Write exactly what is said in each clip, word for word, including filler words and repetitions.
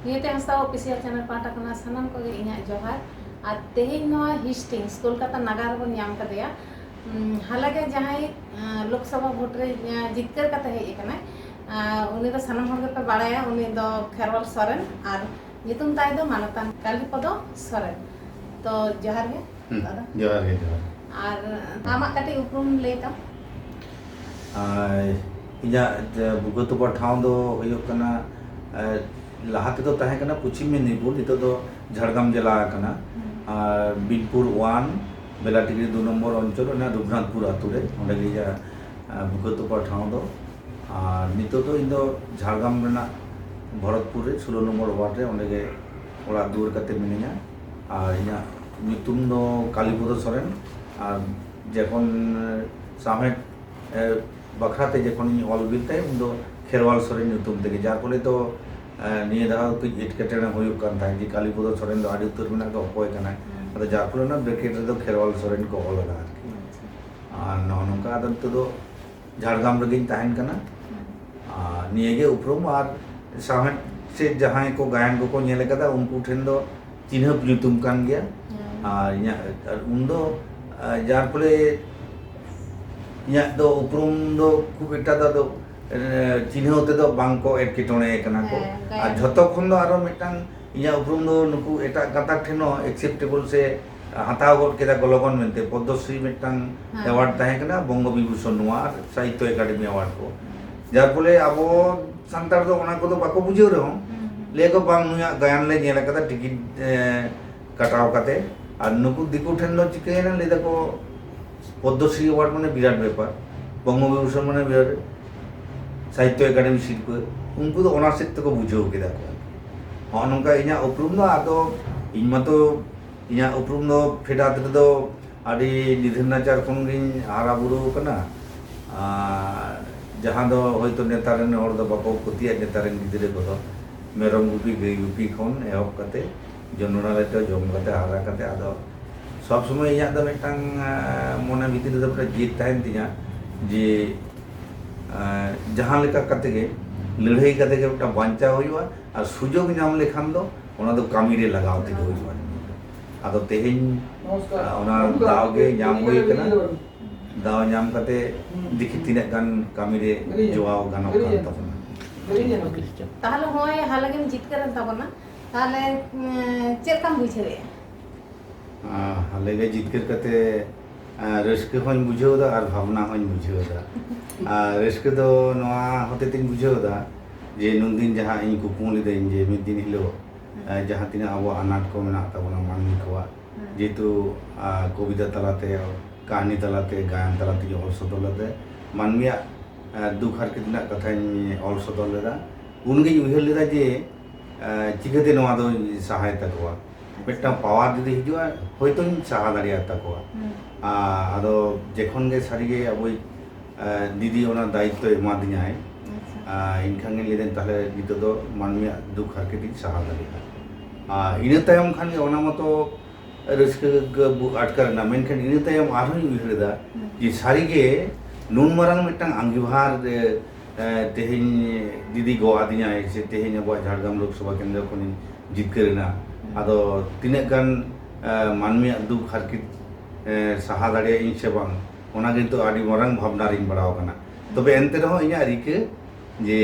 ᱱᱤᱭᱟᱹᱛᱮ ᱦᱟᱸᱥᱫᱟ official channel ᱯᱟᱦᱴᱟ ᱠᱷᱚᱱᱟᱜ ᱥᱟᱱᱟᱢ ᱠᱚᱜᱮ ᱤᱧᱟᱹᱜ ᱡᱚᱦᱟᱨ᱾ ᱟᱨ ᱛᱮᱦᱮᱧ ᱱᱚᱣᱟ ᱦᱤᱥᱴᱤᱝᱥ ᱠᱳᱞᱠᱟᱛᱟ ᱱᱟᱜᱟᱨ ᱨᱮᱵᱚᱱ ᱧᱟᱢ ᱠᱟᱫᱮᱭᱟ᱾ ᱩᱢ, ᱦᱟᱞᱟᱜᱮ ᱡᱟᱦᱟᱸᱭ, ᱟᱸ, ᱞᱳᱠᱥᱚᱵᱷᱟ ᱵᱷᱳᱴ ᱨᱮ, ᱟᱸ, ᱡᱤᱛᱠᱟᱹᱨ ᱠᱟᱛᱮ ᱦᱮᱡ ᱟᱠᱟᱱᱟᱭ, ᱟᱸ, ᱩᱱᱤ ᱫᱚ ᱥᱟᱱᱟᱢ ᱦᱚᱲ ᱜᱮᱯᱮ ᱵᱟᱲᱟᱭᱟ, ᱩᱱᱤ ᱫᱚ ᱠᱷᱮᱨᱣᱟᱞ ᱥᱚᱨᱮᱱ ᱟᱨ ᱧᱩᱛᱩᱢ ᱛᱟᱭ ᱫᱚ ᱢᱟᱱᱚᱛᱟᱱ ᱠᱟᱞᱤᱯᱚᱫᱚ ᱥᱚᱨᱮᱱ᱾ ᱛᱚ, ᱡᱚᱦᱟᱨ ᱜᱮ᱾ ᱦᱩᱸ, ᱫᱟᱫᱟ᱾ ᱡᱚᱦᱟᱨ ᱜᱮ, ᱡᱚᱦᱟᱨ᱾ ᱟᱨ ᱟᱢᱟᱜ ᱠᱟᱹᱴᱤᱡ ᱩᱯᱨᱩᱢ ᱞᱟᱹᱭ ᱛᱟᱢ? ᱟᱨ ᱤᱧᱟᱹᱜ ᱡᱮ ᱵᱩᱠᱟᱹ ᱛᱚᱯᱟ ᱴᱷᱟᱶ ᱫᱚ ᱦᱩᱭᱩᱜ ᱠᱟᱱᱟ, ᱮ, ᱞᱟᱦᱟ ᱛᱮᱫᱚ ᱛᱟᱦᱮᱸ ᱠᱟᱱᱟ ᱯᱚᱪᱷᱤᱢ ᱢᱮᱫᱽᱱᱤᱯᱩᱨ, ᱱᱤᱛᱚᱜ ᱫᱚ ᱡᱷᱟᱲᱜᱨᱟᱢ ᱡᱮᱞᱟ ᱟᱠᱟᱱᱟ᱾ ᱦᱩᱸ᱾ ᱟᱨ ᱵᱤᱱᱯᱩᱨ ᱳᱣᱟᱱ, ᱵᱮᱞᱟᱴᱤᱠᱨᱤ ᱫᱩ ᱱᱚᱢᱵᱚᱨ ᱚᱧᱪᱚᱞ, ᱚᱱᱟ ᱨᱩᱜᱷᱩᱱᱟᱛᱷᱯᱩᱨ ᱟᱛᱳ ᱨᱮ, ᱚᱸᱰᱮ ᱜᱮ ᱤᱧᱟᱹᱜ, ᱮ, ᱵᱩᱠᱟᱹ ᱛᱚᱯᱟ ᱴᱷᱟᱶ ᱫᱚ᱾ ᱟᱨ ᱱᱤᱛᱚᱜ ᱫᱚ ᱤᱧ ᱫᱚ ᱡᱷᱟᱲᱜᱨᱟᱢ ᱨᱮᱱᱟᱜ ᱵᱷᱚᱨᱚᱛᱯᱩᱨ ᱨᱮ ᱥᱳᱞᱳ ᱱᱚᱢᱵᱚᱨ ᱣᱟᱨᱰ ᱨᱮ, ᱚᱸᱰᱮ ᱜᱮ ᱚᱲᱟᱜ ᱫᱩᱣᱟᱹᱨ ᱠᱟᱛᱮ ᱢᱤᱱᱟᱹᱧᱟ᱾ ᱟᱨ ᱤᱧᱟᱹᱜ ᱧᱩᱛᱩᱢ ᱫᱚ ᱠᱟᱞᱤᱯᱚᱫᱚ ᱥᱚᱨᱮᱱ᱾ ᱟᱨ ᱡᱚᱠᱷᱚᱱ, ᱮ, ᱥᱟᱶᱦᱮᱫ, ᱮ, ᱵᱟᱠᱷᱨᱟ ᱛᱮ ᱡᱚᱠᱷᱚᱱ ᱤᱧ ᱚᱞ ᱵᱤᱞ ᱛᱟᱭ, ᱩᱱ ᱫᱚ ᱠᱷᱮᱨᱣᱟᱞ ᱥᱚᱨᱮᱱ ᱧᱩᱛᱩᱢ ᱛᱮᱜᱮ, ᱡᱟᱨ ᱯᱷᱚᱞᱮ ᱫᱚ, ᱮ, ᱱᱤᱭᱟᱹ ᱫᱷᱟᱣ ᱠᱟᱹᱡ ᱮᱴᱠᱮᱴᱚᱬᱮ ᱦᱩᱭᱩᱜ ᱠᱟᱱ ᱛᱟᱦᱮᱸᱫ ᱡᱮ ᱠᱟᱞᱤᱯᱚᱫᱚ ᱥᱚᱨᱮᱱ ᱫᱚ ᱟᱹᱰᱤ ᱩᱛᱟᱹᱨ ᱢᱮᱱᱟᱜ ᱠᱚᱣᱟ, ᱚᱠᱚᱭ ᱠᱟᱱᱟᱭ? ᱦᱩᱸ᱾ ᱟᱫᱚ ᱡᱟᱨ ᱯᱷᱚᱞᱮ ᱚᱱᱟ ᱵᱨᱮᱠᱮᱴ ᱨᱮᱫᱚ ᱠᱷᱮᱨᱣᱟᱞ ᱥᱚᱨᱮᱱ ᱠᱚ ᱚᱞ ᱟᱠᱟᱫᱟ ᱟᱨᱠᱤ᱾ ᱟᱪᱪᱷᱟ᱾ ᱟᱨ ᱱᱚᱜᱼᱚ ᱱᱚᱝᱠᱟ ᱟᱫᱚ ᱱᱤᱛᱚᱜ ᱫᱚ ᱡᱷᱟᱲᱜᱨᱟᱢ ᱨᱮᱜᱮᱧ ᱛᱟᱦᱮᱱ ᱠᱟᱱᱟ᱾ ᱦᱩᱸ᱾ ᱟᱨ ᱱᱤᱭᱟᱹᱜᱮ ᱩᱯᱨᱩᱢ, ᱟᱨ ᱥᱟᱶᱦᱮᱫ ᱥᱮᱫ ᱡᱟᱦᱟᱸᱭ ᱠᱚ ᱜᱟᱭᱟᱱ ᱠᱚᱠᱚ ᱧᱮᱞ ᱟᱠᱟᱫᱟ, ᱩᱱᱠᱩ ᱴᱷᱮᱱ ᱫᱚ ᱪᱤᱱᱦᱟᱹᱯ ᱧᱩᱛᱩᱢ ᱠᱟᱱ ᱜᱮᱭᱟ᱾ ᱦᱩᱸ᱾ ᱟᱨ ᱤᱧᱟᱹᱜ, ᱟᱨ ᱩᱱᱫᱚ, ᱟᱨ ᱡᱟᱨ ᱯᱷᱚᱞᱮ ᱤᱧᱟᱹᱜ ᱫᱚ ᱩᱯᱨᱩᱢ ᱫᱚ ᱠᱷᱩᱵ ᱮᱠᱴᱟ ᱫᱚ ᱟᱫᱚ, ᱮ, ᱪᱤᱱᱦᱟᱹᱣ ᱛᱮᱫᱚ ᱵᱟᱝ ᱠᱚ ᱮᱴᱠᱮᱴᱚᱬᱮ ᱠᱟᱱᱟ ᱠᱚ᱾ ᱦᱮᱸ, ᱟᱨ ᱜᱟᱭᱟᱱ᱾ ᱡᱷᱚᱛᱚ ᱠᱷᱚᱱ ᱫᱚ ᱟᱨᱚ ᱢᱤᱫᱴᱟᱝ ᱤᱧᱟᱹᱜ ᱩᱯᱨᱩᱢ ᱫᱚ ᱱᱩᱠᱩ ᱮᱴᱟᱜ ᱜᱟᱛᱟᱠ ᱴᱷᱮᱱ ᱦᱚᱸ acceptable ᱥᱮ ᱦᱟᱛᱟᱣ ᱜᱚᱫ ᱠᱮᱫᱟ ᱠᱚ ᱞᱚᱜᱚᱱ ᱢᱮᱱᱛᱮ᱾ ᱯᱚᱫᱽᱢᱚᱥᱨᱤ ᱢᱤᱫᱴᱟᱝ ᱦᱮᱸ᱾ Award ᱛᱟᱦᱮᱸ ᱠᱟᱱᱟ, ᱵᱚᱝᱜᱚ ᱵᱤᱵᱷᱩᱥᱚᱱ ᱱᱚᱣᱟ ᱟᱨ ᱥᱟᱦᱤᱛᱛᱚ ᱮᱠᱟᱰᱮᱢᱤ award ᱠᱚ᱾ ᱡᱟᱨ ᱯᱷᱚᱞᱮ ᱟᱵᱚ ᱥᱟᱱᱛᱟᱲ ᱫᱚ ᱚᱱᱟ ᱠᱚᱫᱚ ᱵᱟᱠᱚ ᱵᱩᱡᱷᱟᱹᱣ ᱨᱮᱦᱚᱸ, ᱦᱩᱸ, ᱦᱩᱸ᱾ ᱞᱟᱹᱭ ᱟᱠᱚ, "ᱵᱟᱝ, ᱱᱩᱭᱟᱜ ᱜᱟᱭᱟᱱ ᱞᱮ ᱧᱮᱞ ᱟᱠᱟᱫᱟ ᱴᱤᱠᱤᱴ, ᱮ, ᱠᱟᱴᱟᱣ ᱠᱟᱛᱮ", ᱟᱨ ᱱᱩᱠᱩ ᱫᱤᱠᱩ ᱴᱷᱮᱱ ᱫᱚ ᱪᱤᱠᱟᱹᱭᱮᱱᱟ, ᱞᱟᱹᱭ ᱫᱟᱠᱚ, ᱯᱚᱫᱽᱢᱚᱥᱨᱤ award ᱢᱟᱱᱮ ᱵᱤᱨᱟᱴ ᱵᱮᱯᱟᱨ, ᱵᱚᱝᱜᱚ ᱵᱤᱵᱷᱩᱥᱚᱱ ᱢᱟᱱᱮ ᱵᱤᱨᱟᱴ, ᱥᱟᱦᱤᱛᱛᱚ ᱮᱠᱟᱰᱮᱢᱤ ᱥᱤᱨᱯᱟᱹ, ᱩᱱᱠᱩ ᱫᱚ ᱚᱱᱟ ᱥᱮᱫ ᱛᱮᱠᱚ ᱵᱩᱡᱷᱟᱹᱣ ᱠᱮᱫᱟ ᱠᱚ᱾ ᱦᱚᱸᱜᱼᱚ ᱱᱚᱝᱠᱟ ᱤᱧᱟᱹᱜ ᱩᱯᱨᱩᱢ ᱫᱚ᱾ ᱟᱫᱚ ᱤᱧ ᱢᱟᱛᱚ, ᱤᱧᱟᱹᱜ ᱩᱯᱨᱩᱢ ᱫᱚ ᱯᱷᱮᱰᱟᱛ ᱨᱮᱫᱚ ᱟᱹᱰᱤ ᱱᱤᱫᱷᱟᱹᱱ ᱱᱟᱪᱟᱨ ᱠᱷᱚᱱ ᱜᱤᱧ ᱦᱟᱨᱟ ᱵᱩᱨᱩ ᱟᱠᱟᱱᱟ᱾ ᱟᱨ ᱡᱟᱦᱟᱸ ᱫᱚ ᱦᱚᱭᱛᱳ ᱱᱮᱛᱟᱨ ᱨᱮᱱ ᱦᱚᱲ ᱫᱚ ᱵᱟᱠᱚ ᱯᱟᱹᱛᱭᱟᱹᱜᱼᱟ, ᱱᱮᱛᱟᱨ ᱨᱮᱱ ᱜᱤᱫᱽᱨᱟᱹ ᱠᱚᱫᱚ ᱢᱮᱨᱚᱢ ᱜᱩᱯᱤ, ᱜᱟᱹᱭ ᱜᱩᱯᱤ ᱠᱷᱚᱱ ᱮᱦᱚᱵ ᱠᱟᱛᱮ ᱡᱚᱱᱰᱨᱟ ᱞᱮᱴᱚ ᱡᱚᱢ ᱠᱟᱛᱮ ᱦᱟᱨᱟ ᱠᱟᱛᱮ, ᱟᱫᱚ ᱥᱚᱵᱽ ᱥᱚᱢᱚᱭ ᱤᱧᱟᱹᱜ ᱫᱚ ᱢᱤᱫᱴᱟᱝ, ᱟᱸ, ᱢᱚᱱᱮ ᱵᱷᱤᱛᱤᱨ ᱨᱮᱫᱚ ᱢᱤᱫᱴᱟᱝ ᱡᱤᱫ ᱛᱟᱦᱮᱱ ᱛᱤᱧᱟᱹ ᱡᱮ, ᱟᱸ, ᱡᱟᱦᱟᱸ ᱞᱮᱠᱟ ᱠᱟᱛᱮ ᱜᱮ ᱞᱟᱹᱲᱦᱟᱹᱭ ᱠᱟᱛᱮ ᱜᱮ ᱢᱤᱫᱴᱟᱝ ᱵᱟᱧᱪᱟᱣ ᱦᱩᱭᱩᱜᱼᱟ, ᱟᱨ ᱥᱩᱡᱳᱜᱽ ᱧᱟᱢ ᱞᱮᱠᱷᱟᱱ ᱫᱚ ᱚᱱᱟ ᱫᱚ ᱠᱟᱹᱢᱤ ᱨᱮ ᱞᱟᱜᱟᱣ ᱛᱮᱜᱮ ᱦᱩᱭᱩᱜᱼᱟ᱾ ᱟᱫᱚ ᱛᱮᱦᱮᱧ, ᱟ, ᱚᱱᱟ ᱫᱟᱣ ᱜᱮ ᱧᱟᱢ ᱦᱩᱭ ᱟᱠᱟᱱᱟ, ᱫᱟᱣ ᱧᱟᱢ ᱠᱟᱛᱮ ᱫᱮᱠᱷᱤ ᱛᱤᱱᱟᱹᱜ ᱜᱟᱱ ᱠᱟᱹᱢᱤ ᱨᱮ ᱡᱚᱣᱟᱣ ᱜᱟᱱᱚᱜ ᱠᱟᱱ ᱛᱟᱵᱚᱱᱟ᱾ ᱛᱟᱦᱚᱞᱮ ᱦᱚᱸᱜᱼᱚᱭ ᱦᱟᱞᱮ ᱜᱮᱢ ᱡᱤᱛᱠᱟᱹᱨᱮᱱ ᱛᱟᱵᱚᱱᱟ, ᱛᱟᱦᱚᱞᱮ, ᱩᱸ, ᱪᱮᱫ ᱞᱮᱠᱟᱢ ᱵᱩᱡᱷᱟᱹᱣᱮᱫᱼᱟ? ᱟᱨ ᱦᱟᱞᱮ ᱜᱮ ᱡᱤᱛᱠᱟᱹᱨ ᱠᱟᱛᱮ, ᱟᱨ ᱨᱟᱹᱥᱠᱟᱹ ᱦᱚᱸᱧ ᱵᱩᱡᱷᱟᱹᱣ ᱮᱫᱟ ᱟᱨ ᱵᱷᱟᱵᱽᱱᱟ ᱦᱚᱸᱧ ᱵᱩᱡᱷᱟᱹᱣ ᱮᱫᱟ᱾ ᱟᱨ ᱨᱟᱹᱥᱠᱟᱹ ᱫᱚ ᱱᱚᱣᱟ ᱦᱚᱛᱮ ᱛᱮᱧ ᱵᱩᱡᱷᱟᱹᱣ ᱮᱫᱟ ᱡᱮ ᱱᱩᱱᱫᱤᱱ ᱡᱟᱦᱟᱸ ᱤᱧ ᱠᱩᱠᱢᱩ ᱞᱤᱫᱟᱹᱧ ᱡᱮ ᱢᱤᱫ ᱫᱤᱱ ᱦᱤᱞᱳᱜ, ᱦᱩᱸ᱾ ᱟᱨ ᱡᱟᱦᱟᱸ ᱛᱤᱱᱟᱹᱜ ᱟᱵᱚᱣᱟᱜ ᱟᱱᱟᱴ ᱠᱚ ᱢᱮᱱᱟᱜ ᱛᱟᱵᱚᱱᱟ ᱢᱟᱹᱱᱢᱤ ᱠᱚᱣᱟᱜ, ᱦᱩᱸ᱾ ᱡᱮᱦᱮᱛᱩ, ᱟᱨ ᱠᱚᱵᱤᱛᱟ ᱛᱟᱞᱟᱛᱮ, ᱠᱟᱹᱦᱱᱤ ᱛᱟᱞᱟᱛᱮ, ᱜᱟᱭᱟᱱ ᱛᱟᱞᱟᱛᱮᱧ ᱚᱞ ᱥᱚᱫᱚᱨ ᱞᱮᱫᱟ, ᱢᱟᱹᱱᱢᱤᱭᱟᱜ, ᱟᱨ ᱫᱩᱠ ᱦᱟᱨᱠᱮᱛ ᱨᱮᱱᱟᱜ ᱠᱟᱛᱷᱟᱧ ᱚᱞ ᱥᱚᱫᱚᱨ ᱞᱮᱫᱟ᱾ ᱩᱱᱜᱤᱧ ᱩᱭᱦᱟᱹᱨ ᱞᱮᱫᱟ ᱡᱮ, ᱟᱨ ᱪᱤᱠᱟᱹᱛᱮ ᱱᱚᱣᱟ ᱫᱚᱧ ᱥᱟᱦᱟᱭ ᱛᱟᱠᱚᱣᱟ᱾ ᱢᱤᱫᱴᱟᱝ ᱯᱟᱣᱟᱨ ᱡᱩᱫᱤ ᱦᱤᱡᱩᱜᱼᱟ, ᱦᱳᱭᱛᱳᱧ ᱥᱟᱦᱟ ᱫᱟᱲᱮᱭᱟ ᱛᱟᱠᱚᱣᱟ᱾ ᱦᱩᱸ᱾ ᱟᱨ ᱟᱫᱚ ᱡᱚᱠᱷᱚᱱ ᱜᱮ ᱥᱟᱹᱨᱤᱜᱮ ᱟᱵᱚᱭᱤᱡ, ᱟᱨ ᱫᱤᱫᱤ ᱚᱱᱟ ᱫᱟᱭᱤᱛᱛᱚᱭ ᱮᱢᱟᱫᱤᱧᱟᱭ, ᱟᱪᱪᱷᱟ᱾ ᱟᱨ ᱮᱱᱠᱷᱟᱱ ᱜᱮ ᱞᱟᱹᱭᱫᱟᱹᱧ, "ᱛᱟᱦᱞᱮ ᱱᱤᱛᱚᱜ ᱫᱚ ᱢᱟᱹᱱᱢᱤᱭᱟᱜ ᱫᱩᱠ ᱦᱟᱨᱠᱮᱛ ᱤᱧ ᱥᱟᱦᱟ ᱫᱟᱲᱮᱭᱟᱜᱼᱟ᱾" ᱟᱨ ᱤᱱᱟᱹ ᱛᱟᱭᱚᱢ ᱠᱷᱟᱱ ᱜᱮ ᱚᱱᱟ ᱢᱚᱛᱚ ᱨᱟᱹᱥᱠᱟᱹ ᱜᱮ ᱵᱩ-, ᱟᱴᱠᱟᱨ ᱮᱱᱟ᱾ ᱢᱮᱱᱠᱷᱟᱱ ᱤᱱᱟᱹ ᱛᱟᱭᱚᱢ ᱟᱨᱦᱚᱸᱧ ᱩᱭᱦᱟᱹᱨ ᱮᱫᱟ ᱦᱩᱸ᱾ ᱡᱮ ᱥᱟᱹᱨᱤᱜᱮ ᱱᱩᱱ ᱢᱟᱨᱟᱝ ᱢᱤᱫᱴᱟᱝ ᱟᱸᱜᱤᱵᱷᱟᱨ, ᱮ, ᱮ, ᱛᱮᱦᱮᱧ ᱫᱤᱫᱤ ᱜᱚᱜ ᱟᱹᱫᱤᱧᱟᱭ, ᱥᱮ ᱛᱮᱦᱮᱧ ᱟᱵᱚᱣᱟᱜ ᱡᱷᱟᱲᱜᱨᱟᱢ ᱞᱳᱠᱥᱚᱵᱷᱟ ᱠᱮᱱᱫᱨᱚ ᱠᱷᱚᱱᱤᱧ ᱡᱤᱛᱠᱟᱹᱨ ᱮᱱᱟ᱾ ᱦᱩᱸ᱾ ᱟᱫᱚ ᱛᱤᱱᱟᱹᱜ ᱜᱟᱱ, ᱮ, ᱢᱟᱹᱱᱢᱤᱭᱟᱜ ᱫᱩᱠ ᱦᱟᱨᱠᱮᱛ, ᱮ, ᱥᱟᱦᱟ ᱫᱟᱲᱮᱭᱟᱜ ᱤᱧ ᱥᱮ ᱵᱟᱝ, ᱚᱱᱟ ᱜᱮ ᱱᱤᱛᱚᱜ ᱟᱹᱰᱤ ᱢᱟᱨᱟᱝ ᱵᱷᱟᱵᱽᱱᱟ ᱨᱤᱧ ᱯᱟᱲᱟᱣ ᱟᱠᱟᱱᱟ᱾ ᱛᱚᱵᱮ ᱮᱱᱛᱮ ᱨᱮᱦᱚᱸ ᱤᱧᱟᱹᱜ ᱨᱤᱠᱟᱹ ᱡᱮ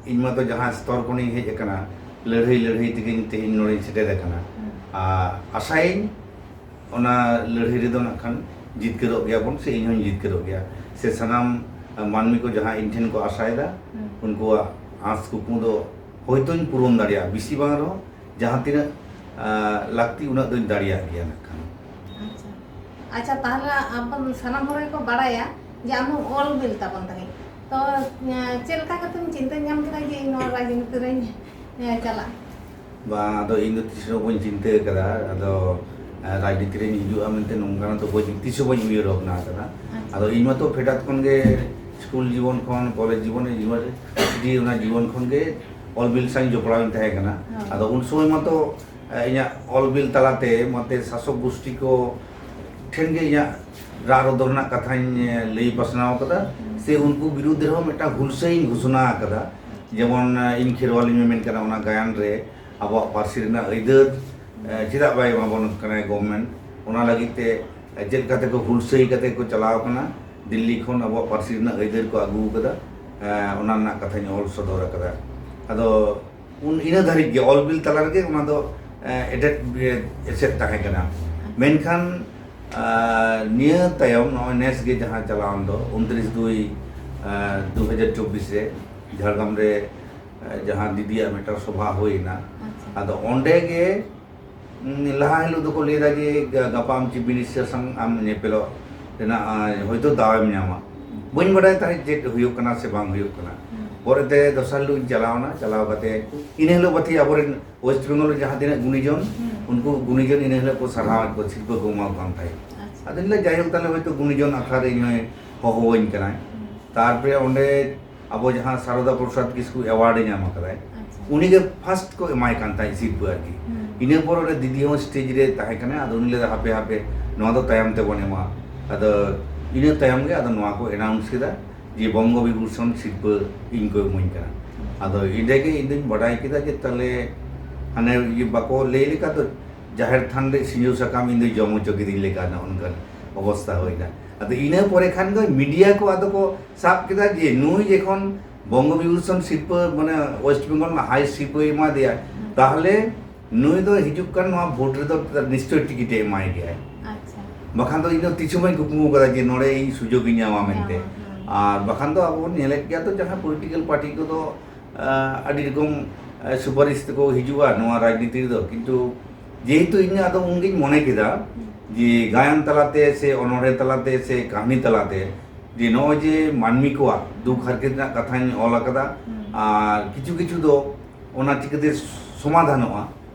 ᱤᱧ ᱢᱟᱛᱚ ᱡᱟᱦᱟᱸ ᱥᱛᱚᱨ ᱠᱷᱚᱱᱤᱧ ᱦᱮᱡ ᱟᱠᱟᱱᱟ, ᱞᱟᱹᱲᱦᱟᱹᱭ ᱞᱟᱹᱲᱦᱟᱹᱭ ᱛᱮᱜᱮᱧ ᱛᱮᱦᱮᱧ ᱱᱚᱰᱮᱧ ᱥᱮᱴᱮᱨ ᱟᱠᱟᱱᱟ᱾ ᱦᱩᱸ᱾ ᱟᱨ ᱟᱥᱟᱭᱟᱹᱧ ᱚᱱᱟ ᱞᱟᱹᱲᱦᱟᱹᱭ ᱨᱮᱫᱚ ᱱᱟᱜ ᱠᱷᱟᱱ ᱡᱤᱛᱠᱟᱹᱨᱚᱜ ᱜᱮᱭᱟ ᱵᱚᱱ, ᱥᱮ ᱤᱧ ᱦᱚᱧ ᱡᱤᱛᱠᱟᱹᱨᱚᱜ ᱜᱮᱭᱟ, ᱥᱮ ᱥᱟᱱᱟᱢ ᱢᱟᱹᱱᱢᱤ ᱠᱚ ᱡᱟᱦᱟᱸ ᱤᱧ ᱴᱷᱮᱱ ᱠᱚ ᱟᱥᱟᱭᱮᱫᱟ, ᱦᱩᱸ᱾ ᱩᱱᱠᱩᱣᱟᱜ ᱟᱸᱥ ᱠᱩᱠᱢᱩ ᱫᱚ ᱦᱳᱭᱛᱳᱧ ᱯᱩᱨᱚᱱ ᱫᱟᱲᱮᱭᱟᱜᱼᱟ, ᱵᱮᱥᱤ ᱵᱟᱝ ᱨᱮᱦᱚᱸ ᱡᱟᱦᱟᱸ ᱛᱤᱱᱟᱹᱜ, ᱟᱸ, ᱞᱟᱹᱠᱛᱤ ᱩᱱᱟᱹᱜ ᱫᱚᱧ ᱫᱟᱲᱮᱭᱟᱜ ᱜᱮᱭᱟ ᱱᱟᱜ ᱠᱷᱟᱱ᱾ ᱟᱪᱪᱷᱟ᱾ ᱟᱪᱪᱷᱟ, ᱛᱟᱦᱞᱮ ᱟᱵᱚ ᱥᱟᱱᱟᱢ ᱦᱚᱲ ᱜᱮᱠᱚ ᱵᱟᱲᱟᱭᱟ ᱡᱮ ᱟᱢ ᱫᱚᱢ ᱚᱞ ᱵᱤᱞ ᱛᱟᱵᱚᱱ ᱛᱟᱦᱮᱸᱫ᱾ ᱛᱚ, ᱮᱸ, ᱪᱮᱫ ᱞᱮᱠᱟ ᱠᱟᱛᱮᱢ ᱪᱤᱱᱛᱟᱹ ᱧᱟᱢ ᱠᱮᱫᱟ ᱡᱮ ᱤᱧ ᱱᱚᱣᱟ ᱨᱟᱡᱽᱱᱤᱛᱤ ᱨᱮᱧ, ᱮᱸ, ᱪᱟᱞᱟᱜᱼᱟ? ᱵᱟᱝ, ᱟᱫᱚ ᱤᱧ ᱫᱚ ᱛᱤᱥ ᱨᱮᱦᱚᱸ ᱵᱟᱹᱧ ᱪᱤᱱᱛᱟᱹ ᱟᱠᱟᱫᱟ᱾ ᱟᱫᱚ, ᱮᱸ, ᱨᱟᱡᱽᱱᱤᱛᱤ ᱨᱮᱧ ᱦᱤᱡᱩᱜᱼᱟ ᱢᱮᱱᱛᱮ ᱱᱚᱝᱠᱟᱱᱟᱜ ᱫᱚ ᱵᱟᱹᱧ, ᱛᱤᱥ ᱦᱚᱸ ᱵᱟᱹᱧ ᱩᱭᱦᱟᱹᱨ ᱵᱷᱟᱵᱽᱱᱟ ᱟᱠᱟᱫᱟ᱾ ᱟᱪᱪᱷᱟ᱾ ᱟᱫᱚ ᱤᱧ ᱢᱟᱛᱚ ᱯᱷᱮᱰᱟᱛ ᱠᱷᱚᱱ ᱜᱮ, ᱥᱠᱩᱞ ᱡᱤᱵᱚᱱ ᱠᱷᱚᱱ, ᱠᱚᱞᱮᱡᱽ ᱡᱤᱵᱚᱱ, ᱤᱭᱩᱱᱤᱵᱷᱟᱨᱥᱤᱴᱤ, ᱚᱱᱟ ᱡᱤᱵᱚᱱ ᱠᱷᱚᱱ ᱜᱮ ᱚᱞ ᱵᱤᱞ ᱥᱟᱶ ᱤᱧ ᱡᱚᱯᱲᱟᱣ ᱤᱧ ᱛᱟᱦᱮᱸ ᱠᱟᱱᱟ᱾ ᱦᱮᱸ᱾ ᱟᱫᱚ ᱩᱱ ᱥᱚᱢᱚᱭ ᱢᱟᱛᱚ, ᱮ, ᱤᱧᱟᱹᱜ ᱚᱞ ᱵᱤᱞ ᱛᱟᱞᱟᱛᱮ ᱢᱟᱛᱮ ᱥᱟᱥᱚᱠ ᱜᱳᱥᱴᱤ ᱠᱚ ᱴᱷᱮᱱ ᱜᱮ ᱤᱧᱟᱹᱜ ᱨᱟᱜ ᱨᱚᱫᱚᱱ ᱨᱮᱱᱟᱜ ᱠᱟᱛᱷᱟᱧ, ᱮ, ᱞᱟᱹᱭ ᱯᱟᱥᱱᱟᱣ ᱠᱟᱫᱟ᱾ ᱦᱩᱸ᱾ ᱛᱮ ᱩᱱᱠᱩ ᱵᱤᱨᱩᱫᱽ ᱨᱮᱦᱚᱸ ᱢᱤᱫᱴᱟᱝ ᱦᱩᱞᱥᱟᱹᱭ ᱤᱧ ᱜᱷᱳᱥᱚᱱᱟ ᱟᱠᱟᱫᱟ᱾ ᱡᱮᱢᱚᱱ, ᱮ, ᱤᱧ ᱠᱷᱮᱨᱣᱟᱞ ᱤᱧ ᱢᱮᱢᱮᱱ ᱠᱟᱱᱟ, ᱚᱱᱟ ᱜᱟᱭᱟᱱ ᱨᱮ ᱟᱵᱚᱣᱟᱜ ᱯᱟᱹᱨᱥᱤ ᱨᱮᱱᱟᱜ ᱟᱹᱭᱫᱟᱹᱨ, ᱮ, ᱪᱮᱫᱟᱜ ᱵᱟᱭ ᱮᱢᱟᱵᱚᱱ ᱠᱟᱱᱟ ᱜᱚᱵᱷᱢᱮᱱᱴ, ᱚᱱᱟ ᱞᱟᱹᱜᱤᱫ ᱛᱮ, ᱮ, ᱪᱮᱫ ᱞᱮᱠᱟ ᱛᱮᱠᱚ ᱦᱩᱞᱥᱟᱹᱭ ᱠᱟᱛᱮ ᱠᱚ ᱪᱟᱞᱟᱣ ᱠᱟᱱᱟ ᱫᱤᱞᱞᱤ ᱠᱷᱚᱱ ᱟᱵᱚᱣᱟᱜ ᱯᱟᱹᱨᱥᱤ ᱨᱮᱱᱟᱜ ᱟᱹᱭᱫᱟᱹᱨ ᱠᱚ ᱟᱹᱜᱩ ᱟᱠᱟᱫᱟ, ᱮ, ᱚᱱᱟ ᱨᱮᱱᱟᱜ ᱠᱟᱛᱷᱟᱧ ᱚᱞ ᱥᱚᱫᱚᱨ ᱟᱠᱟᱫᱟ᱾ ᱟᱫᱚ ᱩᱱ ᱤᱱᱟᱹ ᱫᱷᱟᱹᱨᱤᱡ ᱜᱮ ᱚᱞ ᱵᱤᱞ ᱛᱟᱞᱟ ᱨᱮᱜᱮ ᱚᱱᱟ ᱫᱚ, ᱮ, ᱮᱴᱮᱫ, ᱮ, ᱮᱥᱮᱫ ᱛᱟᱦᱮᱸ ᱠᱟᱱᱟ᱾ ᱢᱮᱱᱠᱷᱟᱱ, ᱟ, ᱱᱤᱭᱟᱹ ᱛᱟᱭᱚᱢ ᱱᱚᱜᱼᱚᱭ ᱱᱮᱥ ᱜᱮ ᱡᱟᱦᱟᱸ ᱪᱟᱞᱟᱣᱮᱱ ᱫᱚ ᱩᱱᱛᱨᱤᱥ ᱫᱩᱭ, ᱟ, ᱫᱩ ᱦᱟᱡᱟᱨ ᱪᱚᱵᱵᱤᱥ ᱨᱮ ᱡᱷᱟᱲᱜᱨᱟᱢ ᱨᱮ, ᱟ, ᱡᱟᱦᱟᱸ ᱫᱤᱫᱤᱭᱟᱜ ᱢᱤᱫᱴᱟᱝ ᱥᱚᱵᱷᱟ ᱦᱩᱭᱮᱱᱟ, ᱟᱪᱪᱷᱟ᱾ ᱟᱫᱚ ᱚᱸᱰᱮ ᱜᱮ, ᱩᱸ, ᱞᱟᱦᱟ ᱦᱤᱞᱳᱜ ᱫᱚᱠᱚ ᱞᱟᱹᱭᱫᱟ ᱡᱮ ᱜᱟ-, ᱜᱟᱯᱟ ᱟᱢ ᱪᱤᱯ ᱢᱤᱱᱤᱥᱴᱟᱨ ᱥᱟᱶ ᱟᱢ ᱧᱮᱯᱮᱞᱚᱜ ᱨᱮᱱᱟᱜ, ᱟ, ᱦᱚᱭᱛᱳ ᱫᱟᱣ ᱮᱢ ᱧᱟᱢᱟ᱾ ᱵᱟᱹᱧ ᱵᱟᱰᱟᱭ ᱛᱟᱦᱮᱸᱫ ᱪᱮᱫ ᱦᱩᱭᱩᱜ ᱠᱟᱱᱟ ᱥᱮ ᱵᱟᱝ ᱦᱩᱭᱩᱜ ᱠᱟᱱᱟ᱾ ᱦᱩᱸ᱾ ᱯᱚᱨᱮᱛᱮ ᱫᱚᱥᱟᱨ ᱦᱤᱞᱳᱜ ᱤᱧ ᱪᱟᱞᱟᱣᱱᱟ, ᱪᱟᱞᱟᱣ ᱠᱟᱛᱮ ᱤᱱᱟᱹ ᱦᱤᱞᱳᱜ ᱵᱟᱹᱛᱤ ᱟᱵᱚᱨᱮᱱ ᱳᱭᱮᱥᱴ ᱵᱮᱝᱜᱚᱞ ᱨᱮ ᱡᱟᱦᱟᱸ ᱛᱤᱱᱟᱹᱜ ᱜᱩᱱᱤᱡᱚᱱ, ᱦᱩᱸ᱾ ᱩᱱᱠᱩ ᱜᱩᱱᱤᱡᱚᱱ ᱤᱱᱟᱹ ᱦᱤᱞᱳᱜ ᱠᱚ ᱥᱟᱨᱦᱟᱣᱮᱫ ᱠᱚ, ᱥᱤᱨᱯᱟᱹ ᱠᱚ ᱮᱢᱟ ᱠᱚ ᱠᱟᱱ ᱛᱟᱦᱮᱸᱫ᱾ ᱟᱪᱪᱷᱟ᱾ ᱟᱫᱚᱧ ᱞᱟᱹᱭᱟ, ᱡᱟᱭᱦᱳᱠ, ᱛᱟᱦᱞᱮ ᱦᱚᱭᱛᱳ ᱜᱩᱱᱤᱡᱚᱱ ᱟᱠᱷᱲᱟ ᱨᱮ ᱤᱧ ᱦᱚᱸᱭ ᱦᱚᱦᱚᱣᱟᱹᱧ ᱠᱟᱱᱟᱭ᱾ ᱦᱩᱸ᱾ ᱛᱟᱨᱯᱚᱨᱮ ᱚᱸᱰᱮ ᱟᱵᱚ ᱡᱟᱦᱟᱸ ᱥᱟᱨᱚᱫᱟ ᱯᱨᱚᱥᱟᱫᱽ ᱠᱤᱥᱠᱩ ᱮᱣᱟᱨᱰ ᱮ ᱧᱟᱢ ᱟᱠᱟᱫᱟᱭ, ᱟᱪᱪᱷᱟ᱾ ᱩᱱᱤᱜᱮ ᱯᱷᱟᱥᱴ ᱠᱚ ᱮᱢᱟᱭ ᱠᱟᱱ ᱛᱟᱦᱮᱸᱫ ᱥᱤᱨᱯᱟᱹ ᱟᱨᱠᱤ᱾ ᱦᱩᱸ᱾ ᱤᱱᱟᱹ ᱯᱚᱨ ᱚᱸᱰᱮ ᱫᱤᱫᱤ ᱦᱚᱸ ᱥᱴᱮᱡᱽ ᱨᱮ ᱛᱟᱦᱮᱸ ᱠᱟᱱᱟᱭ, ᱟᱫᱚ ᱩᱱᱤ ᱞᱟᱹᱭᱫᱟ, "ᱦᱟᱯᱮ, ᱦᱟᱯᱮ, ᱱᱚᱣᱟ ᱫᱚ ᱛᱟᱭᱚᱢ ᱛᱮᱵᱚᱱ ᱮᱢᱟ᱾" ᱟᱫᱚ ᱤᱱᱟᱹ ᱛᱟᱭᱚᱢ ᱜᱮ ᱟᱫᱚ ᱱᱚᱣᱟ ᱠᱚ ᱮᱱᱟᱣᱩᱱᱥ ᱠᱮᱫᱟ ᱡᱮ ᱵᱚᱝᱜᱚ ᱵᱤᱵᱷᱩᱥᱚᱱ ᱥᱤᱨᱯᱟᱹ ᱤᱧ ᱠᱚ ᱮᱢᱟᱹᱧ ᱠᱟᱱᱟ᱾ ᱟᱫᱚ ᱤᱱᱟᱹ ᱜᱮ ᱤᱧ ᱫᱩᱧ ᱵᱟᱰᱟᱭ ᱠᱮᱫᱟ ᱡᱮ ᱛᱟᱦᱞᱮ ᱦᱟᱱᱮ ᱤᱭᱟᱹ ᱵᱟᱠᱚ ᱞᱟᱹᱭ ᱞᱮᱠᱟ ᱫᱚ ᱡᱟᱦᱮᱨ ᱛᱷᱟᱱ ᱨᱮ ᱥᱤᱸᱡᱳ ᱥᱟᱠᱟᱢ ᱤᱧ ᱫᱚ ᱡᱚᱢ ᱦᱚᱪᱚ ᱠᱤᱫᱤᱧ ᱞᱮᱠᱟ ᱱᱚᱜᱼᱚ ᱱᱚᱝᱠᱟᱱ ᱚᱵᱚᱥᱛᱟ ᱦᱩᱭᱱᱟ᱾ ᱟᱫᱚ ᱤᱱᱟᱹ ᱯᱚᱨᱮ ᱠᱷᱟᱱ ᱜᱮ ᱢᱤᱰᱤᱭᱟ ᱠᱚ ᱟᱫᱚ ᱠᱚ ᱥᱟᱵ ᱠᱮᱫᱟ ᱡᱮ ᱱᱩᱭ ᱡᱚᱠᱷᱚᱱ ᱵᱚᱝᱜᱚ ᱵᱤᱵᱷᱩᱥᱚᱱ ᱥᱤᱨᱯᱟᱹ, ᱢᱟᱱᱮ ᱳᱭᱮᱥᱴ ᱵᱮᱝᱜᱚᱞ ᱨᱮᱱᱟᱜ ᱦᱟᱭᱮᱥᱴ ᱥᱤᱨᱯᱟᱹᱭ ᱮᱢᱟ ᱫᱮᱭᱟ, ᱛᱟᱦᱞᱮ ᱱᱩᱭ ᱫᱚ ᱦᱤᱡᱩᱜ ᱠᱟᱱ ᱱᱚᱣᱟ ᱵᱷᱳᱴ ᱨᱮᱫᱚ ᱱᱤᱥᱪᱚᱭ ᱴᱤᱠᱤᱴ ᱮ ᱮᱢᱟᱭ ᱜᱮᱭᱟᱭ᱾ ᱟᱪᱪᱷᱟ᱾ ᱵᱟᱠᱷᱟᱱ ᱫᱚ ᱤᱧ ᱫᱚ ᱛᱤᱥ ᱦᱚᱸ ᱵᱟᱹᱧ ᱠᱩᱠᱢᱩ ᱟᱠᱟᱫᱟ ᱡᱮ ᱱᱚᱰᱮ ᱤᱧ ᱥᱩᱡᱳᱜᱽ ᱤᱧ ᱧᱟᱢᱟ ᱢᱮᱱᱛᱮ᱾ ᱦᱮᱸ, ᱦᱮᱸ᱾ ᱟᱨ ᱵᱟᱠᱷᱟᱱ ᱫᱚ ᱟᱵᱚ ᱵᱚᱱ ᱧᱮᱞᱮᱫ ᱜᱮᱭᱟ ᱛᱚ, ᱡᱟᱦᱟᱸ ᱯᱚᱞᱤᱴᱤᱠᱮᱞ ᱯᱟᱨᱴᱤ ᱠᱚᱫᱚ, ᱟᱸ, ᱟᱹᱰᱤ ᱨᱚᱠᱚᱢ, ᱟᱸ, ᱥᱩᱯᱟᱨᱤᱥ ᱛᱮᱠᱚ ᱦᱤᱡᱩᱜᱼᱟ ᱱᱚᱣᱟ ᱨᱟᱡᱽᱱᱤᱛᱤ ᱨᱮᱫᱚ, ᱠᱤᱱᱛᱩ ᱡᱮᱦᱮᱛᱩ ᱤᱧ ᱟᱫᱚ ᱩᱱᱜᱤᱧ ᱢᱚᱱᱮ ᱠᱮᱫᱟ ᱦᱩᱸ᱾ ᱡᱮ ᱜᱟᱭᱟᱱ ᱛᱟᱞᱟᱛᱮ ᱥᱮ ᱚᱱᱚᱬᱦᱮ ᱛᱟᱞᱟᱛᱮ ᱥᱮ ᱠᱟᱹᱦᱱᱤ ᱛᱟᱞᱟᱛᱮ ᱡᱮ ᱱᱚᱜᱼᱚᱭ ᱡᱮ ᱢᱟᱹᱱᱢᱤ ᱠᱚᱣᱟᱜ ᱫᱩᱠ ᱦᱟᱨᱠᱮᱛ ᱨᱮᱱᱟᱜ ᱠᱟᱛᱷᱟᱧ ᱚᱞ ᱟᱠᱟᱫᱟ, ᱦᱩᱸ᱾ ᱟᱨ ᱠᱤᱪᱷᱩ ᱠᱤᱪᱷᱩ ᱫᱚ ᱚᱱᱟ ᱪᱤᱠᱟᱹᱛᱮ ᱥᱚᱢᱟᱫᱷᱟᱱᱚᱜᱼᱟ,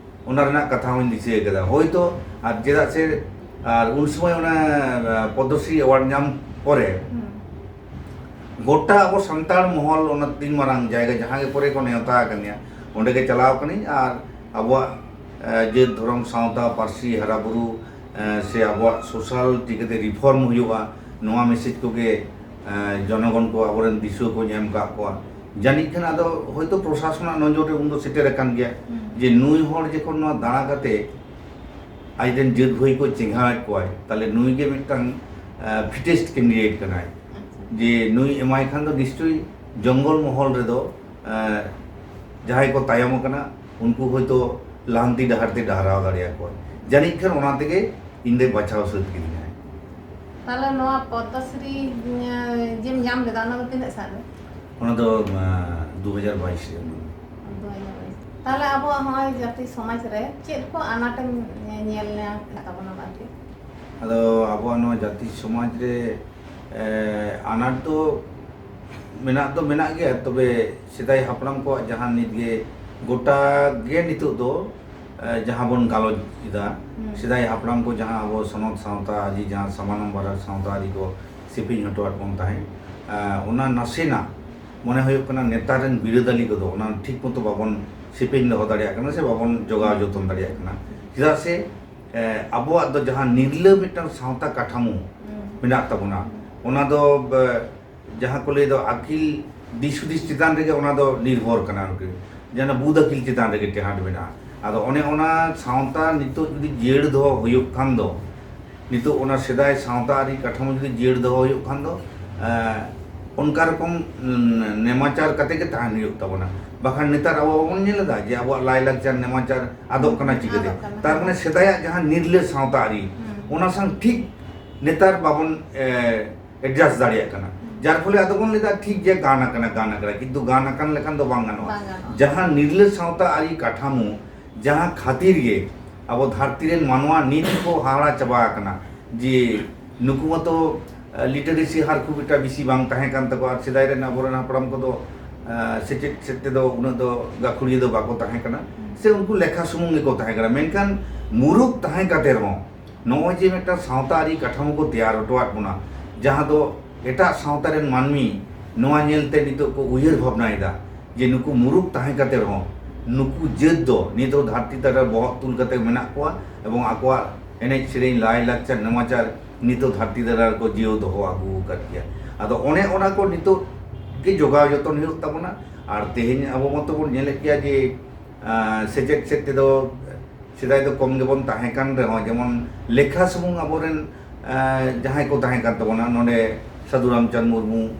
ᱚᱱᱟ ᱨᱮᱱᱟᱜ ᱠᱟᱛᱷᱟ ᱦᱚᱸᱧ ᱫᱤᱥᱟᱹ ᱟᱠᱟᱫᱟ᱾ ᱦᱳᱭᱛᱳ, ᱟᱨ ᱪᱮᱫᱟᱜ ᱥᱮ, ᱟᱨ ᱩᱱ ᱥᱚᱢᱚᱭ ᱚᱱᱟ, ᱟᱸ, ᱯᱚᱫᱽᱢᱚᱥᱨᱤ ᱮᱣᱟᱨᱰ ᱧᱟᱢ ᱯᱚᱨᱮ ᱦᱩᱸ᱾ ᱜᱚᱴᱟ ᱟᱵᱚ ᱥᱟᱱᱛᱟᱲ ᱢᱚᱦᱚᱞ, ᱚᱱᱟ ᱛᱤᱱ ᱢᱟᱨᱟᱝ ᱡᱟᱭᱜᱟ ᱡᱟᱦᱟᱸ ᱜᱮ ᱠᱚᱨᱮ ᱠᱚ ᱱᱮᱣᱛᱟ ᱟᱠᱟᱫᱤᱧᱟ, ᱚᱸᱰᱮ ᱜᱮ ᱪᱟᱞᱟᱣ ᱟᱠᱟᱱᱟᱹᱧ᱾ ᱟᱨ ᱟᱵᱚᱣᱟᱜ, ᱮ, ᱡᱟᱹᱛ, ᱫᱷᱚᱨᱚᱢ, ᱥᱟᱶᱛᱟ, ᱯᱟᱹᱨᱥᱤ ᱦᱟᱨᱟ ᱵᱩᱨᱩ, ᱮ, ᱥᱮ ᱟᱵᱚᱣᱟᱜ ᱥᱳᱥᱟᱞ ᱪᱤᱠᱟᱹᱛᱮ ᱨᱤᱯᱷᱚᱨᱢ ᱦᱩᱭᱩᱜᱼᱟ, ᱱᱚᱣᱟ ᱢᱮᱥᱮᱡᱽ ᱠᱚᱜᱮ, ᱮᱸ, ᱡᱚᱱᱚᱜᱚᱱ ᱠᱚ ᱟᱵᱚᱨᱮᱱ ᱫᱤᱥᱩᱣᱟᱹ ᱠᱚ ᱧᱮᱞ ᱟᱠᱟᱫ ᱠᱚᱣᱟ᱾ ᱡᱟᱹᱱᱤᱡ ᱠᱷᱟᱱ ᱟᱫᱚ ᱦᱚᱭᱛᱳ ᱯᱨᱚᱥᱟᱥᱚᱱᱟᱜ ᱱᱚᱡᱚᱨ ᱨᱮ ᱩᱱᱫᱚ ᱥᱮᱴᱮᱨ ᱟᱠᱟᱱ ᱜᱮᱭᱟ ᱦᱩᱸ᱾ ᱡᱮ ᱱᱩᱭ ᱦᱚᱲ ᱡᱚᱠᱷᱚᱱ ᱱᱚᱣᱟ ᱫᱟᱬᱟ ᱠᱟᱛᱮ ᱟᱡᱨᱮᱱ ᱡᱟᱹᱛ ᱵᱷᱟᱹᱭ ᱠᱚ ᱪᱮᱸᱜᱷᱟᱣᱮᱫ ᱠᱚᱣᱟᱭ, ᱛᱟᱦᱞᱮ ᱱᱩᱭ ᱜᱮ ᱢᱤᱫᱴᱟᱝ, ᱮᱸ, ᱯᱷᱤᱴᱮᱥᱴ ᱠᱮᱱᱰᱤᱰᱮᱴ ᱠᱟᱱᱟᱭ᱾ ᱟᱪᱪᱷᱟ᱾ ᱡᱮ ᱱᱩᱭ ᱮᱢᱟᱭ ᱠᱷᱟᱱ ᱫᱚ ᱱᱤᱥᱪᱚᱭ ᱡᱚᱝᱜᱚᱞ ᱢᱚᱦᱚᱞ ᱨᱮᱫᱚ, ᱮᱸ, ᱡᱟᱦᱟᱸᱭ ᱠᱚ ᱛᱟᱭᱚᱢ ᱟᱠᱟᱱᱟ ᱩᱱᱠᱩ ᱦᱚᱭᱛᱳ ᱞᱟᱦᱟᱱᱛᱤ ᱰᱟᱦᱟᱨ ᱛᱮ ᱰᱟᱦᱨᱟᱣ ᱫᱟᱲᱮᱭᱟᱠᱚᱣᱟ᱾ ᱡᱟᱹᱱᱤᱡ ᱠᱷᱟᱱ ᱚᱱᱟ ᱛᱮᱜᱮ ᱤᱧ ᱫᱚᱭ ᱵᱟᱪᱷᱟᱣ ᱥᱟᱹᱛ ᱠᱤᱫᱤᱧᱟᱭ᱾ ᱛᱟᱦᱞᱮ ᱱᱚᱣᱟ ᱯᱚᱫᱽᱢᱚᱥᱨᱤ, ᱮᱸ, ᱡᱮᱢ ᱧᱟᱢ ᱞᱮᱫᱟ, ᱚᱱᱟ ᱫᱚ ᱛᱤᱱᱟᱹᱜ ᱥᱟᱞ ᱨᱮ? ᱚᱱᱟ ᱫᱚ, ᱮᱸ, ᱫᱩ ᱦᱟᱡᱟᱨ ᱵᱟᱭᱤᱥ ᱨᱮ᱾ ᱫᱩ ᱦᱟᱡᱟᱨ ᱵᱟᱭᱤᱥ᱾ ᱛᱟᱦᱞᱮ ᱟᱵᱚᱣᱟᱜ ᱱᱚᱜᱼᱚᱭ ᱡᱟᱹᱛᱤ ᱥᱚᱢᱟᱡᱽ ᱨᱮ ᱪᱮᱫ ᱠᱚ ᱟᱱᱟᱴᱮᱢ ᱧᱮᱞ ᱧᱟᱢ ᱛᱟᱵᱚᱱᱟ ᱟᱨᱠᱤ? ᱟᱫᱚ ᱟᱵᱚᱣᱟᱜ ᱱᱚᱣᱟ ᱡᱟᱹᱛᱤ ᱥᱚᱢᱟᱡᱽ ᱨᱮ, ᱮᱸ, ᱟᱱᱟᱴ ᱫᱚ ᱢᱮᱱᱟᱜ ᱫᱚ ᱢᱮᱱᱟᱜ ᱜᱮᱭᱟ, ᱛᱚᱵᱮ ᱥᱮᱫᱟᱭ ᱦᱟᱯᱲᱟᱢ ᱠᱚᱣᱟᱜ ᱡᱟᱦᱟᱸ ᱱᱤᱛᱜᱮ ᱜᱚᱴᱟ ᱜᱮ ᱱᱤᱛᱚᱜ ᱫᱚ, ᱮ, ᱡᱟᱦᱟᱸ ᱵᱚᱱ ᱜᱟᱞᱚᱪ ᱮᱫᱟ, ᱦᱩᱸ᱾ ᱥᱮᱫᱟᱭ ᱦᱟᱯᱲᱟᱢ ᱠᱚ ᱡᱟᱦᱟᱸ ᱟᱵᱚ ᱥᱚᱱᱚᱛ ᱥᱟᱶᱛᱟ ᱟᱹᱨᱤ, ᱡᱟᱦᱟᱸ ᱥᱟᱢᱟᱱᱚᱢ ᱵᱟᱨᱟᱠ ᱥᱟᱶᱛᱟ ᱟᱹᱨᱤ ᱠᱚ ᱥᱮᱯᱮᱧ ᱦᱚᱴᱚᱣᱟᱫ ᱵᱚᱱ ᱛᱟᱦᱮᱸᱫ, ᱮ, ᱚᱱᱟ ᱱᱟᱥᱮᱱᱟᱜ ᱢᱚᱱᱮ ᱦᱩᱭᱩᱜ ᱠᱟᱱᱟ ᱱᱮᱛᱟᱨ ᱨᱮᱱ ᱵᱤᱨᱟᱹᱫᱟᱹᱞᱤ ᱠᱚᱫᱚ ᱚᱱᱟ ᱴᱷᱤᱠ ᱢᱚᱛᱚ ᱵᱟᱵᱚᱱ ᱥᱮᱯᱮᱧ ᱫᱚᱦᱚ ᱫᱟᱲᱮᱭᱟᱜ ᱠᱟᱱᱟ ᱥᱮ ᱵᱟᱵᱚᱱ ᱡᱚᱜᱟᱣ ᱡᱚᱛᱚᱱ ᱫᱟᱲᱮᱭᱟᱜ ᱠᱟᱱᱟ᱾ ᱪᱮᱫᱟᱜ ᱥᱮ, ᱮ, ᱟᱵᱚᱣᱟᱜ ᱫᱚ ᱡᱟᱦᱟᱸ ᱱᱤᱨᱞᱟᱹ ᱢᱤᱫᱴᱟᱝ ᱥᱟᱶᱛᱟ ᱠᱟᱴᱷᱟᱢᱳ ᱦᱩᱸ᱾ ᱢᱮᱱᱟᱜ ᱛᱟᱵᱚᱱᱟ, ᱦᱩᱸ᱾ ᱚᱱᱟ ᱫᱚ, ᱮ, ᱡᱟᱦᱟᱸ ᱠᱚ ᱞᱟᱹᱭ ᱫᱚ ᱟᱹᱠᱤᱞ ᱫᱤᱥ ᱦᱩᱫᱤᱥ ᱪᱮᱛᱟᱱ ᱨᱮᱜᱮ ᱚᱱᱟ ᱫᱚ ᱱᱤᱨᱵᱷᱚᱨ ᱠᱟᱱᱟ ᱟᱨᱠᱤ᱾ ᱡᱟᱦᱟᱸ ᱵᱩᱫ ᱟᱹᱠᱤᱞ ᱪᱮᱛᱟᱱ ᱨᱮᱜᱮ ᱴᱮᱦᱟᱸᱰ ᱢᱮᱱᱟᱜᱼᱟ᱾ ᱟᱫᱚ ᱚᱱᱮ ᱚᱱᱟ ᱥᱟᱶᱛᱟ ᱱᱤᱛᱚᱜ ᱡᱩᱫᱤ ᱡᱤᱭᱟᱹᱲ ᱫᱚᱦᱚ ᱦᱩᱭᱩᱜ ᱠᱷᱟᱱ ᱫᱚ, ᱱᱤᱛᱚᱜ ᱚᱱᱟ ᱥᱮᱫᱟᱭ ᱥᱟᱶᱛᱟ ᱟᱹᱨᱤ ᱠᱟᱴᱷᱟᱢᱳ ᱡᱩᱫᱤ ᱡᱤᱭᱟᱹᱲ ᱫᱚᱦᱚ ᱦᱩᱭᱩᱜ ᱠᱷᱟᱱ ᱫᱚ, ᱮᱸ, ᱚᱱᱠᱟ ᱨᱚᱠᱚᱢ, ᱩᱸ, ᱱᱮᱢᱟᱪᱟᱨ ᱠᱟᱛᱮ ᱜᱮ ᱛᱟᱦᱮᱱ ᱦᱩᱭᱩᱜ ᱛᱟᱵᱚᱱᱟ᱾ ᱵᱟᱠᱷᱟᱱ ᱱᱮᱛᱟᱨ ᱟᱵᱚ ᱵᱟᱵᱚᱱ ᱧᱮᱞ ᱮᱫᱟ ᱡᱮ ᱟᱵᱚᱣᱟᱜ ᱞᱟᱭᱼᱞᱟᱠᱪᱟᱨ ᱱᱮᱢᱟᱪᱟᱨ ᱟᱫᱚᱜ ᱠᱟᱱᱟ ᱪᱤᱠᱟᱹᱛᱮ? ᱟᱫᱚᱜ ᱠᱟᱱᱟ᱾ ᱛᱟᱨ ᱢᱟᱱᱮ ᱥᱮᱫᱟᱭᱟᱜ ᱡᱟᱦᱟᱸ ᱱᱤᱨᱞᱟᱹ ᱥᱟᱶᱛᱟ ᱟᱹᱨᱤ, ᱦᱩᱸ᱾ ᱚᱱᱟ ᱥᱟᱶ ᱴᱷᱤᱠ ᱱᱮᱛᱟᱨ ᱵᱟᱵᱚᱱ, ᱮ, adjust ᱫᱟᱲᱮᱭᱟᱜ ᱠᱟᱱᱟ᱾ ᱦᱩᱸ᱾ ᱡᱟᱨ ᱯᱷᱚᱞᱮ ᱟᱫᱚ ᱵᱚᱱ ᱞᱟᱹᱭᱫᱟ, "ᱴᱷᱤᱠ ᱜᱮᱭᱟ, ᱜᱟᱱ ᱟᱠᱟᱱᱟ, ᱜᱟᱱ ᱟᱠᱟᱱᱟ," ᱠᱤᱱᱛᱩ ᱜᱟᱱ ᱟᱠᱟᱱ ᱞᱮᱠᱷᱟᱱ ᱫᱚ ᱵᱟᱝ ᱜᱟᱱᱚᱜᱼᱟ᱾ ᱵᱟᱝ ᱜᱟᱱᱚᱜᱼᱟ᱾ ᱡᱟᱦᱟᱸ ᱱᱤᱨᱞᱟᱹ ᱥᱟᱶᱛᱟ ᱟᱹᱨᱤ ᱠᱟᱴᱷᱟᱢᱳ, ᱡᱟᱦᱟᱸ ᱠᱷᱟᱹᱛᱤᱨ ᱜᱮ ᱟᱵᱚ ᱫᱷᱟᱹᱨᱛᱤ ᱨᱮᱱ ᱢᱟᱱᱣᱟ ᱱᱤᱛ ᱠᱚ ᱦᱟᱦᱟᱲᱟ ᱪᱟᱵᱟ ᱟᱠᱟᱱᱟ, ᱡᱮ ᱱᱩᱠᱩ ᱢᱟᱛᱚ, ᱮ, literacy ᱦᱟᱨ ᱠᱷᱩᱵ ᱮᱠᱴᱟ ᱵᱮᱥᱤ ᱵᱟᱝ ᱛᱟᱦᱮᱸ ᱠᱟᱱ ᱛᱟᱠᱚᱣᱟ, ᱟᱨ ᱥᱮᱫᱟᱭ ᱨᱮᱱ ᱟᱵᱚᱨᱮᱱ ᱦᱟᱯᱲᱟᱢ ᱠᱚᱫᱚ, ᱮ, ᱥᱮᱪᱮᱫ ᱥᱮᱫ ᱛᱮᱫᱚ ᱩᱱᱟᱹᱜ ᱫᱚ ᱜᱟᱹᱠᱷᱩᱲᱤᱭᱟᱹ ᱫᱚ ᱵᱟᱠᱚ ᱛᱟᱦᱮᱸ ᱠᱟᱱᱟ, ᱦᱩᱸ᱾ ᱥᱮ ᱩᱱᱠᱩ ᱞᱮᱠᱷᱟ ᱥᱩᱢᱩᱝ ᱜᱮᱠᱚ ᱛᱟᱦᱮᱸ ᱠᱟᱱᱟ᱾ ᱢᱮᱱᱠᱷᱟᱱ ᱢᱩᱨᱩᱠᱷ ᱛᱟᱦᱮᱸ ᱠᱟᱛᱮ ᱨᱮᱦᱚᱸ ᱱᱚᱜᱼᱚᱭ ᱡᱮ ᱢᱤᱫᱴᱟᱝ ᱥᱟᱶᱛᱟ ᱟᱹᱨᱤ ᱠᱟᱴᱷᱟᱢᱳ ᱠᱚ ᱛᱮᱭᱟᱨ ᱦᱚᱴᱚᱣᱟᱫ ᱵᱚᱱᱟ, ᱡᱟᱦᱟᱸ ᱫᱚ ᱮᱴᱟᱜ ᱥᱟᱶᱛᱟ ᱨᱮᱱ ᱢᱟᱹᱱᱢᱤ ᱱᱚᱣᱟ ᱧᱮᱞᱛᱮ ᱱᱤᱛᱚᱜ ᱠᱚ ᱩᱭᱦᱟᱹᱨ ᱵᱷᱟᱵᱽᱱᱟᱭᱮᱫᱟ ᱡᱮ ᱱᱩᱠᱩ ᱢᱩᱨᱩᱠᱷ ᱛᱟᱦᱮᱸ ᱠᱟᱛᱮ ᱨᱮᱦᱚᱸ ᱱᱩᱠᱩ ᱡᱟᱹᱛ ᱫᱚ ᱱᱤᱛᱚᱜ ᱫᱷᱟᱹᱨᱛᱤ ᱛᱟᱞᱟ ᱨᱮ ᱵᱚᱦᱚᱜ ᱛᱩᱞ ᱠᱟᱛᱮ ᱢᱮᱱᱟᱜ ᱠᱚᱣᱟ ᱮᱵᱚᱝ ᱟᱠᱚᱣᱟᱜ ᱮᱱᱮᱡ ᱥᱮᱨᱮᱧ, ᱞᱟᱭ ᱞᱟᱠᱪᱟᱨ, ᱱᱮᱢᱟᱪᱟᱨ ᱱᱤᱛᱚᱜ ᱫᱷᱟᱹᱨᱛᱤ ᱛᱟᱞᱟ ᱨᱮᱠᱚ ᱡᱤᱭᱟᱹᱣ ᱫᱚᱦᱚ ᱟᱹᱜᱩ ᱟᱠᱟᱫ ᱜᱮᱭᱟ᱾ ᱟᱫᱚ ᱚᱱᱮ ᱚᱱᱟ ᱠᱚ ᱱᱤᱛᱚᱜ ᱜᱮ ᱡᱚᱜᱟᱣ ᱡᱚᱛᱚᱱ ᱦᱩᱭᱩᱜ ᱛᱟᱵᱚᱱᱟ᱾ ᱟᱨ ᱛᱮᱦᱮᱧ ᱟᱵᱚ ᱢᱟᱛᱚ ᱵᱚᱱ ᱧᱮᱞᱮᱫ ᱜᱮᱭᱟ ᱡᱮ, ᱟᱸ, ᱥᱮᱪᱮᱫ ᱥᱮᱫ ᱛᱮᱫᱚ ᱥᱮᱫᱟᱭ ᱫᱚ ᱠᱚᱢ ᱜᱮᱵᱚᱱ ᱛᱟᱦᱮᱸ ᱠᱟᱱ ᱨᱮᱦᱚᱸ, ᱡᱮᱢᱚᱱ ᱞᱮᱠᱷᱟ ᱥᱩᱢᱩᱝ ᱟᱵᱚᱨᱮᱱ, ᱟᱸ, ᱡᱟᱦᱟᱸᱭ ᱠᱚ ᱛᱟᱦᱮᱸ ᱠᱟᱱ ᱛᱟᱵᱚᱱᱟ, ᱱᱚᱰᱮ ᱥᱟᱹᱫᱷᱩ ᱨᱟᱢᱪᱟᱸᱫᱽ ᱢᱩᱨᱢᱩ,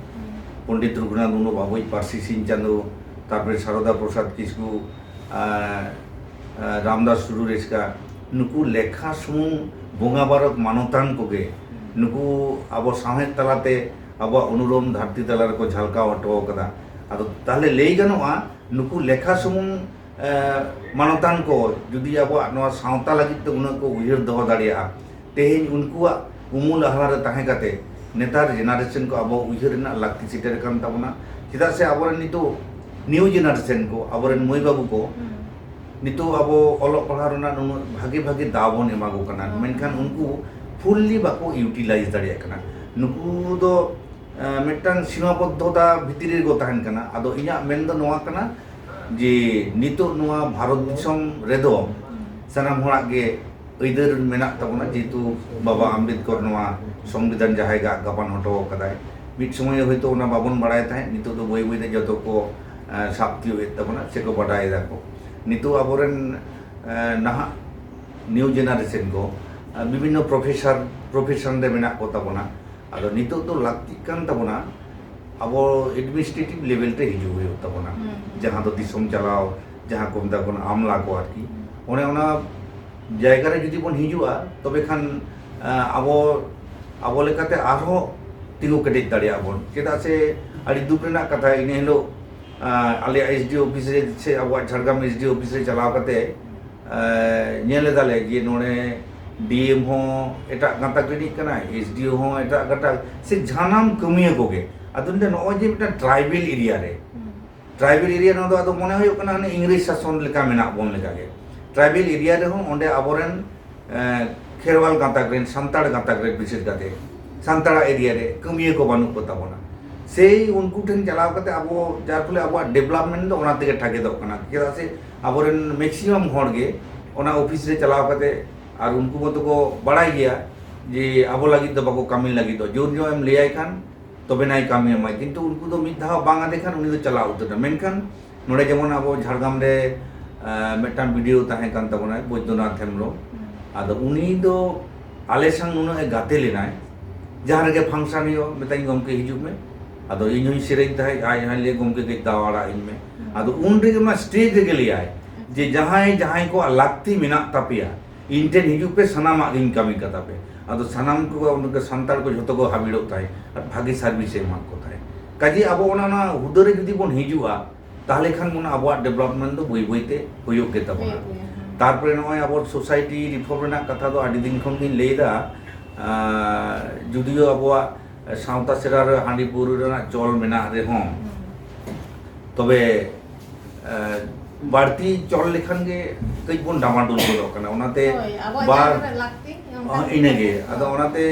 ᱯᱚᱱᱰᱤᱛ ᱨᱚᱜᱷᱩᱱᱟᱛᱷ ᱢᱩᱨᱢᱩ, ᱟᱵᱚᱭᱤᱡ ᱯᱟᱹᱨᱥᱤ ᱥᱤᱧ ᱪᱟᱸᱫᱳ, ᱛᱟᱨᱯᱚᱨᱮ ᱥᱟᱨᱚᱫᱟ ᱯᱨᱚᱥᱟᱫᱽ ᱠᱤᱥᱠᱩ, ᱟᱸ, ᱟᱸ, ᱨᱟᱢᱫᱟᱥ ᱴᱩᱰᱩ ᱨᱮᱥᱠᱟ, ᱱᱩᱠᱩ ᱞᱮᱠᱷᱟ ᱥᱩᱢᱩᱝ ᱵᱚᱸᱜᱟ ᱵᱟᱨᱚᱠ ᱢᱟᱱᱚᱛᱟᱱ ᱠᱚᱜᱮ ᱱᱩᱠᱩ ᱟᱵᱚ ᱥᱟᱶᱦᱮᱫ ᱛᱟᱞᱟᱛᱮ ᱟᱵᱚᱣᱟᱜ ᱚᱱᱩᱨᱚᱢ ᱫᱷᱟᱹᱨᱛᱤ ᱛᱟᱞᱟ ᱨᱮᱠᱚ ᱡᱷᱟᱞᱠᱟᱣ ᱦᱚᱴᱚ ᱟᱠᱟᱫᱟ᱾ ᱟᱫᱚ ᱛᱟᱦᱞᱮ ᱞᱟᱹᱭ ᱜᱟᱱᱚᱜᱼᱟ, ᱱᱩᱠᱩ ᱞᱮᱠᱷᱟ ᱥᱩᱢᱩᱝ, ᱮ, ᱢᱟᱱᱚᱛᱟᱱ ᱠᱚ ᱡᱩᱫᱤ ᱟᱵᱚᱣᱟᱜ ᱱᱚᱣᱟ ᱥᱟᱶᱛᱟ ᱞᱟᱹᱜᱤᱫ ᱛᱮ ᱩᱱᱟᱹᱜ ᱠᱚ ᱩᱭᱦᱟᱹᱨ ᱫᱚᱦᱚ ᱫᱟᱲᱮᱭᱟᱜᱼᱟ, ᱛᱮᱦᱮᱧ ᱩᱱᱠᱩᱣᱟᱜ ᱩᱢᱩᱞ ᱟᱦᱞᱟ ᱨᱮ ᱛᱟᱦᱮᱸ ᱠᱟᱛᱮ ᱱᱮᱛᱟᱨ ᱡᱮᱱᱟᱨᱮᱥᱚᱱ ᱠᱚ ᱟᱵᱚ ᱩᱭᱦᱟᱹᱨ ᱨᱮᱱᱟᱜ ᱞᱟᱹᱠᱛᱤ ᱥᱮᱴᱮᱨ ᱟᱠᱟᱱ ᱛᱟᱵᱚᱱᱟ᱾ ᱪᱮᱫᱟᱜ ᱥᱮ ᱟᱵᱚᱨᱮᱱ ᱱᱤᱛᱚᱜ ᱱᱤᱭᱩ ᱡᱮᱱᱟᱨᱮᱥᱚᱱ ᱠᱚ, ᱟᱵᱚᱨᱮᱱ ᱢᱟᱹᱭ ᱵᱟᱹᱵᱩ ᱠᱚ, ᱦᱩᱸ᱾ ᱱᱤᱛᱚᱜ ᱟᱵᱚ ᱚᱞᱚᱜ ᱯᱟᱲᱦᱟᱣ ᱨᱮᱱᱟᱜ ᱱᱩᱱᱟᱹᱜ ᱵᱷᱟᱜᱮ ᱵᱷᱟᱜᱮ ᱫᱟᱣ ᱵᱚᱱ ᱮᱢᱟ ᱠᱚ ᱠᱟᱱᱟ, ᱦᱩᱸ᱾ ᱢᱮᱱᱠᱷᱟᱱ ᱩᱱᱠᱩ ᱯᱷᱩᱞᱞᱤ ᱵᱟᱠᱚ ᱤᱭᱩᱴᱤᱞᱟᱭᱤᱡᱽ ᱫᱟᱲᱮᱭᱟᱜ ᱠᱟᱱᱟ᱾ ᱱᱩᱠᱩ ᱫᱚ, ᱮᱸ, ᱢᱤᱫᱴᱟᱝ ᱥᱤᱢᱟᱵᱚᱫᱽᱫᱷᱚᱛᱟ ᱵᱷᱤᱛᱨᱤ ᱨᱮᱠᱚ ᱛᱟᱦᱮᱱ ᱠᱟᱱᱟ᱾ ᱟᱫᱚ ᱤᱧᱟᱹᱜ ᱢᱮᱱ ᱫᱚ ᱱᱚᱣᱟ ᱠᱟᱱᱟ ᱡᱮ ᱱᱤᱛᱚᱜ ᱱᱚᱣᱟ ᱵᱷᱟᱨᱚᱛ ᱫᱤᱥᱚᱢ ᱨᱮᱫᱚ ᱥᱟᱱᱟᱢ ᱦᱚᱲᱟᱜ ᱜᱮ ᱟᱹᱭᱫᱟᱹᱨ ᱢᱮᱱᱟᱜ ᱛᱟᱵᱚᱱᱟ, ᱡᱮᱦᱮᱛᱩ ᱵᱟᱵᱟ ᱟᱢᱵᱮᱫᱠᱚᱨ ᱱᱚᱣᱟ ᱥᱚᱝᱵᱤᱫᱷᱟᱱ ᱡᱟᱦᱟᱸᱭ ᱜᱟ-, ᱜᱟᱵᱟᱱ ᱦᱚᱴᱚ ᱟᱠᱟᱫᱟᱭ᱾ ᱢᱤᱫ ᱥᱚᱢᱚᱭ ᱦᱚᱭᱛᱳ ᱚᱱᱟ ᱵᱟᱵᱚᱱ ᱵᱟᱲᱟᱭ ᱛᱟᱦᱮᱸᱫ, ᱱᱤᱛᱚᱜ ᱫᱚ ᱵᱟᱹᱭ ᱵᱟᱹᱭ ᱛᱮ ᱡᱚᱛᱚ ᱠᱚ, ᱮᱸ, ᱥᱟᱵ ᱛᱤᱭᱳᱜ ᱮᱫ ᱛᱟᱵᱚᱱᱟ, ᱥᱮᱠᱚ ᱵᱟᱰᱟᱭ ᱫᱟᱠᱚ᱾ ᱱᱤᱛᱚᱜ ᱟᱵᱚᱨᱮᱱ, ᱮᱸ, ᱱᱟᱦᱟᱜ ᱱᱤᱭᱩ ᱡᱮᱱᱟᱨᱮᱥᱚᱱ ᱠᱚ, ᱮᱸ, ᱵᱤᱵᱷᱤᱱᱱᱚ ᱯᱨᱚᱯᱷᱮᱥᱚᱨ, ᱯᱨᱚᱯᱷᱮᱥᱚᱱ ᱨᱮ ᱢᱮᱱᱟᱜ ᱠᱚ ᱛᱟᱵᱚᱱᱟ᱾ ᱟᱫᱚ ᱱᱤᱛᱚᱜ ᱫᱚ ᱞᱟᱹᱠᱛᱤᱜ ᱠᱟᱱ ᱛᱟᱵᱚᱱᱟ ᱟᱵᱚ ᱮᱰᱢᱤᱱᱤᱥᱴᱨᱮᱴᱤᱵᱷ ᱞᱮᱵᱮᱞ ᱨᱮ ᱦᱤᱡᱩᱜ ᱦᱩᱭᱩᱜ ᱛᱟᱵᱚᱱᱟ, ᱦᱩᱸ, ᱦᱩᱸ᱾ ᱡᱟᱦᱟᱸ ᱫᱚ ᱫᱤᱥᱚᱢ ᱪᱟᱞᱟᱣ, ᱡᱟᱦᱟᱸ ᱠᱚ ᱢᱮᱛᱟ ᱠᱚ ᱠᱟᱱᱟ ᱟᱢᱞᱟ ᱠᱚ ᱟᱨᱠᱤ᱾ ᱦᱩᱸ᱾ ᱚᱱᱮ ᱚᱱᱟ ᱡᱟᱭᱜᱟ ᱨᱮ ᱡᱩᱫᱤ ᱵᱚᱱ ᱦᱤᱡᱩᱜᱼᱟ, ᱛᱚᱵᱮ ᱠᱷᱟᱱ, ᱟᱸ, ᱟᱵᱚ, ᱟᱵᱚ ᱞᱮᱠᱟᱛᱮ ᱟᱨᱦᱚᱸ ᱛᱤᱸᱜᱩ ᱠᱮᱴᱮᱡ ᱫᱟᱲᱮᱭᱟᱜᱼᱟ ᱵᱚᱱ᱾ ᱪᱮᱫᱟᱜ ᱥᱮ ᱟᱹᱰᱤ ᱫᱩᱠ ᱨᱮᱱᱟᱜ ᱠᱟᱛᱷᱟ, ᱤᱱᱟᱹ ᱦᱤᱞᱳᱜ, ᱟᱸ, ᱟᱞᱮᱭᱟᱜ ᱮᱥ ᱰᱤ ᱳ ᱚᱯᱷᱤᱥ ᱨᱮ, ᱥᱮ ᱟᱵᱚᱣᱟᱜ Jhargram S D O office ᱨᱮ ᱪᱟᱞᱟᱣ ᱠᱟᱛᱮ, ᱮ, ᱧᱮᱞ ᱮᱫᱟᱞᱮ ᱡᱮ ᱱᱚᱰᱮ ᱰᱤ ᱮᱢ ᱦᱚᱸ ᱮᱴᱟᱜ ᱜᱟᱛᱟᱠ ᱨᱤᱱᱤᱡ ᱠᱟᱱᱟᱭ, ᱮᱥ ᱰᱤ ᱳ ᱦᱚᱸ ᱮᱴᱟᱜ ᱜᱟᱛᱟᱠ, ᱥᱮ ᱡᱷᱟᱱᱟᱢ ᱠᱟᱹᱢᱤᱭᱟᱹ ᱠᱚᱜᱮ᱾ ᱟᱫᱚ ᱱᱚᱜᱼᱚᱭ ᱡᱮ ᱢᱤᱫᱴᱟᱝ ᱴᱨᱟᱭᱵᱮᱞ ᱮᱨᱤᱭᱟ ᱨᱮ, ᱦᱩᱸ᱾ ᱴᱨᱟᱭᱵᱮᱞ ᱮᱨᱤᱭᱟ, ᱱᱚᱣᱟ ᱫᱚ ᱟᱫᱚ ᱢᱚᱱᱮ ᱦᱩᱭᱩᱜ ᱠᱟᱱᱟ ᱦᱟᱱᱮ ᱤᱝᱨᱮᱡᱽ ᱥᱟᱥᱚᱱ ᱞᱮᱠᱟ ᱢᱮᱱᱟᱜ ᱵᱚᱱ ᱞᱮᱠᱟᱜᱮ᱾ ᱴᱨᱟᱭᱵᱮᱞ ᱮᱨᱤᱭᱟ ᱨᱮᱦᱚᱸ ᱚᱸᱰᱮ ᱟᱵᱚᱨᱮᱱ, ᱮ, ᱠᱷᱮᱨᱣᱟᱞ ᱜᱟᱛᱟᱠ ᱨᱮᱱ, ᱥᱟᱱᱛᱟᱲ ᱜᱟᱛᱟᱠ ᱨᱮᱱ, ᱵᱤᱥᱮᱥ ᱠᱟᱛᱮ ᱥᱟᱱᱛᱟᱲᱟᱜ ᱮᱨᱤᱭᱟ ᱨᱮ ᱠᱟᱹᱢᱤᱭᱟᱹ ᱠᱚ ᱵᱟᱹᱱᱩᱜ ᱠᱚ ᱛᱟᱵᱚᱱᱟ᱾ ᱥᱮᱭ ᱩᱱᱠᱩ ᱴᱷᱮᱱ ᱪᱟᱞᱟᱣ ᱠᱟᱛᱮ ᱟᱵᱚ, ᱡᱟᱨ ᱯᱷᱚᱞᱮ ᱟᱵᱚᱣᱟᱜ ᱰᱮᱵᱷᱞᱚᱯᱢᱮᱱᱴ ᱫᱚ ᱚᱱᱟ ᱛᱮᱜᱮ ᱴᱷᱟᱜᱮᱫᱚᱜ ᱠᱟᱱᱟ᱾ ᱪᱮᱫᱟᱜ ᱥᱮ ᱟᱵᱚᱨᱮᱱ ᱢᱮᱠᱥᱤᱢᱟᱢ ᱦᱚᱲ ᱜᱮ ᱚᱱᱟ ᱚᱯᱷᱤᱥ ᱨᱮ ᱪᱟᱞᱟᱣ ᱠᱟᱛᱮ, ᱟᱨ ᱩᱱᱠᱩ ᱢᱟᱛᱚ ᱠᱚ ᱵᱟᱲᱟᱭ ᱜᱮᱭᱟ ᱡᱮ ᱟᱵᱚ ᱞᱟᱹᱜᱤᱫ ᱫᱚ ᱵᱟᱠᱚ ᱠᱟᱹᱢᱤ ᱞᱟᱹᱜᱤᱫᱚᱜ᱾ ᱡᱳᱨ ᱧᱚᱜ ᱮᱢ ᱞᱟᱹᱭᱟᱭ ᱠᱷᱟᱱ ᱛᱚᱵᱮᱱᱟᱭ ᱠᱟᱹᱢᱤ ᱮᱢᱟᱭ, ᱠᱤᱱᱛᱩ ᱩᱱᱠᱩ ᱫᱚ ᱢᱤᱫ ᱫᱷᱟᱣ ᱵᱟᱝ ᱟᱫᱮ ᱠᱷᱟᱱ ᱩᱱᱤ ᱫᱚ ᱪᱟᱞᱟᱣ ᱩᱛᱟᱹᱨ ᱮᱱᱟ᱾ ᱢᱮᱱᱠᱷᱟᱱ ᱱᱚᱰᱮ ᱡᱮᱢᱚᱱ ᱟᱵᱚ ᱡᱷᱟᱲᱜᱨᱟᱢ ᱨᱮ ᱟᱸ, ᱢᱤᱫᱴᱟᱝ ᱵᱤ ᱰᱤ ᱳ ᱛᱟᱦᱮᱸ ᱠᱟᱱ ᱛᱟᱵᱚᱱᱟᱭ, ᱵᱳᱭᱫᱚᱱᱟᱛᱷ ᱦᱮᱢᱵᱨᱚᱢ᱾ ᱟᱫᱚ ᱩᱱᱤ ᱫᱚ ᱟᱞᱮ ᱥᱟᱝ ᱱᱩᱱᱟᱹᱜ ᱮ ᱜᱟᱛᱮ ᱞᱮᱱᱟᱭ, ᱡᱟᱦᱟᱸ ᱨᱮᱜᱮ function ᱦᱩᱭᱩᱜᱼᱟ, ᱢᱮᱛᱟᱧ, "ᱜᱚᱢᱠᱮ, ᱦᱤᱡᱩᱜ ᱢᱮ᱾" ᱟᱫᱚ ᱤᱧ ᱦᱚᱸᱧ ᱥᱮᱨᱮᱧ ᱛᱟᱦᱮᱸᱫ, ᱟᱡ ᱦᱚᱸᱭ ᱞᱟᱹᱭᱟ, "ᱜᱚᱢᱠᱮ, ᱠᱟᱹᱡ ᱫᱟᱣ ᱟᱲᱟᱜ ᱟᱹᱧ ᱢᱮ᱾" ᱟᱫᱚ ᱩᱱ ᱨᱮᱜᱮ ᱚᱱᱟ stage ᱨᱮᱜᱮ ᱞᱟᱹᱭᱟᱭ ᱡᱮ, "ᱡᱟᱦᱟᱸᱭ ᱡᱟᱦᱟᱸᱭ ᱠᱚᱣᱟᱜ ᱞᱟᱹᱠᱛᱤ ᱢᱮᱱᱟᱜ ᱛᱟᱯᱮᱭᱟ, ᱤᱧ ᱴᱷᱮᱱ ᱦᱤᱡᱩᱜ ᱯᱮ, ᱥᱟᱱᱟᱢᱟᱜ ᱜᱤᱧ ᱠᱟᱹᱢᱤ ᱠᱟᱛᱟ ᱯᱮ᱾" ᱟᱫᱚ ᱥᱟᱱᱟᱢ ᱠᱚ, ᱩᱱᱠᱩ ᱥᱟᱱᱛᱟᱲ ᱠᱚ ᱡᱷᱚᱛᱚ ᱠᱚ ᱦᱟᱹᱵᱤᱲᱚᱜ ᱛᱟᱦᱮᱸᱫ ᱟᱨ ᱵᱷᱟᱹᱜᱤ service ᱮ ᱮᱢᱟᱫ ᱠᱚ ᱛᱟᱦᱮᱸᱫ᱾ ᱠᱟᱡᱮ ᱟᱵᱚ ᱚᱱᱟ, ᱚᱱᱟ ᱦᱩᱫᱟᱹ ᱨᱮ ᱡᱩᱫᱤ ᱵᱚᱱ ᱦᱤᱡᱩᱜᱼᱟ, ᱛᱟᱦᱚᱞᱮ ᱠᱷᱟᱱ ᱢᱚᱱᱮ ᱟᱵᱚᱣᱟᱜ development ᱫᱚ ᱵᱟᱹᱭ ᱵᱟᱹᱭ ᱛᱮ ᱦᱩᱭᱩᱜ ᱜᱮ ᱛᱟᱵᱚᱱᱟ᱾ ᱦᱩᱭᱩᱜ ᱜᱮᱭᱟ, ᱦᱮᱸ᱾ ᱛᱟᱨᱯᱚᱨᱮ ᱱᱚᱜᱼᱚᱭ ᱟᱵᱚ society reform ᱨᱮᱱᱟᱜ ᱠᱟᱛᱷᱟ ᱫᱚ ᱟᱹᱰᱤ ᱫᱤᱱ ᱠᱷᱚᱱ ᱜᱤᱧ ᱞᱟᱹᱭ ᱮᱫᱟ᱾ ᱟᱸ, ᱡᱩᱫᱤᱭᱳ ᱟᱵᱚᱣᱟᱜ ᱥᱟᱶᱛᱟ ᱥᱮᱨᱟ ᱨᱮ ᱦᱟᱺᱰᱤ ᱯᱟᱹᱣᱨᱟᱹ ᱨᱮᱱᱟᱜ ᱪᱚᱞ ᱢᱮᱱᱟᱜ ᱨᱮᱦᱚᱸ, ᱦᱩᱸ᱾ ᱛᱚᱵᱮ, ᱟᱸ, ᱵᱟᱹᱲᱛᱤ ᱪᱚᱞ ᱞᱮᱠᱷᱟᱱ ᱜᱮ ᱠᱟᱹᱡ ᱵᱚᱱ ᱰᱟᱢᱟᱰᱳᱞ ᱜᱚᱫᱚᱜ ᱠᱟᱱᱟ᱾ ᱚᱱᱟᱛᱮ ᱦᱳᱭ, ᱟᱵᱚᱣᱟᱜ ᱵᱟᱨ ᱡᱟᱦᱟᱸ ᱛᱤᱱᱟᱹᱜ ᱞᱟᱹᱠᱛᱤ, ᱚᱱᱠᱟ ᱦᱚᱸ, ᱜᱮ ᱤᱱᱟᱹᱜᱮ᱾ ᱦᱮᱸ᱾ ᱟᱫᱚ ᱚᱱᱟᱛᱮ,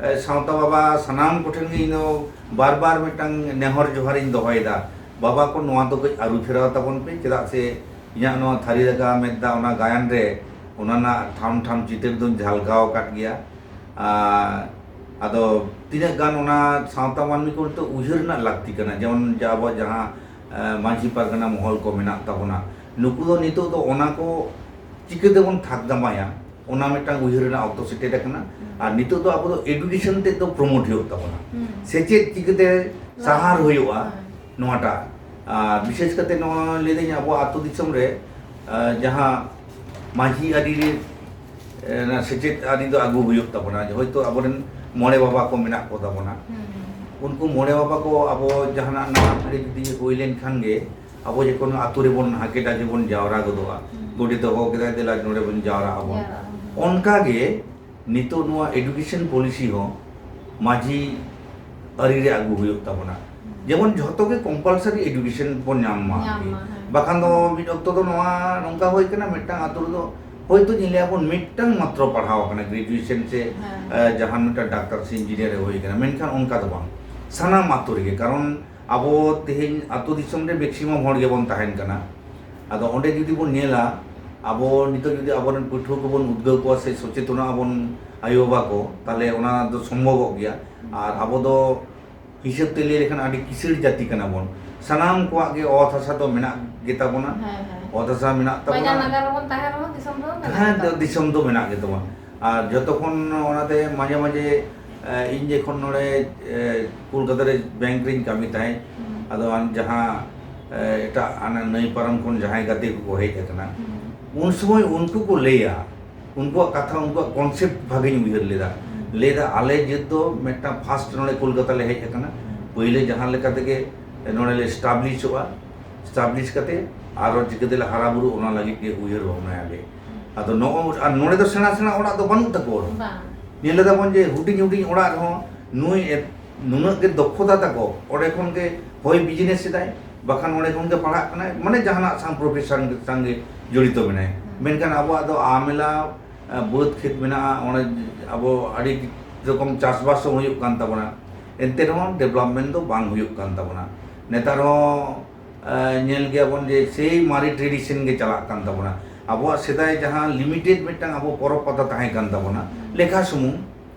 ᱮ, ᱥᱟᱶᱛᱟ ᱵᱟᱵᱟ ᱥᱟᱱᱟᱢ ᱠᱚᱴᱷᱮᱱ ᱜᱮ ᱤᱧ ᱫᱚ ᱵᱟᱨ ᱵᱟᱨ ᱢᱤᱫᱴᱟᱝ ᱱᱮᱦᱚᱨ ᱡᱚᱦᱟᱨᱤᱧ ᱫᱚᱦᱚᱭᱮᱫᱟ, ᱵᱟᱵᱟ ᱠᱚ, ᱱᱚᱣᱟ ᱫᱚ ᱠᱟᱹᱡ ᱟᱹᱨᱩ ᱯᱷᱮᱨᱟᱣ ᱛᱟᱵᱚᱱ ᱯᱮ, ᱪᱮᱫᱟᱜ ᱥᱮ ᱤᱧᱟᱹᱜ ᱱᱚᱣᱟ ᱛᱷᱟᱹᱨᱤ ᱫᱟᱠᱟ ᱢᱮᱫ ᱫᱟᱜ ᱚᱱᱟ ᱜᱟᱭᱟᱱ ᱨᱮ ᱚᱱᱟ ᱨᱮᱱᱟᱜ ᱴᱷᱟᱢ ᱴᱷᱟᱢ ᱪᱤᱛᱟᱹᱨ ᱫᱚᱧ ᱡᱷᱟᱞᱠᱟᱣ ᱟᱠᱟᱫ ᱜᱮᱭᱟ᱾ ᱟᱨ ᱟᱫᱚ ᱛᱤᱱᱟᱹᱜ ᱜᱟᱱ ᱚᱱᱟ ᱥᱟᱶᱛᱟ ᱢᱟᱹᱱᱢᱤ ᱠᱚ ᱱᱤᱛᱚᱜ ᱩᱭᱦᱟᱹᱨ ᱨᱮᱱᱟᱜ ᱞᱟᱹᱠᱛᱤ ᱠᱟᱱᱟ, ᱡᱮᱢᱚᱱ ᱡᱮ ᱟᱵᱚᱣᱟᱜ ᱡᱟᱦᱟᱸ, ᱮ, ᱢᱟᱹᱡᱷᱤ ᱯᱟᱨᱜᱟᱱᱟ ᱢᱚᱦᱚᱞ ᱠᱚ ᱢᱮᱱᱟᱜ ᱛᱟᱵᱚᱱᱟ, ᱱᱩᱠᱩ ᱫᱚ ᱱᱤᱛᱚᱜ ᱫᱚ ᱚᱱᱟ ᱠᱚ ᱪᱤᱠᱟᱹ ᱛᱮᱵᱚᱱ ᱛᱷᱟᱠ ᱫᱟᱢᱟᱭᱟ, ᱚᱱᱟ ᱢᱤᱫᱴᱟᱝ ᱩᱭᱦᱟᱹᱨ ᱨᱮᱱᱟᱜ ᱚᱠᱛᱚ ᱥᱮᱴᱮᱨ ᱟᱠᱟᱱᱟ᱾ ᱦᱩᱸ᱾ ᱟᱨ ᱱᱤᱛᱚᱜ ᱫᱚ ᱟᱵᱚ ᱫᱚ education ᱛᱮᱫ ᱫᱚ promote ᱦᱩᱭᱩᱜ ᱛᱟᱵᱚᱱᱟ᱾ ᱦᱩᱸ᱾ ᱥᱮᱪᱮᱫ ᱪᱤᱠᱟᱹᱛᱮ ᱥᱟᱦᱟᱨ ᱦᱩᱭᱩᱜᱼᱟ, ᱦᱮᱸ᱾ ᱱᱚᱣᱟᱴᱟᱜ᱾ ᱟᱨ ᱵᱤᱥᱮᱥ ᱠᱟᱛᱮ ᱱᱚᱣᱟ ᱞᱟᱹᱭᱫᱟᱹᱧ, ᱟᱵᱚ ᱟᱹᱛᱩ ᱫᱤᱥᱚᱢ ᱨᱮ, ᱟ, ᱡᱟᱦᱟᱸ ᱢᱟᱹᱡᱷᱤ ᱟᱹᱨᱤ ᱨᱮ, ᱮ, ᱚᱱᱟ ᱥᱮᱪᱮᱫ ᱟᱹᱨᱤ ᱫᱚ ᱟᱹᱜᱩ ᱦᱩᱭᱩᱜ ᱛᱟᱵᱚᱱᱟ᱾ ᱦᱚᱭᱛᱳ ᱟᱵᱚᱨᱮᱱ ᱢᱚᱬᱮ ᱵᱟᱵᱟ ᱠᱚ ᱢᱮᱱᱟᱜ ᱠᱚ ᱛᱟᱵᱚᱱᱟ᱾ ᱦᱩᱸ, ᱦᱩᱸ, ᱦᱩᱸ᱾ ᱩᱱᱠᱩ ᱢᱚᱬᱮ ᱵᱟᱵᱟ ᱠᱚ ᱟᱵᱚ ᱡᱟᱦᱟᱱᱟᱜ ᱱᱟᱣᱟ ᱯᱤᱲᱦᱤ ᱡᱩᱫᱤ ᱦᱩᱭ ᱞᱮᱱᱠᱷᱟᱱ ᱜᱮ, ᱟᱵᱚ ᱡᱮᱠᱳᱱᱳ ᱟᱹᱛᱩ ᱨᱮᱵᱚᱱ ᱦᱟᱠᱮ ᱰᱟᱠᱮ ᱵᱚᱱ ᱡᱟᱣᱨᱟ ᱜᱚᱫᱚᱜᱼᱟ᱾ ᱦᱩᱸ᱾ ᱜᱚᱰᱮᱛ ᱦᱚᱦᱚ ᱠᱮᱫᱟᱭ, "ᱫᱮᱞᱟ ᱱᱚᱰᱮ ᱵᱚᱱ ᱡᱟᱣᱨᱟᱜ ᱟᱵᱚᱱ᱾" ᱡᱟᱣᱨᱟᱜ ᱟᱵᱚᱱ, ᱦᱩᱸ᱾ ᱚᱱᱠᱟ ᱜᱮ ᱱᱤᱛᱚᱜ ᱱᱚᱣᱟ education policy ᱦᱚᱸ ᱢᱟᱹᱡᱷᱤ ᱟᱹᱨᱤ ᱨᱮ ᱟᱹᱜᱩ ᱦᱩᱭᱩᱜ ᱛᱟᱵᱚᱱᱟ᱾ ᱦᱩᱸ᱾ ᱡᱮᱢᱚᱱ ᱡᱷᱚᱛᱚ ᱜᱮ compulsory education ᱵᱚᱱ ᱧᱟᱢ ᱢᱟ ᱧᱟᱢ ᱟᱨᱠᱤ᱾ ᱢᱟ, ᱦᱮᱸ᱾ ᱵᱟᱠᱷᱟᱱ ᱫᱚ ᱢᱤᱫ ᱚᱠᱛᱚ ᱫᱚ ᱱᱚᱣᱟ ᱱᱚᱝᱠᱟ ᱦᱩᱭ ᱠᱟᱱᱟ, ᱢᱤᱫᱴᱟᱝ ᱟᱹᱛᱩ ᱨᱮᱫᱚ ᱦᱚᱭᱛᱳ ᱧᱮᱞᱮᱭᱟ ᱵᱚᱱ ᱢᱤᱫᱴᱟᱝ ᱢᱟᱛᱨᱚ ᱯᱟᱲᱦᱟᱣ ᱟᱠᱟᱱᱟ, graduation ᱥᱮ, ᱦᱮᱸ᱾ ᱮ, ᱡᱟᱦᱟᱱ ᱢᱤᱫᱴᱟᱝ ᱰᱟᱠᱛᱟᱨ ᱥᱮ engineer ᱮ ᱦᱩᱭ ᱟᱠᱟᱱᱟ, ᱢᱮᱱᱠᱷᱟᱱ ᱚᱱᱠᱟ ᱫᱚ ᱵᱟᱝ᱾ ᱥᱟᱱᱟᱢ ᱟᱹᱛᱩ ᱨᱮᱜᱮ, ᱠᱟᱨᱚᱱ ᱟᱵᱚ ᱛᱮᱦᱮᱧ ᱟᱹᱛᱩ ᱫᱤᱥᱚᱢ ᱨᱮ maximum ᱦᱚᱲ ᱜᱮᱵᱚᱱ ᱛᱟᱦᱮᱱ ᱠᱟᱱᱟ᱾ ᱟᱫᱚ ᱚᱸᱰᱮ ᱡᱩᱫᱤ ᱵᱚᱱ ᱧᱮᱞᱟ, ᱟᱵᱚ ᱱᱤᱛᱚᱜ ᱡᱩᱫᱤ ᱟᱵᱚᱨᱮᱱ ᱯᱟᱹᱴᱷᱩᱣᱟᱹ ᱠᱚᱵᱚᱱ ᱩᱫᱽᱜᱟᱹᱣ ᱠᱚᱣᱟ ᱥᱮ ᱥᱚᱪᱮᱛᱚᱱᱟ ᱟᱵᱚᱱ ᱟᱭᱳᱼᱵᱟᱵᱟ ᱠᱚ, ᱛᱟᱦᱞᱮ ᱚᱱᱟ ᱫᱚ ᱥᱚᱢᱵᱷᱚᱵᱚᱜ ᱜᱮᱭᱟ᱾ ᱟᱨ ᱟᱵᱚ ᱫᱚ ᱦᱤᱥᱟᱹᱵ ᱛᱮ ᱞᱟᱹᱭ ᱞᱮᱠᱷᱟᱱ ᱟᱹᱰᱤ ᱠᱤᱥᱟᱹᱬ ᱡᱟᱹᱛᱤ ᱠᱟᱱᱟ ᱵᱚᱱ᱾ ᱥᱟᱱᱟᱢ ᱠᱚᱣᱟᱜ ᱜᱮ ᱚᱛ ᱦᱟᱥᱟ ᱫᱚ ᱢᱮᱱᱟᱜ ᱜᱮᱛᱟ ᱵᱚᱱᱟ᱾ ᱦᱮᱸ, ᱦᱮᱸ᱾ ᱚᱛ ᱦᱟᱥᱟ ᱢᱮᱱᱟᱜ ᱵᱟᱡᱟᱨ ᱛᱟᱵᱚᱱᱟ᱾ ᱱᱟᱜᱟᱨ ᱨᱮᱵᱚᱱ ᱛᱟᱦᱮᱸ ᱨᱮᱦᱚᱸ ᱫᱤᱥᱚᱢ ᱫᱚ ᱢᱮᱱᱟᱜ ᱦᱮᱸ, ᱜᱮᱛᱟ ᱫᱚ ᱵᱚᱱᱟ᱾ ᱫᱤᱥᱚᱢ ᱫᱚ ᱢᱮᱱᱟᱜ ᱜᱮᱛᱟ ᱵᱚᱱᱟ᱾ ᱟᱨ ᱡᱚᱛᱚ ᱠᱷᱚᱱ ᱚᱱᱟᱛᱮ ᱢᱟᱡᱷᱮ ᱢᱟᱡᱷᱮ, ᱮ, ᱤᱧ ᱡᱚᱠᱷᱚᱱ ᱱᱚᱰᱮ, ᱮ, ᱠᱳᱞᱠᱟᱛᱟ ᱨᱮ ᱵᱮᱝᱠ ᱨᱤᱧ ᱠᱟᱹᱢᱤ ᱛᱟᱦᱮᱸᱫ, ᱦᱩᱸ᱾ ᱟᱫᱚ ᱟᱢ ᱡᱟᱦᱟᱸ, ᱮ, ᱮᱴᱟᱜ ᱦᱟᱱᱟ ᱱᱟᱹᱭ ᱯᱟᱨᱚᱢ ᱠᱷᱚᱱ ᱡᱟᱦᱟᱸᱭ ᱜᱟᱛᱮ ᱠᱚᱠᱚ ᱦᱮᱡ ᱟᱠᱟᱱᱟ, ᱦᱩᱸ᱾ ᱩᱱ ᱥᱚᱢᱚᱭ ᱩᱱᱠᱩ ᱠᱚ ᱞᱟᱹᱭᱟ, ᱩᱱᱠᱩᱣᱟᱜ ᱠᱟᱛᱷᱟ, ᱩᱱᱠᱩᱣᱟᱜ concept ᱵᱷᱟᱜᱮᱧ ᱩᱭᱦᱟᱹᱨ ᱞᱮᱫᱟ᱾ ᱦᱩᱸ᱾ ᱞᱟᱹᱭ ᱫᱟ, "ᱟᱞᱮ ᱡᱟᱹᱛ ᱫᱚ ᱢᱤᱫᱴᱟᱝ first ᱱᱚᱰᱮ ᱠᱳᱞᱠᱟᱛᱟ ᱞᱮ ᱦᱮᱡ ᱟᱠᱟᱱᱟ᱾ ᱦᱩᱸ᱾ ᱯᱟᱹᱭᱞᱟᱹ ᱡᱟᱦᱟᱸ ᱞᱮᱠᱟ ᱛᱮᱜᱮ ᱱᱚᱰᱮ ᱞᱮ establishᱚᱜᱼᱟ, establish ᱠᱟᱛᱮ ᱟᱨᱚ ᱪᱤᱠᱟᱹ ᱛᱮᱞᱮ ᱦᱟᱨᱟ ᱵᱩᱨᱩ, ᱚᱱᱟ ᱞᱟᱹᱜᱤᱫ ᱜᱮ ᱩᱭᱦᱟᱹᱨ ᱵᱷᱟᱵᱽᱱᱟᱭᱟᱞᱮ᱾ ᱦᱩᱸ᱾ ᱟᱫᱚ ᱱᱚᱜᱼᱚ, ᱟᱨ ᱱᱚᱰᱮ ᱫᱚ ᱥᱮᱬᱟ ᱥᱮᱬᱟ ᱚᱲᱟᱜ ᱫᱚ ᱵᱟᱹᱱᱩᱜ ᱛᱟᱠᱚᱣᱟ᱾ ᱵᱟᱝ᱾ ᱧᱮᱞ ᱞᱮᱫᱟ ᱵᱚᱱ ᱡᱮ ᱦᱩᱰᱤᱧ ᱦᱩᱰᱤᱧ ᱚᱲᱟᱜ ᱨᱮᱦᱚᱸ ᱱᱩᱭ ᱮᱛ-, ᱱᱩᱱᱟᱹᱜ ᱜᱮ ᱫᱚᱠᱷᱚᱛᱟ ᱛᱟᱠᱚ, ᱚᱸᱰᱮ ᱠᱷᱚᱱ ᱜᱮ ᱦᱚᱭ business ᱮᱫᱟᱭ, ᱵᱟᱠᱷᱟᱱ ᱚᱸᱰᱮ ᱠᱷᱚᱱ ᱜᱮ ᱯᱟᱲᱦᱟᱜ ᱠᱟᱱᱟᱭ, ᱢᱟᱱᱮ ᱡᱟᱦᱟᱱᱟᱜ ᱥᱟᱶ profession ᱥᱟᱝᱜᱮ ᱡᱚᱲᱤᱛᱚ ᱢᱮᱱᱟᱭ᱾ ᱦᱩᱸ᱾ ᱢᱮᱱᱠᱷᱟᱱ ᱟᱵᱚᱣᱟᱜ ᱫᱚ ᱟᱢᱮᱞᱟ, ᱟᱸ, ᱵᱟᱹᱫᱽ ᱠᱷᱮᱛ ᱢᱮᱱᱟᱜᱼᱟ, ᱚᱸᱰᱮ ᱟᱵᱚ ᱟᱹᱰᱤ ᱨᱚᱠᱚᱢ ᱪᱟᱥᱵᱟᱥ ᱦᱚᱸ ᱦᱩᱭᱩᱜ ᱠᱟᱱ ᱛᱟᱵᱚᱱᱟ, ᱮᱱᱛᱮ ᱨᱮᱦᱚᱸ development ᱫᱚ ᱵᱟᱝ ᱦᱩᱭᱩᱜ ᱠᱟᱱ ᱛᱟᱵᱚᱱᱟ᱾ ᱱᱮᱛᱟᱨ ᱦᱚᱸ, ᱟᱸ, ᱧᱮᱞ ᱜᱮᱭᱟᱵᱚᱱ ᱡᱮ ᱥᱮᱭ ᱢᱟᱨᱮ tradition ᱜᱮ ᱪᱟᱞᱟᱜ ᱠᱟᱱ ᱛᱟᱵᱚᱱᱟ᱾ ᱟᱵᱚᱣᱟᱜ ᱥᱮᱫᱟᱭ ᱡᱟᱦᱟᱸ limited ᱢᱤᱫᱴᱟᱝ ᱟᱵᱚ ᱯᱚᱨᱚᱵᱽ ᱯᱟᱛᱟ ᱛᱟᱦᱮᱸ ᱠᱟᱱ ᱛᱟᱵᱚᱱᱟ, ᱞᱮᱠᱷᱟ ᱥᱩᱢᱩᱝ,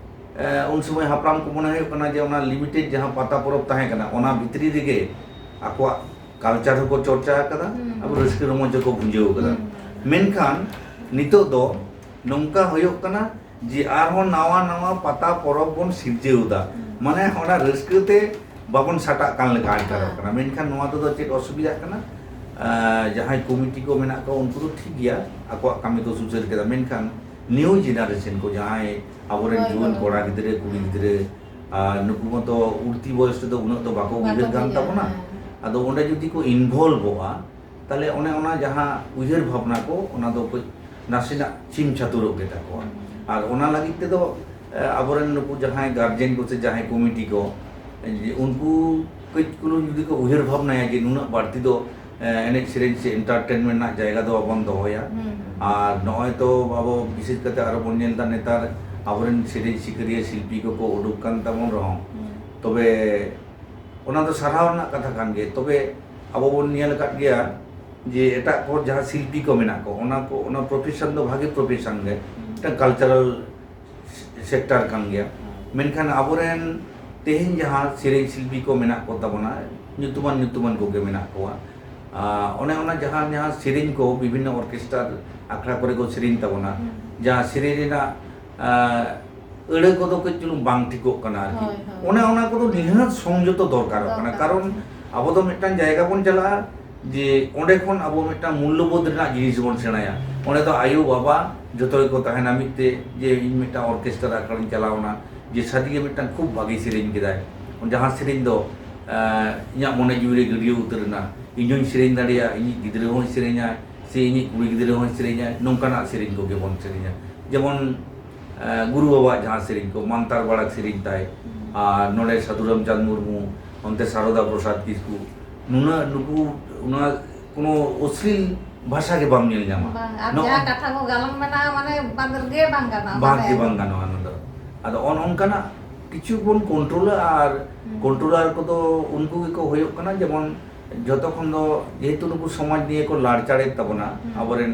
ᱮ, ᱩᱱ ᱥᱚᱢᱚᱭ ᱦᱟᱯᱲᱟᱢ ᱠᱚ ᱢᱚᱱᱮ ᱦᱩᱭᱩᱜ ᱠᱟᱱᱟ ᱡᱮ ᱚᱱᱟ limited ᱡᱟᱦᱟᱸ ᱯᱟᱛᱟ ᱯᱚᱨᱚᱵᱽ ᱛᱟᱦᱮᱸ ᱠᱟᱱᱟ, ᱚᱱᱟ ᱵᱷᱤᱛᱨᱤ ᱨᱮᱜᱮ ᱟᱠᱚᱣᱟᱜ culture ᱦᱚᱸᱠᱚ ᱪᱚᱨᱪᱟ ᱟᱠᱟᱫᱟ, ᱦᱩᱸ᱾ ᱟᱵᱚ ᱨᱟᱹᱥᱠᱟᱹ ᱨᱚᱢᱚᱡᱽ ᱦᱚᱸᱠᱚ ᱵᱷᱩᱸᱡᱟᱹᱣ ᱟᱠᱟᱫᱟ᱾ ᱦᱩᱸ᱾ ᱢᱮᱱᱠᱷᱟᱱ ᱱᱤᱛᱚᱜ ᱫᱚ ᱱᱚᱝᱠᱟ ᱦᱩᱭᱩᱜ ᱠᱟᱱᱟ ᱡᱮ ᱟᱨᱦᱚᱸ ᱱᱟᱣᱟ ᱱᱟᱣᱟ ᱯᱟᱛᱟ ᱯᱚᱨᱚᱵᱽ ᱵᱚᱱ ᱥᱤᱨᱡᱟᱹᱣ ᱮᱫᱟ᱾ ᱦᱩᱸ᱾ ᱢᱟᱱᱮ ᱚᱱᱟ ᱨᱟᱹᱥᱠᱟᱹ ᱛᱮ ᱵᱟᱵᱚᱱ ᱥᱟᱴᱟᱜ ᱠᱟᱱ ᱞᱮᱠᱟ ᱟᱴᱠᱟᱨᱚᱜ ᱦᱮᱸ᱾ ᱠᱟᱱᱟ᱾ ᱢᱮᱱᱠᱷᱟᱱ ᱱᱚᱣᱟ ᱛᱮᱫᱚ ᱪᱮᱫ ᱚᱥᱩᱵᱤᱫᱷᱟᱜ ᱠᱟᱱᱟ? ᱮ, ᱡᱟᱦᱟᱸᱭ ᱠᱚᱢᱤᱴᱤ ᱠᱚ ᱢᱮᱱᱟᱜ ᱠᱚᱣᱟ, ᱩᱱᱠᱩ ᱫᱚ ᱴᱷᱤᱠ ᱜᱮᱭᱟ, ᱟᱠᱚᱣᱟᱜ ᱠᱟᱹᱢᱤ ᱠᱚ ᱥᱩᱥᱟᱹᱨ ᱠᱮᱫᱟ, ᱢᱮᱱᱠᱷᱟᱱ new generation ᱠᱚ, ᱡᱟᱦᱟᱸᱭ ᱟᱵᱚᱨᱮᱱ ᱦᱳᱭ, ᱡᱩᱣᱟᱹᱱ ᱦᱳᱭ᱾ ᱠᱚᱲᱟ ᱜᱤᱫᱽᱨᱟᱹ, ᱠᱩᱲᱤ ᱦᱩᱸ᱾ ᱜᱤᱫᱽᱨᱟᱹ, ᱟᱨ ᱱᱩᱠᱩ ᱢᱟᱛᱚ ᱩᱲᱛᱤ ᱵᱚᱭᱚᱥ ᱨᱮᱫᱚ ᱩᱱᱟᱹᱜ ᱫᱚ ᱵᱟᱠᱚ ᱵᱟᱠᱚ ᱩᱭᱦᱟᱹᱨ ᱜᱟᱱ ᱵᱩᱡᱷᱟᱹᱣᱟ, ᱛᱟᱵᱚᱱᱟ᱾ ᱦᱮᱸ᱾ ᱟᱫᱚ ᱚᱸᱰᱮ ᱡᱩᱫᱤ ᱠᱚ involveᱚᱜᱼᱟ, ᱛᱟᱦᱞᱮ ᱚᱱᱮ ᱚᱱᱟ ᱡᱟᱦᱟᱸ ᱩᱭᱦᱟᱹᱨ ᱵᱷᱟᱵᱽᱱᱟ ᱠᱚ, ᱚᱱᱟ ᱫᱚ ᱠᱟᱹᱡ ᱱᱟᱥᱮᱱᱟᱜ ᱪᱷᱤᱢ ᱪᱷᱟᱹᱛᱩᱨᱚᱜ ᱜᱮ ᱛᱟᱠᱚᱣᱟ᱾ ᱦᱩᱸ᱾ ᱟᱨ ᱚᱱᱟ ᱞᱟᱹᱜᱤᱫ ᱛᱮᱫᱚ, ᱮ, ᱟᱵᱚᱨᱮᱱ ᱱᱩᱠᱩ ᱡᱟᱦᱟᱸᱭ guardian ᱠᱚ ᱥᱮ ᱡᱟᱦᱟᱸᱭ ᱠᱚᱢᱤᱴᱤ ᱠᱚ, ᱮ, ᱩᱱᱠᱩ ᱠᱟᱹᱡ ᱪᱩᱞᱩᱝ ᱡᱩᱫᱤ ᱠᱚ ᱩᱭᱦᱟᱹᱨ ᱵᱷᱟᱵᱽᱱᱟᱭᱟ ᱡᱮ ᱱᱩᱱᱟᱹᱜ ᱵᱟᱹᱲᱛᱤ ᱫᱚ, ᱮ, ᱮᱱᱮᱡ ᱥᱮᱨᱮᱧ ᱥᱮ entertainment ᱨᱮᱱᱟᱜ ᱡᱟᱭᱜᱟ ᱫᱚ ᱵᱟᱵᱚᱱ ᱫᱚᱦᱚᱭᱟ᱾ ᱦᱩᱸ, ᱦᱩᱸ᱾ ᱟᱨ ᱱᱚᱜᱼᱚᱭ ᱛᱚ ᱟᱵᱚ ᱵᱤᱥᱮᱥ ᱠᱟᱛᱮ ᱟᱨᱚ ᱵᱚᱱ ᱧᱮᱞ ᱮᱫᱟ ᱱᱮᱛᱟᱨ ᱟᱵᱚᱨᱮᱱ ᱥᱮᱨᱮᱧ ᱥᱤᱠᱟᱹᱨᱤᱭᱟᱹ ᱥᱤᱞᱯᱤ ᱠᱚᱠᱚ ᱩᱰᱩᱠ ᱠᱟᱱ ᱛᱟᱵᱚᱱ ᱨᱮᱦᱚᱸ, ᱦᱩᱸ᱾ ᱛᱚᱵᱮ ᱚᱱᱟ ᱫᱚ ᱥᱟᱨᱦᱟᱣ ᱨᱮᱱᱟᱜ ᱠᱟᱛᱷᱟ ᱠᱟᱱ ᱜᱮ᱾ ᱛᱚᱵᱮ ᱟᱵᱚ ᱵᱚᱱ ᱧᱮᱞ ᱟᱠᱟᱫ ᱜᱮᱭᱟ ᱡᱮ ᱮᱴᱟᱜ ᱠᱚ ᱡᱟᱦᱟᱸ ᱥᱤᱞᱯᱤ ᱠᱚ ᱢᱮᱱᱟᱜ ᱠᱚ, ᱚᱱᱟ ᱠᱚ, ᱚᱱᱟ profession ᱫᱚ ᱵᱷᱟᱜᱮ profession ᱜᱮ, ᱦᱩᱸ᱾ ᱢᱤᱫᱴᱟᱝ cultural sector ᱠᱟᱱ ᱜᱮᱭᱟ᱾ ᱦᱩᱸ᱾ ᱢᱮᱱᱠᱷᱟᱱ ᱟᱵᱚᱨᱮᱱ ᱛᱮᱦᱮᱧ ᱡᱟᱦᱟᱸ ᱥᱮᱨᱮᱧ ᱥᱤᱞᱯᱤ ᱠᱚ ᱢᱮᱱᱟᱜ ᱠᱚ ᱛᱟᱵᱚᱱᱟ, ᱧᱩᱛᱩᱢᱟᱱ ᱧᱩᱛᱩᱢᱟᱱ ᱠᱚᱜᱮ ᱢᱮᱱᱟᱜ ᱠᱚᱣᱟ᱾ ᱟᱨ ᱚᱱᱮ ᱚᱱᱟ ᱡᱟᱦᱟᱸ ᱡᱟᱦᱟᱸ ᱥᱮᱨᱮᱧ ᱠᱚ ᱵᱤᱵᱷᱤᱱᱱᱚ ᱚᱨᱠᱮᱥᱴᱟᱨ ᱟᱠᱷᱲᱟ ᱠᱚᱨᱮ ᱠᱚ ᱥᱮᱨᱮᱧ ᱛᱟᱵᱚᱱᱟ, ᱦᱩᱸ᱾ ᱡᱟᱦᱟᱸ ᱥᱮᱨᱮᱧ ᱨᱮᱱᱟᱜ, ᱟᱸ, ᱟᱹᱲᱟᱹ ᱠᱚᱫᱚ ᱠᱟᱹᱡ ᱪᱩᱞᱩᱝ ᱵᱟᱝ ᱴᱷᱤᱠᱚᱜ ᱠᱟᱱᱟ ᱟᱨᱠᱤ᱾ ᱦᱳᱭ, ᱦᱳᱭ᱾ ᱚᱱᱮ ᱚᱱᱟ ᱠᱚᱫᱚ ᱱᱤᱦᱟᱹᱛ ᱥᱚᱝᱡᱚᱛᱚ ᱫᱚᱨᱠᱟᱨᱚᱜ ᱠᱟᱱᱟ᱾ ᱫᱚᱨᱠᱟᱨ᱾ ᱠᱟᱨᱚᱱ ᱟᱵᱚ ᱫᱚ ᱢᱤᱫᱴᱟᱝ ᱡᱟᱭᱜᱟ ᱵᱚᱱ ᱪᱟᱞᱟᱜᱼᱟ, ᱡᱮ ᱚᱸᱰᱮ ᱠᱷᱚᱱ ᱟᱵᱚ ᱢᱤᱫᱴᱟᱝ ᱢᱩᱞᱞᱚᱵᱳᱫᱷ ᱨᱮᱱᱟᱜ ᱡᱤᱱᱤᱥ ᱵᱚᱱ ᱥᱮᱬᱟᱭᱟ᱾ ᱚᱸᱰᱮ ᱫᱚ ᱟᱭᱳ ᱵᱟᱵᱟ ᱡᱚᱛᱚ ᱜᱮᱠᱚ ᱛᱟᱦᱮᱱᱟ ᱢᱤᱫ ᱛᱮ, ᱡᱮ ᱤᱧ ᱢᱤᱫᱴᱟᱝ ᱚᱨᱠᱮᱥᱴᱟᱨ ᱟᱠᱷᱲᱟᱧ ᱪᱟᱞᱟᱣᱱᱟ, ᱡᱮ ᱥᱟᱹᱨᱤᱜᱮ ᱢᱤᱫᱴᱟᱝ ᱠᱷᱩᱵ ᱵᱷᱟᱜᱮ ᱥᱮᱨᱮᱧ ᱠᱮᱫᱟᱭ, ᱡᱟᱦᱟᱸ ᱥᱮᱨᱮᱧ ᱫᱚ, ᱮᱸ, ᱤᱧᱟᱹᱜ ᱢᱚᱱᱮ ᱡᱤᱣᱤ ᱨᱮ ᱜᱟᱹᱰᱭᱟᱹ ᱩᱛᱟᱹᱨ ᱮᱱᱟ, ᱤᱧ ᱦᱚᱸᱧ ᱥᱮᱨᱮᱧ ᱫᱟᱲᱮᱭᱟᱜᱼᱟ, ᱤᱧᱤᱡ ᱜᱤᱫᱽᱨᱟᱹ ᱦᱚᱸᱭ ᱥᱮᱨᱮᱧᱟᱭ, ᱥᱮ ᱤᱧᱤᱡ ᱠᱩᱲᱤ ᱜᱤᱫᱽᱨᱟᱹ ᱦᱚᱸᱭ ᱥᱮᱨᱮᱧᱟᱭ, ᱱᱚᱝᱠᱟᱱᱟᱜ ᱥᱮᱨᱮᱧ ᱠᱚᱜᱮ ᱵᱚᱱ ᱥᱮᱨᱮᱧᱟ᱾ ᱡᱮᱢᱚᱱ, ᱮᱸ, ᱜᱩᱨᱩ ᱵᱟᱵᱟᱣᱟᱜ ᱡᱟᱦᱟᱸ ᱥᱮᱨᱮᱧ ᱠᱚ, ᱢᱟᱱᱛᱟᱨ ᱵᱟᱲᱟ ᱥᱮᱨᱮᱧ ᱛᱟᱭ, ᱦᱩᱸ᱾ ᱟᱨ ᱱᱚᱰᱮ ᱥᱟᱹᱫᱷᱩ ᱨᱟᱢᱪᱟᱸᱫᱽ ᱢᱩᱨᱢᱩ, ᱚᱱᱛᱮ ᱥᱟᱨᱚᱫᱟ ᱯᱨᱚᱥᱟᱫᱽ ᱠᱤᱥᱠᱩ, ᱱᱩᱱᱟᱹᱜ ᱱᱩᱠᱩ, ᱚᱱᱟ ᱠᱳᱱᱳ ᱚᱥᱞᱤᱞ ᱵᱷᱟᱥᱟ ᱜᱮ ᱵᱟᱢ ᱧᱮᱞ ᱧᱟᱢᱟ᱾ ᱵᱟᱝ, ᱟᱨ ᱱᱚᱜᱼᱚ ᱡᱟᱦᱟᱸ ᱠᱟᱛᱷᱟ ᱠᱚ ᱜᱟᱞᱟᱝ ᱢᱮᱱᱟᱜᱼᱟ, ᱢᱟᱱᱮ ᱵᱟᱫ ᱜᱮ ᱵᱟᱝ ᱜᱟᱱᱚᱜᱼᱟ, ᱵᱟᱫ ᱢᱟᱱᱮ ᱜᱮ ᱵᱟᱝ ᱜᱟᱱᱚᱜᱼᱟ ᱚᱱᱟ ᱫᱚ᱾ ᱟᱫᱚ ᱚᱱ-, ᱚᱱᱠᱟᱱᱟᱜ ᱠᱤᱪᱷᱩ ᱵᱚᱱ ᱠᱚᱱᱴᱨᱳᱞᱟ, ᱟᱨ ᱦᱩᱸ᱾ ᱠᱚᱱᱴᱨᱳᱞᱟᱨ ᱠᱚᱫᱚ ᱩᱱᱠᱩ ᱜᱮᱠᱚ ᱦᱩᱭᱩᱜ ᱠᱟᱱᱟ, ᱡᱮᱢᱚᱱ ᱡᱚᱛᱚ ᱠᱷᱚᱱ ᱫᱚ ᱡᱮᱦᱮᱛᱩ ᱱᱩᱠᱩ ᱥᱚᱢᱟᱡᱽ ᱱᱤᱭᱮ ᱠᱚ ᱞᱟᱲᱪᱟᱲᱮᱫ ᱛᱟᱵᱚᱱᱟ, ᱦᱩᱸ᱾ ᱟᱵᱚᱨᱮᱱ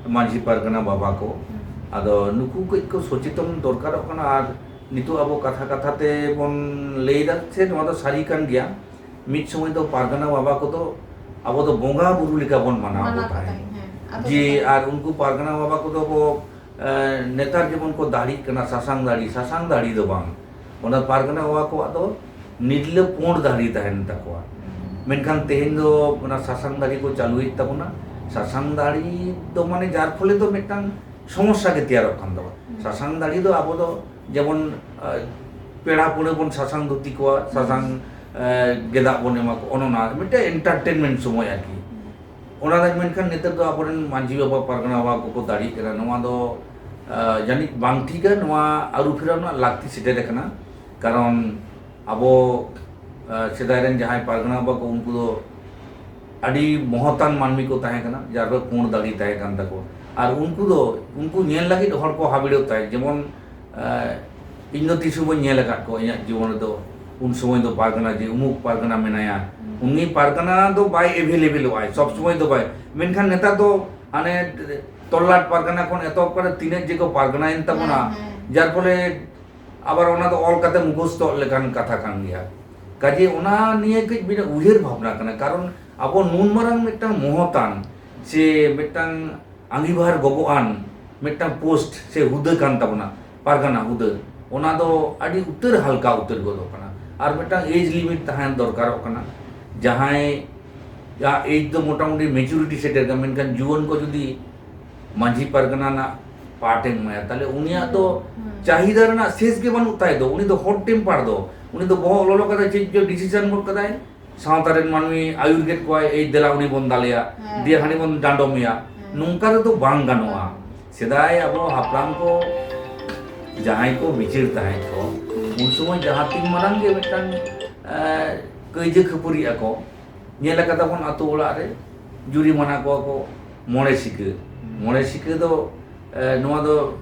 ᱢᱟᱹᱡᱷᱤ ᱯᱟᱨᱜᱟᱱᱟ ᱵᱟᱵᱟ ᱠᱚ᱾ ᱦᱩᱸ᱾ ᱟᱫᱚ ᱱᱩᱠᱩ ᱠᱟᱹᱡ ᱠᱚ ᱥᱚᱪᱮᱛᱚᱱ ᱫᱚᱨᱠᱟᱨᱚᱜ ᱠᱟᱱᱟ, ᱟᱨ ᱱᱤᱛᱚᱜ ᱟᱵᱚ ᱠᱟᱛᱷᱟ ᱠᱟᱛᱷᱟ ᱛᱮᱵᱚᱱ ᱞᱟᱹᱭ ᱮᱫᱟ ᱥᱮ ᱱᱚᱣᱟ ᱫᱚ ᱥᱟᱹᱨᱤ ᱠᱟᱱ ᱜᱮᱭᱟ, ᱢᱤᱫ ᱥᱚᱢᱚᱭ ᱫᱚ ᱯᱟᱨᱜᱟᱱᱟ ᱵᱟᱵᱟ ᱠᱚᱫᱚ ᱟᱵᱚ ᱫᱚ ᱵᱚᱸᱜᱟ ᱵᱩᱨᱩ ᱞᱮᱠᱟ ᱵᱚᱱ ᱢᱟᱱᱟᱣ ᱠᱚ ᱢᱟᱱᱟᱣ ᱠᱚ ᱛᱟᱦᱮᱸᱫ᱾ ᱛᱟᱦᱮᱸᱫ, ᱦᱮᱸ, ᱟᱫᱚ ᱡᱮ ᱡᱚᱛᱚ ᱟᱨ ᱩᱱᱠᱩ ᱯᱟᱨᱜᱟᱱᱟ ᱵᱟᱵᱟ ᱠᱚᱫᱚ ᱠᱚ, ᱮ, ᱱᱮᱛᱟᱨ ᱡᱮᱢᱚᱱ ᱠᱚ ᱫᱟᱲᱤᱜ ᱠᱟᱱᱟ, ᱥᱟᱥᱟᱝ ᱫᱟᱲᱤ, ᱥᱟᱥᱟᱝ ᱫᱟᱲᱤ ᱫᱚ ᱵᱟᱝ, ᱚᱱᱟ ᱯᱟᱨᱜᱟᱱᱟ ᱵᱟᱵᱟ ᱠᱚᱣᱟᱜ ᱫᱚ ᱱᱤᱨᱞᱟᱹ ᱯᱩᱸᱰ ᱫᱟᱲᱤ ᱛᱟᱦᱮᱱ ᱛᱟᱠᱚᱣᱟ᱾ ᱦᱩᱸ᱾ ᱢᱮᱱᱠᱷᱟᱱ ᱛᱮᱦᱮᱧ ᱫᱚ ᱚᱱᱟ ᱥᱟᱥᱟᱝ ᱫᱟᱲᱤ ᱠᱚ ᱪᱟᱹᱞᱩᱭᱮᱫ ᱛᱟᱵᱚᱱᱟ᱾ ᱥᱟᱥᱟᱝ ᱫᱟᱲᱤ ᱫᱚ ᱢᱟᱱᱮ ᱡᱟᱨ ᱯᱷᱚᱞᱮ ᱫᱚ ᱢᱤᱫᱴᱟᱝ ᱥᱚᱢᱚᱥᱥᱟ ᱜᱮ ᱛᱮᱭᱟᱨᱚᱜ ᱠᱟᱱ ᱛᱟᱵᱚᱱᱟ᱾ ᱦᱩᱸ᱾ ᱥᱟᱥᱟᱝ ᱫᱟᱲᱤ ᱫᱚ ᱟᱵᱚ ᱫᱚ ᱡᱮᱢᱚᱱ, ᱟ, ᱯᱮᱲᱟ ᱯᱟᱹᱲᱦᱟᱹ ᱵᱚᱱ ᱥᱟᱥᱟᱝ ᱫᱷᱩᱛᱤ ᱠᱚᱣᱟ, ᱦᱩᱸ᱾ ᱥᱟᱥᱟᱝ, ᱮ, ᱜᱮᱸᱫᱟᱜ ᱵᱚᱱ ᱮᱢᱟ ᱠᱚᱣᱟ, ᱚᱱ ᱚᱱᱟ ᱢᱤᱫᱴᱮᱱ ᱮᱱᱴᱟᱨᱴᱮᱱᱢᱮᱱᱴ ᱥᱚᱢᱚᱭ ᱟᱨᱠᱤ᱾ ᱦᱩᱸ᱾ ᱚᱱᱟ ᱨᱮ ᱢᱮᱱᱠᱷᱟᱱ ᱱᱮᱛᱟᱨ ᱫᱚ ᱟᱵᱚᱨᱮᱱ ᱢᱟᱹᱡᱷᱤ ᱵᱟᱵᱟ, ᱯᱟᱨᱜᱟᱱᱟ ᱵᱟᱵᱟ ᱠᱚᱠᱚ ᱫᱟᱲᱮᱜ ᱠᱟᱱᱟ, ᱱᱚᱣᱟ ᱫᱚ, ᱟ, ᱡᱟᱹᱱᱤᱡ ᱵᱟᱝ ᱴᱷᱤᱠᱟ᱾ ᱱᱚᱣᱟ ᱟᱹᱨᱩ ᱯᱷᱮᱨᱟᱣ ᱨᱮᱱᱟᱜ ᱞᱟᱹᱠᱛᱤ ᱥᱮᱴᱮᱨ ᱟᱠᱟᱱᱟ᱾ ᱠᱟᱨᱚᱱ ᱟᱵᱚ, ᱟ, ᱥᱮᱫᱟᱭ ᱨᱮᱱ ᱡᱟᱦᱟᱸᱭ ᱯᱟᱨᱜᱟᱱᱟ ᱵᱟᱵᱟ ᱠᱚ, ᱩᱱᱠᱩ ᱫᱚ ᱟᱹᱰᱤ ᱢᱚᱦᱚᱛᱟᱱ ᱢᱟᱹᱱᱢᱤ ᱠᱚ ᱛᱟᱦᱮᱸ ᱠᱟᱱᱟ, ᱡᱟᱨ ᱯᱷᱚᱞᱮ ᱯᱩᱸᱰ ᱫᱟᱲᱮ ᱛᱟᱦᱮᱸ ᱠᱟᱱ ᱛᱟᱠᱚᱣᱟ᱾ ᱟᱨ ᱩᱱᱠᱩ ᱫᱚ, ᱩᱱᱠᱩ ᱧᱮᱞ ᱞᱟᱹᱜᱤᱫ ᱦᱚᱲ ᱠᱚ ᱦᱟᱵᱤᱲᱚᱜ ᱛᱟᱦᱮᱸᱫ᱾ ᱡᱮᱢᱚᱱ, ᱮ, ᱤᱧ ᱫᱚ ᱛᱤᱥ ᱦᱚᱸ ᱵᱟᱹᱧ ᱧᱮᱞ ᱟᱠᱟᱫ ᱠᱚᱣᱟ ᱤᱧᱟᱹᱜ ᱡᱤᱵᱚᱱ ᱨᱮᱫᱚ, ᱩᱱ ᱥᱚᱢᱚᱭ ᱫᱚ ᱯᱟᱨᱜᱟᱱᱟ, ᱡᱮ ᱩᱢᱩᱠ ᱯᱟᱨᱜᱟᱱᱟ ᱢᱮᱱᱟᱭᱟ, ᱦᱩᱸ᱾ ᱩᱱᱤ ᱯᱟᱨᱜᱟᱱᱟ ᱫᱚ ᱵᱟᱭ ᱮᱵᱷᱮᱞᱮᱵᱮᱞᱚᱜ ᱟᱭ, ᱥᱚᱵ ᱥᱚᱢᱚᱭ ᱫᱚ ᱵᱟᱭ᱾ ᱢᱮᱱᱠᱷᱟᱱ ᱱᱮᱛᱟᱨ ᱫᱚ ᱦᱟᱱᱮ ᱛᱚᱞᱞᱟᱴ ᱯᱟᱨᱜᱟᱱᱟ ᱠᱷᱚᱱ ᱮᱛᱚᱦᱚᱵ ᱠᱟᱛᱮ ᱛᱤᱱᱟᱹᱜ ᱡᱮ ᱠᱚ ᱯᱟᱨᱜᱟᱱᱟᱭᱮᱱ ᱛᱟᱵᱚᱱᱟ, ᱦᱮᱸ, ᱦᱮᱸ᱾ ᱡᱟᱨ ᱯᱷᱚᱞᱮ ᱟᱵᱟᱨ ᱚᱱᱟ ᱫᱚ ᱚᱞ ᱠᱟᱛᱮ ᱢᱩᱠᱷᱚᱥᱛᱚᱜ ᱞᱮᱠᱟᱱ ᱠᱟᱛᱷᱟ ᱠᱟᱱ ᱜᱮᱭᱟ᱾ ᱠᱟᱡᱮ ᱚᱱᱟ ᱱᱤᱭᱮ ᱠᱟᱹᱡ ᱢᱤᱫᱴᱟᱝ ᱩᱭᱦᱟᱹᱨ ᱵᱷᱟᱵᱽᱱᱟ ᱠᱟᱱᱟ, ᱠᱟᱨᱚᱱ ᱟᱵᱚ ᱱᱩᱱ ᱢᱟᱨᱟᱝ ᱢᱤᱫᱴᱟᱝ ᱢᱚᱦᱚᱛᱟᱱ ᱥᱮ ᱢᱤᱫᱴᱟᱝ ᱟᱸᱜᱤᱵᱷᱟᱨ ᱜᱚᱜᱚᱣᱟᱱ ᱢᱤᱫᱴᱟᱝ ᱯᱳᱥᱴ ᱥᱮ ᱦᱩᱫᱟᱹ ᱠᱟᱱ ᱛᱟᱵᱚᱱᱟ, ᱯᱟᱨᱜᱟᱱᱟ ᱦᱩᱫᱟᱹ, ᱚᱱᱟ ᱫᱚ ᱟᱹᱰᱤ ᱩᱛᱟᱹᱨ ᱦᱟᱞᱠᱟ ᱩᱛᱟᱹᱨ ᱜᱚᱫᱚᱜ ᱠᱟᱱᱟ᱾ ᱟᱨ ᱢᱤᱫᱴᱟᱝ ᱮᱡᱽ ᱞᱤᱢᱤᱴ ᱛᱟᱦᱮᱱ ᱫᱚᱨᱠᱟᱨᱚᱜ ᱠᱟᱱᱟ, ᱡᱟᱦᱟᱸᱭ ᱮᱡᱽ ᱫᱚ ᱢᱚᱴᱟᱢᱩᱴᱤ ᱢᱮᱪᱩᱨᱤᱴᱤ ᱥᱮᱴᱮᱨ ᱠᱟᱱᱟ, ᱢᱮᱱᱠᱷᱟᱱ ᱡᱩᱣᱟᱹᱱ ᱠᱚ ᱡᱩᱫᱤ ᱢᱟᱹᱡᱷᱤ ᱯᱟᱨᱜᱟᱱᱟ ᱨᱮᱱᱟᱜ ᱯᱟᱨᱴ ᱮᱢ ᱮᱢᱟᱭᱟ, ᱛᱟᱦᱞᱮ ᱩᱱᱤᱭᱟᱜ ᱫᱚ ᱦᱩᱸ᱾ ᱪᱟᱦᱤᱫᱟ ᱨᱮᱱᱟᱜ ᱥᱮᱥ ᱜᱮ ᱵᱟᱹᱱᱩᱜ ᱛᱟᱭ ᱫᱚ, ᱩᱱᱤ ᱫᱚ ᱦᱚᱴ ᱴᱮᱢᱯᱟᱨ ᱫᱚ, ᱩᱱᱤ ᱫᱚ ᱵᱚᱦᱚᱜ ᱞᱚᱞᱚ ᱠᱟᱛᱮ ᱪᱮᱫ ᱪᱚ ᱰᱤᱥᱤᱥᱚᱱ ᱜᱚᱫ ᱠᱟᱫᱟᱭ, ᱥᱟᱶᱛᱟ ᱨᱮᱱ ᱢᱟᱹᱱᱢᱤ ᱟᱹᱭᱩᱨ ᱠᱮᱫ ᱠᱚᱣᱟᱭ, ᱮᱭ ᱫᱮᱞᱟ ᱩᱱᱤ ᱵᱚᱱ ᱫᱟᱞᱮᱭᱟ, ᱦᱮᱸ᱾ ᱫᱤᱭᱮ ᱦᱟᱹᱱᱤ ᱵᱚᱱ ᱰᱟᱸᱰᱚᱢᱮᱭᱟ᱾ ᱦᱮᱸ᱾ ᱱᱚᱝᱠᱟ ᱨᱮᱫᱚ ᱵᱟᱝ ᱜᱟᱱᱚᱜᱼᱟ᱾ ᱦᱮᱸ᱾ ᱥᱮᱫᱟᱭ ᱟᱵᱚ ᱦᱟᱯᱲᱟᱢ ᱠᱚ ᱡᱟᱦᱟᱸᱭ ᱠᱚ ᱵᱤᱪᱟᱹᱨ ᱛᱟᱦᱮᱸᱫ ᱠᱚ, ᱦᱮᱸ᱾ ᱩᱱ ᱥᱚᱢᱚᱭ ᱡᱟᱦᱟᱸ ᱛᱤᱱ ᱢᱟᱨᱟᱝ ᱜᱮ ᱢᱤᱫᱴᱟᱝ, ᱮ, ᱠᱟᱹᱭᱡᱟᱹ ᱠᱷᱟᱹᱯᱟᱹᱨᱤᱜ ᱟᱠᱚ, ᱧᱮᱞ ᱟᱠᱟᱫᱟ ᱵᱚᱱ ᱟᱛᱳ ᱚᱲᱟᱜ ᱨᱮ ᱡᱩᱨᱤᱢᱟᱱᱟ ᱠᱚᱣᱟ ᱠᱚ ᱢᱚᱬᱮ ᱥᱤᱠᱟᱹ᱾ ᱦᱮᱸ᱾ ᱢᱚᱬᱮ ᱥᱤᱠᱟᱹ ᱫᱚ, ᱮ, ᱱᱚᱣᱟ ᱫᱚ,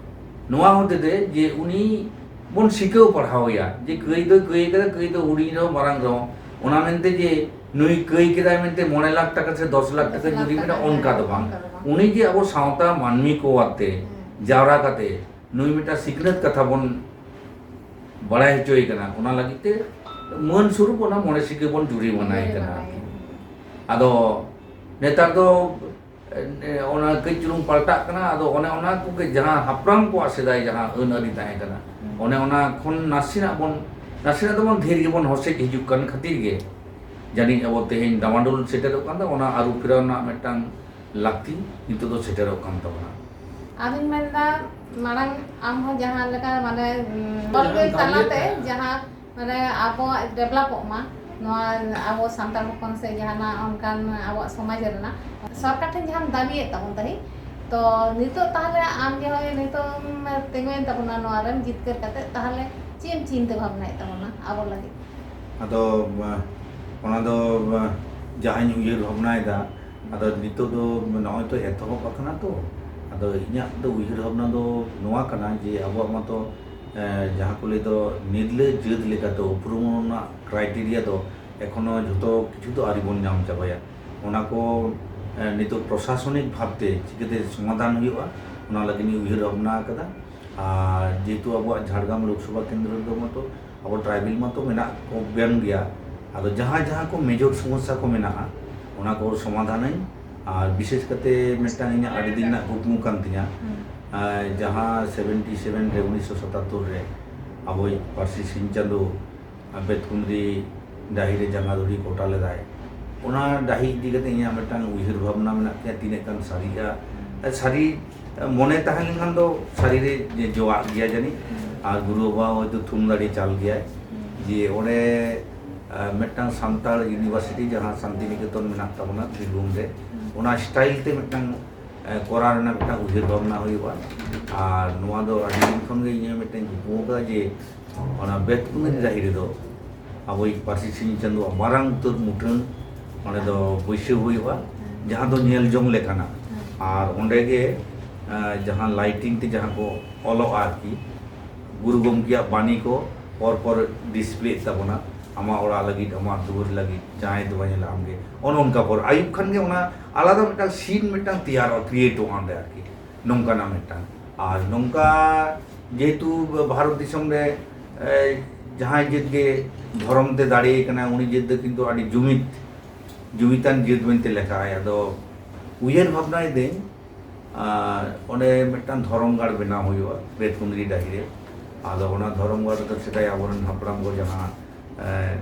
ᱱᱚᱣᱟ ᱦᱚᱛᱮᱛᱮ ᱡᱮ ᱩᱱᱤ ᱵᱚᱱ ᱥᱤᱠᱷᱟᱹᱣ ᱯᱟᱲᱦᱟᱣ ᱮᱭᱟ, ᱡᱮ ᱠᱟᱹᱭ ᱫᱚᱭ ᱠᱟᱹᱭ ᱠᱟᱫᱟ, ᱠᱟᱹᱭ ᱫᱚ ᱦᱩᱰᱤᱧ ᱨᱮᱦᱚᱸ ᱢᱟᱨᱟᱝ ᱨᱮᱦᱚᱸ, ᱚᱱᱟ ᱢᱮᱱᱛᱮ ᱡᱮ ᱱᱩᱭ ᱠᱟᱹᱭ ᱠᱮᱫᱟᱭ ᱢᱮᱱᱛᱮ ᱢᱚᱬᱮ ᱞᱟᱠᱷ ᱴᱟᱠᱟ ᱥᱮ ᱫᱚᱥ ᱞᱟᱠᱷ ᱴᱟᱠᱟ ᱫᱚᱥ ᱞᱟᱠᱷ ᱡᱩᱨᱤ ᱴᱟᱠᱟ ᱢᱮᱱᱟᱜᱼᱟ, ᱚᱱᱠᱟ ᱫᱚ ᱵᱟᱝ᱾ ᱚᱱᱠᱟ ᱫᱚ ᱵᱟᱝ᱾ ᱩᱱᱤ ᱡᱮ ᱟᱵᱚ ᱥᱟᱶᱛᱟ ᱢᱟᱹᱱᱢᱤ ᱠᱚ ᱟᱛᱮ ᱦᱮᱸ᱾ ᱡᱟᱣᱨᱟ ᱠᱟᱛᱮ ᱱᱩᱭ ᱢᱤᱫᱴᱟᱝ ᱥᱤᱠᱷᱱᱟᱹᱛ ᱠᱟᱛᱷᱟ ᱵᱚᱱ ᱵᱟᱲᱟᱭ ᱦᱚᱪᱚᱭᱮ ᱠᱟᱱᱟ, ᱚᱱᱟ ᱞᱟᱹᱜᱤᱫ ᱛᱮ ᱢᱟᱹᱱ ᱥᱩᱨᱩᱯ ᱚᱱᱟ ᱢᱚᱬᱮ ᱥᱤᱠᱟᱹ ᱵᱚᱱ ᱡᱩᱨᱤᱢᱟᱱᱟᱭᱮ ᱠᱟᱱᱟ ᱟᱨᱠᱤ᱾ ᱟᱫᱚ ᱱᱮᱛᱟᱨ ᱫᱚ ᱮ, ᱚᱱᱟ ᱠᱟᱹᱡ ᱪᱩᱞᱩᱝ ᱯᱟᱞᱴᱟᱜ ᱠᱟᱱᱟ᱾ ᱟᱫᱚ ᱚᱱᱮ ᱚᱱᱟ ᱠᱚᱜᱮ ᱡᱟᱦᱟᱸ ᱦᱟᱯᱲᱟᱢ ᱠᱚᱣᱟᱜ ᱥᱮᱫᱟᱭ ᱡᱟᱦᱟᱸ ᱟᱹᱱ ᱟᱹᱨᱤ ᱛᱟᱦᱮᱸ ᱠᱟᱱᱟ, ᱦᱩᱸ᱾ ᱚᱱᱮ ᱚᱱᱟ ᱠᱷᱚᱱ ᱱᱟᱥᱮᱱᱟᱜ ᱵᱚᱱ, ᱱᱟᱥᱮᱱᱟᱜ ᱫᱚᱵᱚᱱ ᱰᱷᱮᱨ ᱜᱮᱵᱚᱱ ᱦᱚᱥᱮᱡ ᱦᱤᱡᱩᱜ ᱠᱟᱱ ᱠᱷᱟᱹᱛᱤᱨ ᱜᱮ ᱡᱟᱹᱱᱤᱡ ᱟᱵᱚ ᱛᱮᱦᱮᱧ ᱰᱟᱢᱟᱰᱳᱞ ᱥᱮᱴᱮᱨᱚᱜ ᱠᱟᱱ ᱛᱟᱵᱚᱱᱟ, ᱚᱱᱟ ᱟᱹᱨᱩ ᱯᱷᱮᱨᱟᱣ ᱨᱮᱱᱟᱜ ᱢᱤᱫᱴᱟᱝ ᱞᱟᱹᱠᱛᱤ ᱱᱤᱛᱚᱜ ᱫᱚ ᱥᱮᱴᱮᱨᱚᱜ ᱠᱟᱱ ᱛᱟᱵᱚᱱᱟ᱾ ᱟᱫᱚᱧ ᱢᱮᱱᱫᱟ, ᱢᱟᱲᱟᱝ ᱟᱢ ᱦᱚᱸ ᱡᱟᱦᱟᱸ ᱞᱮᱠᱟ, ᱢᱟᱱᱮ, ᱩᱸ, ᱡᱟᱦᱟᱸ ᱚᱞᱵᱮᱞ ᱜᱟᱢᱵᱷᱤᱨ ᱛᱟᱞᱟᱛᱮ ᱛᱟᱦᱮᱸ᱾ ᱡᱟᱦᱟᱸ, ᱢᱟᱱᱮ, ᱟᱵᱚᱣᱟᱜ ᱰᱮᱵᱷᱞᱚᱯᱚᱜ ᱢᱟ, ᱱᱚᱣᱟ ᱟᱵᱚ ᱥᱟᱱᱛᱟᱲ ᱦᱚᱯᱚᱱ ᱥᱮ ᱡᱟᱦᱟᱱᱟᱜ ᱚᱱᱠᱟᱱ ᱟᱵᱚᱣᱟᱜ ᱥᱚᱢᱟᱡᱽ ᱨᱮᱱᱟᱜ ᱥᱚᱨᱠᱟᱨ ᱴᱷᱮᱱ ᱡᱟᱦᱟᱸᱢ ᱫᱟᱹᱵᱤᱭᱮᱫ ᱛᱟᱵᱚᱱ ᱛᱟᱦᱮᱸᱫ, ᱛᱚ ᱱᱤᱛᱚᱜ ᱛᱟᱦᱚᱞᱮ ᱟᱢ ᱡᱮ ᱦᱚᱸᱜᱼᱚᱭ ᱱᱤᱛᱚᱜ ᱮᱢ ᱛᱤᱸᱜᱩᱭᱮᱱ ᱛᱟᱵᱚᱱᱟ ᱱᱚᱣᱟ ᱨᱮᱢ ᱡᱤᱛᱠᱟᱹᱨ ᱠᱟᱛᱮ, ᱛᱟᱦᱚᱞᱮ ᱪᱮᱫ ᱮᱢ ᱪᱤᱱᱛᱟᱹ ᱵᱷᱟᱵᱽᱱᱟᱭᱮᱫ ᱛᱟᱵᱚᱱᱟ ᱟᱵᱚ ᱞᱟᱹᱜᱤᱫ? ᱟᱫᱚ, ᱟᱸ, ᱚᱱᱟ ᱫᱚ, ᱟᱸ, ᱡᱟᱦᱟᱸᱧ ᱩᱭᱦᱟᱹᱨ ᱵᱷᱟᱵᱽᱱᱟᱭᱮᱫᱟ, ᱟᱫᱚ ᱱᱤᱛᱚᱜ ᱫᱚ ᱱᱚᱜᱼᱚᱭ ᱛᱚ ᱮᱛᱚᱦᱚᱵ ᱟᱠᱟᱱᱟ ᱛᱚ, ᱟᱫᱚ ᱤᱧᱟᱹᱜ ᱫᱚ ᱩᱭᱦᱟᱹᱨ ᱵᱷᱟᱵᱽᱱᱟ ᱫᱚ ᱱᱚᱣᱟ ᱠᱟᱱᱟ ᱡᱮ ᱟᱵᱚᱣᱟᱜ ᱢᱟᱛᱚ, ᱮᱸ, ᱡᱟᱦᱟᱸ ᱠᱚ ᱞᱟᱹᱭ ᱫᱚ ᱱᱤᱨᱞᱟᱹ ᱡᱟᱹᱛ ᱞᱮᱠᱟᱛᱮ ᱩᱯᱨᱩᱢ ᱨᱮᱱᱟᱜ criteria ᱫᱚ ᱮᱠᱷᱚᱱᱚ ᱡᱷᱚᱛᱚ ᱠᱤᱪᱷᱩ ᱫᱚ ᱟᱹᱣᱨᱤ ᱵᱚᱱ ᱧᱟᱢ ᱪᱟᱵᱟᱭᱟ᱾ ᱚᱱᱟ ᱠᱚ, ᱮᱸ, ᱱᱤᱛᱚᱜ ᱯᱨᱚᱥᱟᱥᱚᱱᱤᱠ ᱵᱷᱟᱵᱽᱛᱮ ᱪᱤᱠᱟᱹᱛᱮ ᱥᱚᱢᱟᱫᱷᱟᱱ ᱦᱩᱭᱩᱜᱼᱟ, ᱚᱱᱟ ᱞᱟᱹᱜᱤᱫ ᱤᱧ ᱩᱭᱦᱟᱹᱨ ᱵᱷᱟᱵᱽᱱᱟ ᱟᱠᱟᱫᱟ᱾ ᱟᱨ ᱡᱮᱦᱮᱛᱩ ᱟᱵᱚᱣᱟᱜ ᱡᱷᱟᱲᱜᱨᱟᱢ ᱞᱳᱠᱥᱚᱵᱷᱟ ᱠᱮᱱᱫᱨᱚ ᱨᱮᱫᱚ ᱢᱟᱛᱚ ᱟᱵᱚ ᱴᱨᱟᱭᱵᱮᱞ ᱢᱟᱛᱚ ᱢᱮᱱᱟᱜ ᱠᱚ ᱜᱮᱭᱟ, ᱟᱫᱚ ᱡᱟᱦᱟᱸ ᱡᱟᱦᱟᱸ ᱠᱚ ᱢᱮᱡᱚᱨ ᱥᱚᱢᱚᱥᱥᱟ ᱠᱚ ᱢᱮᱱᱟᱜᱼᱟ, ᱚᱱᱟ ᱠᱚ ᱥᱚᱢᱟᱫᱷᱟᱱᱟᱹᱧ᱾ ᱟᱨ ᱵᱤᱥᱮᱥ ᱠᱟᱛᱮ ᱢᱤᱫᱴᱟᱝ ᱤᱧᱟᱹᱜ ᱟᱹᱰᱤ ᱫᱤᱱ ᱨᱮᱱᱟᱜ ᱠᱩᱠᱢᱩ ᱠᱟᱱ ᱛᱤᱧᱟᱹ, ᱦᱩᱸ᱾ ᱟᱨ ᱡᱟᱦᱟᱸ ᱥᱮᱵᱷᱮᱱᱴᱤ ᱥᱮᱵᱷᱮᱱ ᱨᱮ, ᱩᱱᱤᱥᱥᱚ ᱥᱟᱛᱟᱛᱛᱳᱨ ᱨᱮ ᱟᱵᱚᱭᱤᱡ ᱯᱟᱹᱨᱥᱤ ᱥᱤᱧ ᱪᱟᱸᱫᱳ ᱵᱮᱛᱠᱩᱸᱫᱽᱨᱤ ᱰᱟᱹᱦᱤ ᱨᱮ ᱡᱟᱸᱜᱟ ᱫᱷᱩᱲᱤ ᱠᱚᱴᱟ ᱞᱮᱫᱟᱭ, ᱚᱱᱟ ᱰᱟᱹᱦᱤ ᱤᱫᱤ ᱠᱟᱛᱮ ᱤᱧᱟᱹᱜ ᱢᱤᱫᱴᱟᱝ ᱩᱭᱦᱟᱹᱨ ᱵᱷᱟᱵᱽᱱᱟ ᱢᱮᱱᱟᱜ ᱛᱤᱧᱟᱹ, ᱛᱤᱱᱟᱹᱜ ᱜᱟᱱ ᱥᱟᱹᱨᱤᱜᱼᱟ᱾ ᱥᱟᱹᱨᱤ ᱢᱚᱱᱮ ᱛᱟᱦᱮᱸ ᱞᱮᱱᱠᱷᱟᱱ ᱫᱚ ᱥᱟᱹᱨᱤ ᱨᱮ ᱡᱚᱣᱟᱜ ᱜᱮᱭᱟ ᱡᱟᱹᱱᱤᱡ᱾ ᱟᱨ ᱜᱩᱨᱩ ᱵᱟᱵᱟ ᱦᱚᱭᱛᱳ ᱛᱷᱩᱢ ᱫᱟᱲᱮ ᱪᱟᱞ ᱜᱮᱭᱟᱭ ᱡᱮ ᱚᱸᱰᱮ, ᱟᱸ, ᱢᱤᱫᱴᱟᱝ ᱥᱟᱱᱛᱟᱲ ᱤᱭᱩᱱᱤᱵᱷᱟᱨᱥᱤᱴᱤ ᱡᱟᱦᱟᱸ ᱥᱟᱱᱛᱤᱱᱤᱠᱮᱛᱚᱱ ᱢᱮᱱᱟᱜ ᱛᱟᱵᱚᱱᱟ ᱵᱤᱨᱵᱷᱩᱢ ᱨᱮ, ᱚᱱᱟ ᱥᱴᱟᱭᱤᱞ ᱛᱮ ᱢᱤᱫᱴᱟᱝ, ᱮ, ᱠᱚᱨᱟᱣ ᱨᱮᱱᱟᱜ ᱢᱤᱫᱴᱟᱝ ᱩᱭᱦᱟᱹᱨ ᱵᱷᱟᱵᱽᱱᱟ ᱦᱩᱭᱩᱜᱼᱟ᱾ ᱟᱨ ᱱᱚᱣᱟ ᱫᱚ ᱟᱹᱰᱤ ᱫᱤᱱ ᱠᱷᱚᱱ ᱜᱮ ᱤᱧ ᱦᱚᱸ ᱢᱤᱫᱴᱟᱝ ᱠᱩᱠᱢᱩ ᱟᱠᱟᱫᱟ ᱡᱮ ᱚᱱᱟ ᱵᱮᱛᱠᱩᱸᱫᱽᱨᱤ ᱰᱟᱹᱦᱤ ᱨᱮᱫᱚ ᱟᱵᱚᱭᱤᱡ ᱯᱟᱹᱨᱥᱤ ᱥᱤᱧ ᱪᱟᱸᱫᱳᱣᱟᱜ ᱢᱟᱨᱟᱝ ᱩᱛᱟᱹᱨ ᱢᱩᱴᱷᱟᱹᱱ ᱚᱸᱰᱮ ᱫᱚ ᱵᱟᱹᱭᱥᱟᱹᱣ ᱦᱩᱭᱩᱜᱼᱟ, ᱡᱟᱦᱟᱸ ᱫᱚ ᱧᱮᱞ ᱡᱚᱝ ᱞᱮᱠᱟᱱᱟᱜ᱾ ᱟᱨ ᱚᱸᱰᱮ ᱜᱮ, ᱮ, ᱡᱟᱦᱟᱸ ᱞᱟᱭᱴᱤᱝ ᱛᱮ ᱡᱟᱦᱟᱸ ᱠᱚ ᱚᱞᱚᱜᱼᱟ ᱟᱨᱠᱤ, ᱜᱩᱨᱩ ᱜᱚᱢᱠᱮᱭᱟᱜ ᱵᱟᱱᱤ ᱠᱚ ᱯᱚᱨ ᱯᱚᱨ ᱰᱤᱥᱯᱞᱮᱜ ᱛᱟᱵᱚᱱᱟ, ᱟᱢᱟᱜ ᱚᱲᱟᱜ ᱞᱟᱹᱜᱤᱫ, ᱟᱢᱟᱜ ᱫᱩᱣᱟᱹᱨ ᱞᱟᱹᱜᱤᱫ, ᱡᱟᱦᱟᱸᱭ ᱫᱚ ᱵᱟᱭ ᱧᱮᱞᱟ ᱟᱢᱜᱮ᱾ ᱚᱱᱮ ᱚᱱᱠᱟ ᱯᱚᱨ ᱟᱹᱭᱩᱵ ᱠᱷᱟᱱ ᱜᱮ ᱚᱱᱟ ᱟᱞᱟᱫᱟ ᱢᱤᱫᱴᱟᱝ ᱥᱤᱱ ᱢᱤᱫᱴᱟᱝ ᱛᱮᱭᱟᱨᱚᱜᱼᱟ, ᱠᱨᱤᱭᱮᱴᱚᱜᱼᱟ ᱚᱸᱰᱮ ᱟᱨᱠᱤ, ᱱᱚᱝᱠᱟᱱᱟᱜ ᱢᱤᱫᱴᱟᱝ᱾ ᱟᱨ ᱱᱚᱝᱠᱟ ᱡᱮᱦᱮᱛᱩ ᱵᱷᱟᱨᱚᱛ ᱫᱤᱥᱚᱢ ᱨᱮ, ᱮ, ᱡᱟᱦᱟᱸᱭ ᱡᱟᱹᱛ ᱜᱮ ᱫᱷᱚᱨᱚᱢ ᱛᱮ ᱫᱟᱲᱮ ᱠᱟᱱᱟ, ᱩᱱᱤ ᱡᱟᱹᱛ ᱫᱚ ᱠᱤᱱᱛᱩ ᱟᱹᱰᱤ ᱡᱩᱢᱤᱫ, ᱡᱩᱢᱤᱫᱟᱱ ᱡᱟᱹᱛ ᱢᱮᱱᱛᱮ ᱞᱮᱠᱷᱟᱜᱼᱟᱭ᱾ ᱟᱫᱚ ᱩᱭᱦᱟᱹᱨ ᱵᱷᱟᱵᱽᱱᱟᱭᱮᱫᱟᱹᱧ, ᱟᱨ ᱚᱸᱰᱮ ᱢᱤᱫᱴᱟᱝ ᱫᱷᱚᱨᱚᱢ ᱜᱟᱲ ᱵᱮᱱᱟᱣ ᱦᱩᱭᱩᱜᱼᱟ ᱵᱮᱛᱠᱩᱸᱫᱽᱨᱤ ᱰᱟᱹᱦᱤ ᱨᱮ᱾ ᱟᱫᱚ ᱚᱱᱟ ᱫᱷᱚᱨᱚᱢ ᱜᱟᱲ ᱨᱮᱫᱚ ᱥᱮᱫᱟᱭ ᱟᱵᱚᱨᱮᱱ ᱦᱟᱯᱲᱟᱢ ᱠᱚ ᱡᱟᱦᱟᱸ, ᱮ,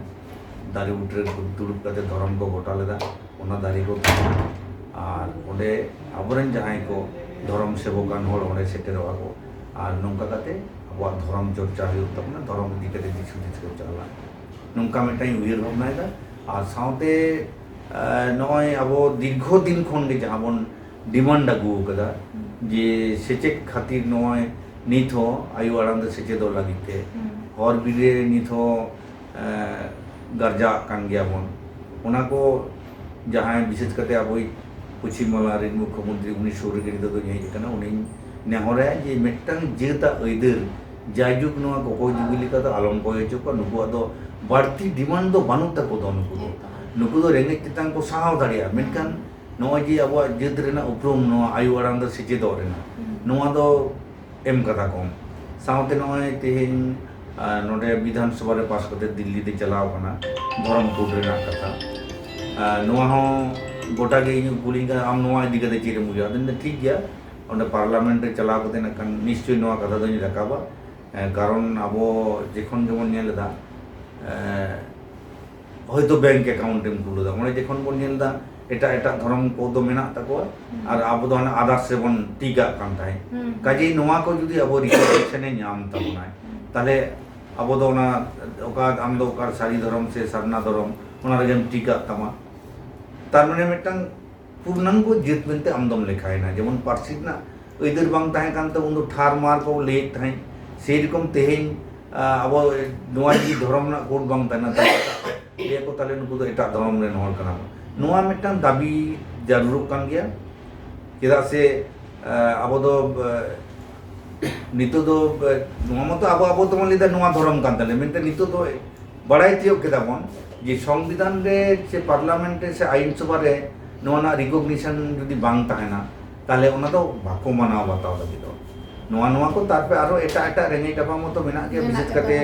ᱫᱟᱨᱮ ᱵᱩᱴᱟᱹ ᱨᱮ ᱫᱩᱲᱩᱵ ᱠᱟᱛᱮ ᱫᱷᱚᱨᱚᱢ ᱠᱚ ᱜᱚᱴᱟ ᱞᱮᱫᱟ, ᱚᱱᱟ ᱫᱟᱨᱮ ᱠᱚ ᱛᱟᱦᱮᱱᱟ᱾ ᱟᱨ ᱚᱸᱰᱮ ᱟᱵᱚᱨᱮᱱ ᱡᱟᱦᱟᱸᱭ ᱠᱚ ᱫᱷᱚᱨᱚᱢ ᱥᱮᱵᱚᱠᱟᱱ ᱦᱚᱲ ᱚᱸᱰᱮ ᱥᱮᱴᱮᱨᱚᱜᱼᱟ ᱠᱚ᱾ ᱟᱨ ᱱᱚᱝᱠᱟ ᱠᱟᱛᱮ ᱟᱵᱚᱣᱟᱜ ᱫᱷᱚᱨᱚᱢ ᱪᱚᱨᱪᱟ ᱦᱩᱭᱩᱜ ᱛᱟᱵᱚᱱᱟ, ᱫᱷᱚᱨᱚᱢ ᱤᱫᱤ ᱠᱟᱛᱮ ᱫᱤᱥ ᱦᱩᱫᱤᱥ ᱠᱚ ᱪᱟᱞᱟᱜᱼᱟ᱾ ᱱᱚᱝᱠᱟ ᱢᱤᱫᱴᱟᱝ ᱤᱧ ᱩᱭᱦᱟᱹᱨ ᱵᱷᱟᱵᱽᱱᱟᱭᱮᱫᱟ᱾ ᱟᱨ ᱥᱟᱶᱛᱮ, ᱮ, ᱱᱚᱜᱼᱚᱭ ᱟᱵᱚ ᱫᱤᱨᱜᱷᱚ ᱫᱤᱱ ᱠᱷᱚᱱ ᱜᱮ ᱡᱟᱦᱟᱸ ᱵᱚᱱ ᱰᱤᱢᱟᱱᱰ ᱟᱹᱜᱩ ᱟᱠᱟᱫᱟ, ᱦᱩᱸ᱾ ᱡᱮ ᱥᱮᱪᱮᱫ ᱠᱷᱟᱹᱛᱤᱨ ᱱᱚᱜᱼᱚᱭ ᱱᱤᱛ ᱦᱚᱸ ᱟᱭᱳ ᱟᱲᱟᱝ ᱛᱮ ᱥᱮᱪᱮᱫᱚᱜ ᱞᱟᱹᱜᱤᱫ ᱛᱮ ᱦᱩᱸ᱾ ᱦᱚᱨ ᱵᱤᱨ ᱨᱮ ᱱᱤᱛ ᱦᱚᱸ, ᱮ, ᱜᱟᱨᱡᱟᱜ ᱠᱟᱱ ᱜᱮᱭᱟ ᱵᱚᱱ᱾ ᱚᱱᱟ ᱠᱚ ᱡᱟᱦᱟᱸᱭ ᱵᱤᱥᱮᱥ ᱠᱟᱛᱮ ᱟᱵᱚᱭᱤᱡ ᱯᱚᱪᱷᱤᱢ ᱵᱟᱝᱞᱟ ᱨᱮᱱ ᱢᱩᱠᱠᱷᱚᱢᱚᱱᱛᱨᱤ, ᱩᱱᱤ ᱥᱩᱨ ᱨᱮᱜᱮ ᱱᱤᱛᱚᱜ ᱫᱚ ᱤᱧ ᱦᱮᱡ ᱟᱠᱟᱱᱟ, ᱩᱱᱤᱧ ᱱᱮᱦᱚᱨᱟᱭᱟ ᱡᱮ ᱢᱤᱫᱴᱟᱝ ᱡᱟᱹᱛᱟᱜ ᱟᱹᱭᱫᱟᱹᱨ ᱡᱟᱭᱡᱩᱜᱽ ᱱᱚᱣᱟ ᱠᱚᱠᱚᱭ ᱡᱩᱜᱤ ᱞᱮᱠᱟ ᱫᱚ ᱟᱞᱚᱢ ᱠᱚᱭ ᱦᱚᱪᱚ ᱠᱚᱣᱟ, ᱱᱩᱠᱩᱣᱟᱜ ᱫᱚ ᱵᱟᱹᱲᱛᱤ ᱰᱤᱢᱟᱱᱰ ᱫᱚ ᱵᱟᱹᱱᱩᱜ ᱛᱟᱠᱚ ᱫᱚ, ᱱᱩᱠᱩ ᱫᱚ, ᱮᱠᱫᱚᱢ᱾ ᱱᱩᱠᱩ ᱫᱚ ᱨᱮᱸᱜᱮᱡ ᱛᱮᱛᱟᱝ ᱠᱚ ᱥᱟᱦᱟᱣ ᱫᱟᱲᱮᱭᱟᱜᱼᱟ, ᱢᱮᱱᱠᱷᱟᱱ ᱱᱚᱜᱼᱚᱭ ᱡᱮ ᱟᱵᱚᱣᱟᱜ ᱡᱟᱹᱛ ᱨᱮᱱᱟᱜ ᱩᱯᱨᱩᱢ, ᱱᱚᱣᱟ ᱟᱭᱳ ᱟᱲᱟᱝ ᱛᱮ ᱥᱮᱪᱮᱫᱚᱜ ᱨᱮᱱᱟᱜ, ᱦᱩᱸ᱾ ᱱᱚᱣᱟ ᱫᱚ ᱮᱢ ᱠᱟᱫᱟ ᱠᱚ᱾ ᱥᱟᱶᱛᱮ ᱱᱚᱜᱼᱚᱭ ᱛᱮᱦᱮᱧ, ᱟᱨ ᱱᱚᱰᱮ ᱵᱤᱫᱷᱟᱱ ᱥᱚᱵᱷᱟ ᱨᱮ ᱯᱟᱥ ᱠᱟᱛᱮ ᱫᱤᱞᱞᱤ ᱛᱮ ᱪᱟᱞᱟᱣ ᱠᱟᱱᱟ ᱫᱷᱚᱨᱚᱢ ᱠᱳᱰ ᱨᱮᱱᱟᱜ ᱠᱟᱛᱷᱟ᱾ ᱟᱨ ᱱᱚᱣᱟ ᱦᱚᱸ ᱜᱚᱴᱟ ᱜᱮ ᱤᱧ ᱠᱩᱞᱤᱧ ᱠᱟᱱᱟ, "ᱟᱢ ᱱᱚᱣᱟ ᱤᱫᱤ ᱠᱟᱛᱮ ᱪᱮᱫ ᱮᱢ ᱩᱭᱦᱟᱹᱨᱟ?" ᱟᱫᱚᱧ ᱢᱮᱱᱫᱟ, "ᱴᱷᱤᱠ ᱜᱮᱭᱟ, ᱚᱸᱰᱮ ᱯᱟᱨᱞᱟᱢᱮᱱᱴ ᱨᱮ ᱪᱟᱞᱟᱣ ᱠᱟᱛᱮ ᱱᱟᱜ ᱠᱷᱟᱱ ᱱᱤᱥᱪᱚᱭ ᱱᱚᱣᱟ ᱠᱟᱛᱷᱟ ᱫᱚᱧ ᱨᱟᱠᱟᱵᱟ᱾ ᱮᱸ, ᱠᱟᱨᱚᱱ ᱟᱵᱚ ᱡᱚᱠᱷᱚᱱ ᱜᱮᱵᱚᱱ ᱧᱮᱞ ᱮᱫᱟ, ᱮᱸ, ᱦᱚᱭᱛᱳ ᱵᱮᱝᱠ ᱮᱠᱟᱣᱩᱱᱴ ᱮᱢ ᱠᱷᱩᱞᱟᱹᱣ ᱫᱟ, ᱚᱸᱰᱮ ᱡᱚᱠᱷᱚᱱ ᱵᱚᱱ ᱧᱮᱞ ᱮᱫᱟ ᱮᱴᱟᱜ ᱮᱴᱟᱜ ᱫᱷᱚᱨᱚᱢ ᱠᱚᱫᱚ ᱢᱮᱱᱟᱜ ᱛᱟᱠᱚᱣᱟ, ᱦᱩᱸ᱾ ᱟᱨ ᱟᱵᱚ ᱫᱚ ᱦᱟᱱᱮ ᱟᱫᱟᱨᱥ ᱨᱮᱵᱚᱱ ᱴᱤᱠᱟᱜ ᱠᱟᱱ ᱛᱟᱦᱮᱸᱫ᱾ ᱦᱩᱸ᱾ ᱠᱟᱡᱮᱭ ᱱᱚᱣᱟ ᱠᱚ ᱡᱩᱫᱤ ᱟᱵᱚ ᱨᱤᱠᱚᱜᱱᱤᱥᱚᱱ ᱮ ᱧᱟᱢ ᱛᱟᱵᱚᱱᱟᱭ, ᱦᱩᱸ᱾ ᱛᱟᱦᱞᱮ ᱟᱵᱚ ᱫᱚ ᱚᱱᱟ ᱚᱠᱟ, ᱟᱢ ᱫᱚ ᱚᱠᱟ ᱥᱟᱹᱨᱤ ᱫᱷᱚᱨᱚᱢ ᱥᱮ ᱥᱟᱨᱱᱟ ᱫᱷᱚᱨᱚᱢ, ᱚᱱᱟ ᱨᱮᱜᱮᱢ ᱴᱤᱠᱟᱜ ᱛᱟᱢᱟ᱾ ᱛᱟᱨ ᱢᱟᱱᱮ ᱢᱤᱫᱴᱟᱝ ᱯᱩᱨᱱᱟᱝᱜᱚ ᱡᱟᱹᱛ ᱢᱮᱱᱛᱮ ᱟᱢ ᱫᱚᱢ ᱞᱮᱠᱷᱟᱭᱮᱱᱟ᱾ ᱡᱮᱢᱚᱱ ᱯᱟᱹᱨᱥᱤ ᱨᱮᱱᱟᱜ ᱟᱹᱭᱫᱟᱹᱨ ᱵᱟᱝ ᱛᱟᱦᱮᱸ ᱠᱟᱱ ᱛᱮ ᱩᱱᱫᱚ ᱴᱷᱟᱨ ᱢᱟᱨ ᱠᱚ ᱞᱟᱹᱭᱮᱫ ᱛᱟᱦᱮᱸᱫ, ᱥᱮᱭ ᱨᱚᱠᱚᱢ ᱛᱮᱦᱮᱧ, ᱟ, ᱟᱵᱚ ᱱᱚᱣᱟ ᱡᱩᱫᱤ ᱫᱷᱚᱨᱚᱢ ᱨᱮᱱᱟᱜ ᱠᱳᱰ ᱵᱟᱝ ᱛᱟᱦᱮᱱᱟ, ᱛᱟᱦᱞᱮ ᱞᱟᱹᱭᱟᱠᱚ, "ᱛᱟᱦᱞᱮ ᱱᱩᱠᱩ ᱫᱚ ᱮᱴᱟᱜ ᱫᱷᱚᱨᱚᱢ ᱨᱮᱱ ᱦᱚᱲ ᱠᱟᱱᱟ ᱠᱚ᱾" ᱱᱚᱣᱟ ᱢᱤᱫᱴᱟᱝ ᱫᱟᱹᱵᱤ ᱡᱟᱹᱨᱩᱲᱚᱜ ᱠᱟᱱ ᱜᱮᱭᱟ᱾ ᱪᱮᱫᱟᱜ ᱥᱮ, ᱟ, ᱟᱵᱚ ᱫᱚ, ᱟ, ᱱᱤᱛᱚᱜ ᱫᱚ, ᱟ, ᱱᱚᱣᱟ ᱢᱟᱛᱚ ᱟᱵᱚ, ᱟᱵᱚ ᱛᱮᱵᱚᱱ ᱞᱟᱹᱭᱫᱟ ᱱᱚᱣᱟ ᱫᱷᱚᱨᱚᱢ ᱠᱟᱱ ᱛᱟᱞᱮᱭᱟ, ᱢᱮᱱᱠᱷᱟᱱ ᱱᱤᱛᱚᱜ ᱫᱚ ᱵᱟᱲᱟᱭ ᱛᱤᱭᱳᱜ ᱠᱮᱫᱟ ᱵᱚᱱ ᱡᱮ ᱥᱚᱝᱵᱤᱫᱷᱟᱱ ᱨᱮ ᱥᱮ ᱯᱟᱨᱞᱟᱢᱮᱱᱴ ᱨᱮ ᱥᱮ ᱟᱭᱤᱱ ᱥᱚᱵᱷᱟ ᱨᱮ ᱱᱚᱣᱟ ᱨᱮᱱᱟᱜ ᱨᱤᱠᱚᱜᱱᱤᱥᱚᱱ ᱡᱩᱫᱤ ᱵᱟᱝ ᱛᱟᱦᱮᱱᱟ, ᱛᱟᱦᱞᱮ ᱚᱱᱟ ᱫᱚ ᱵᱟᱠᱚ ᱢᱟᱱᱟᱣ ᱵᱟᱛᱟᱣ ᱞᱟᱹᱜᱤᱫᱚᱜ᱾ ᱱᱚᱣᱟ, ᱱᱚᱣᱟ ᱠᱚ ᱛᱟᱨᱯᱚᱨᱮ ᱟᱨᱚ ᱮᱴᱟᱜ ᱮᱴᱟᱜ ᱨᱮᱸᱜᱮᱡ ᱨᱟᱯᱟᱜ ᱢᱚᱛᱚ ᱢᱮᱱᱟᱜ ᱜᱮᱭᱟ, ᱢᱮᱱᱟᱜ ᱵᱤᱥᱮᱥ ᱠᱟᱛᱮ ᱠᱟᱛᱮ,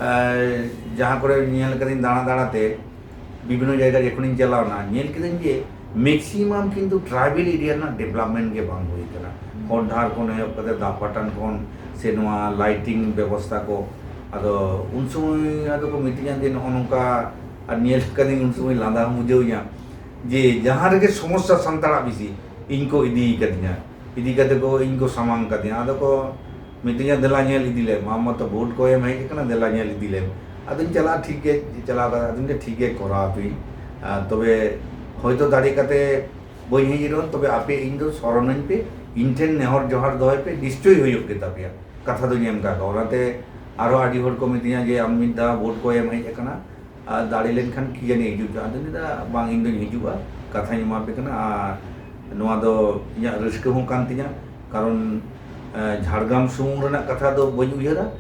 ᱦᱮᱸ᱾ ᱮ, ᱡᱟᱦᱟᱸ ᱠᱚᱨᱮ ᱧᱮᱞ ᱠᱟᱫᱟᱹᱧ ᱫᱟᱬᱟ ᱫᱟᱬᱟ ᱛᱮ, ᱵᱤᱵᱷᱤᱱᱱᱚ ᱡᱟᱭᱜᱟ ᱡᱚᱠᱷᱚᱱᱤᱧ ᱪᱟᱞᱟᱣᱱᱟ, ᱧᱮᱞ ᱠᱤᱫᱟᱹᱧ ᱡᱮ ᱢᱮᱠᱥᱤᱢᱟᱢ ᱠᱤᱱᱛᱩ ᱴᱨᱟᱭᱵᱮᱞ ᱮᱨᱤᱭᱟ ᱨᱮᱱᱟᱜ ᱰᱮᱵᱷᱞᱚᱯᱢᱮᱱᱴ ᱜᱮ ᱵᱟᱝ ᱦᱩᱭ ᱠᱟᱱᱟ᱾ ᱦᱩᱸ᱾ ᱦᱚᱨ ᱰᱟᱦᱟᱨ ᱠᱷᱚᱱ ᱮᱦᱚᱵ ᱠᱟᱛᱮ ᱫᱟᱜ ᱯᱟᱴᱟᱱ ᱠᱷᱚᱱ ᱥᱮ ᱱᱚᱣᱟ ᱞᱟᱭᱴᱤᱝ ᱵᱮᱵᱚᱥᱛᱷᱟ ᱠᱚ, ᱟᱫᱚ ᱩᱱ ᱥᱚᱢᱚᱭ ᱟᱫᱚ ᱠᱚ ᱢᱤᱛᱟᱹᱧᱟ ᱡᱮ ᱱᱚᱜᱼᱚ ᱱᱚᱝᱠᱟ, ᱟᱨ ᱧᱮᱞ ᱠᱟᱫᱟᱹᱧ ᱩᱱ ᱥᱚᱢᱚᱭ ᱞᱟᱸᱫᱟ ᱦᱚᱸ ᱵᱩᱡᱷᱟᱹᱣᱤᱧᱟ ᱡᱮ ᱡᱟᱦᱟᱸ ᱨᱮᱜᱮ ᱥᱚᱢᱚᱥᱥᱟ ᱥᱟᱱᱛᱟᱲᱟᱜ ᱵᱮᱥᱤ, ᱤᱧ ᱠᱚ ᱤᱫᱤ ᱠᱟᱫᱤᱧᱟ, ᱤᱫᱤ ᱠᱟᱛᱮ ᱠᱚ ᱤᱧ ᱠᱚ ᱥᱟᱢᱟᱝ ᱠᱟᱫᱤᱧᱟ, ᱟᱫᱚ ᱠᱚ ᱢᱤᱛᱟᱹᱧᱟ, "ᱫᱮᱞᱟ ᱧᱮᱞ ᱤᱫᱤ ᱞᱮᱢ, ᱟᱢ ᱢᱟᱛᱚ ᱵᱷᱳᱴ ᱠᱚ ᱮᱢ ᱦᱮᱡ ᱟᱠᱟᱱᱟ, ᱫᱮᱞᱟ ᱧᱮᱞ ᱤᱫᱤ ᱞᱮᱢ᱾" ᱟᱫᱚᱧ ᱪᱟᱞᱟᱜᱼᱟ, ᱴᱷᱤᱠ ᱜᱮ, ᱪᱟᱞᱟᱣ ᱠᱟᱛᱮ ᱟᱫᱚᱧ ᱞᱟᱹᱭᱟ, "ᱴᱷᱤᱠ ᱜᱮ, ᱠᱚᱨᱟᱣ ᱟᱯᱮᱭᱟᱹᱧ, ᱟᱨ ᱛᱚᱵᱮ ᱦᱚᱭᱛᱳ ᱫᱟᱲᱮ ᱠᱟᱛᱮ ᱵᱟᱹᱧ ᱦᱮᱡ ᱨᱮᱦᱚᱸ, ᱛᱚᱵᱮ ᱟᱯᱮ ᱤᱧ ᱫᱚ ᱥᱚᱨᱚᱱᱟᱹᱧ ᱯᱮ, ᱤᱧ ᱴᱷᱮᱱ ᱱᱮᱦᱚᱨ ᱡᱚᱦᱟᱨ ᱫᱚᱦᱚᱭ ᱯᱮ, ᱱᱤᱥᱪᱚᱭ ᱦᱩᱭᱩᱜ ᱜᱮ ᱛᱟᱯᱮᱭᱟ, ᱠᱟᱛᱷᱟ ᱫᱚᱧ ᱮᱢ ᱠᱟᱜ ᱠᱚᱣᱟ᱾" ᱚᱱᱟᱛᱮ ᱟᱨᱦᱚᱸ ᱟᱹᱰᱤ ᱦᱚᱲ ᱠᱚ ᱢᱤᱛᱟᱹᱧᱟ ᱡᱮ, "ᱟᱢ ᱢᱤᱫ ᱫᱷᱟᱣ ᱵᱷᱳᱴ ᱠᱚ ᱮᱢ ᱦᱮᱡ ᱟᱠᱟᱱᱟ, ᱟᱨ ᱫᱟᱲᱮ ᱞᱮᱱᱠᱷᱟᱱ ᱠᱤ ᱡᱟᱹᱱᱤ ᱦᱤᱡᱩᱜ ᱪᱚ?" ᱟᱫᱚᱧ ᱞᱟᱹᱭᱫᱟ, "ᱵᱟᱝ, ᱤᱧ ᱫᱚᱧ ᱦᱤᱡᱩᱜᱼᱟ, ᱠᱟᱛᱷᱟᱧ ᱮᱢᱟ ᱯᱮ ᱠᱟᱱᱟ, ᱟᱨ ᱱᱚᱣᱟ ᱫᱚ ᱤᱧᱟᱹᱜ ᱨᱟᱹᱥᱠᱟᱹ ᱦᱚᱸ ᱠᱟᱱ ᱛᱤᱧᱟ, ᱠᱟᱨᱚᱱ, ᱮ, ᱡᱷᱟᱲᱜᱨᱟᱢ ᱥᱩᱢᱩᱝ ᱨᱮᱱᱟᱜ ᱠᱟᱛᱷᱟ ᱫᱚ ᱵᱟᱹᱧ ᱩᱭᱦᱟᱹᱨᱟ,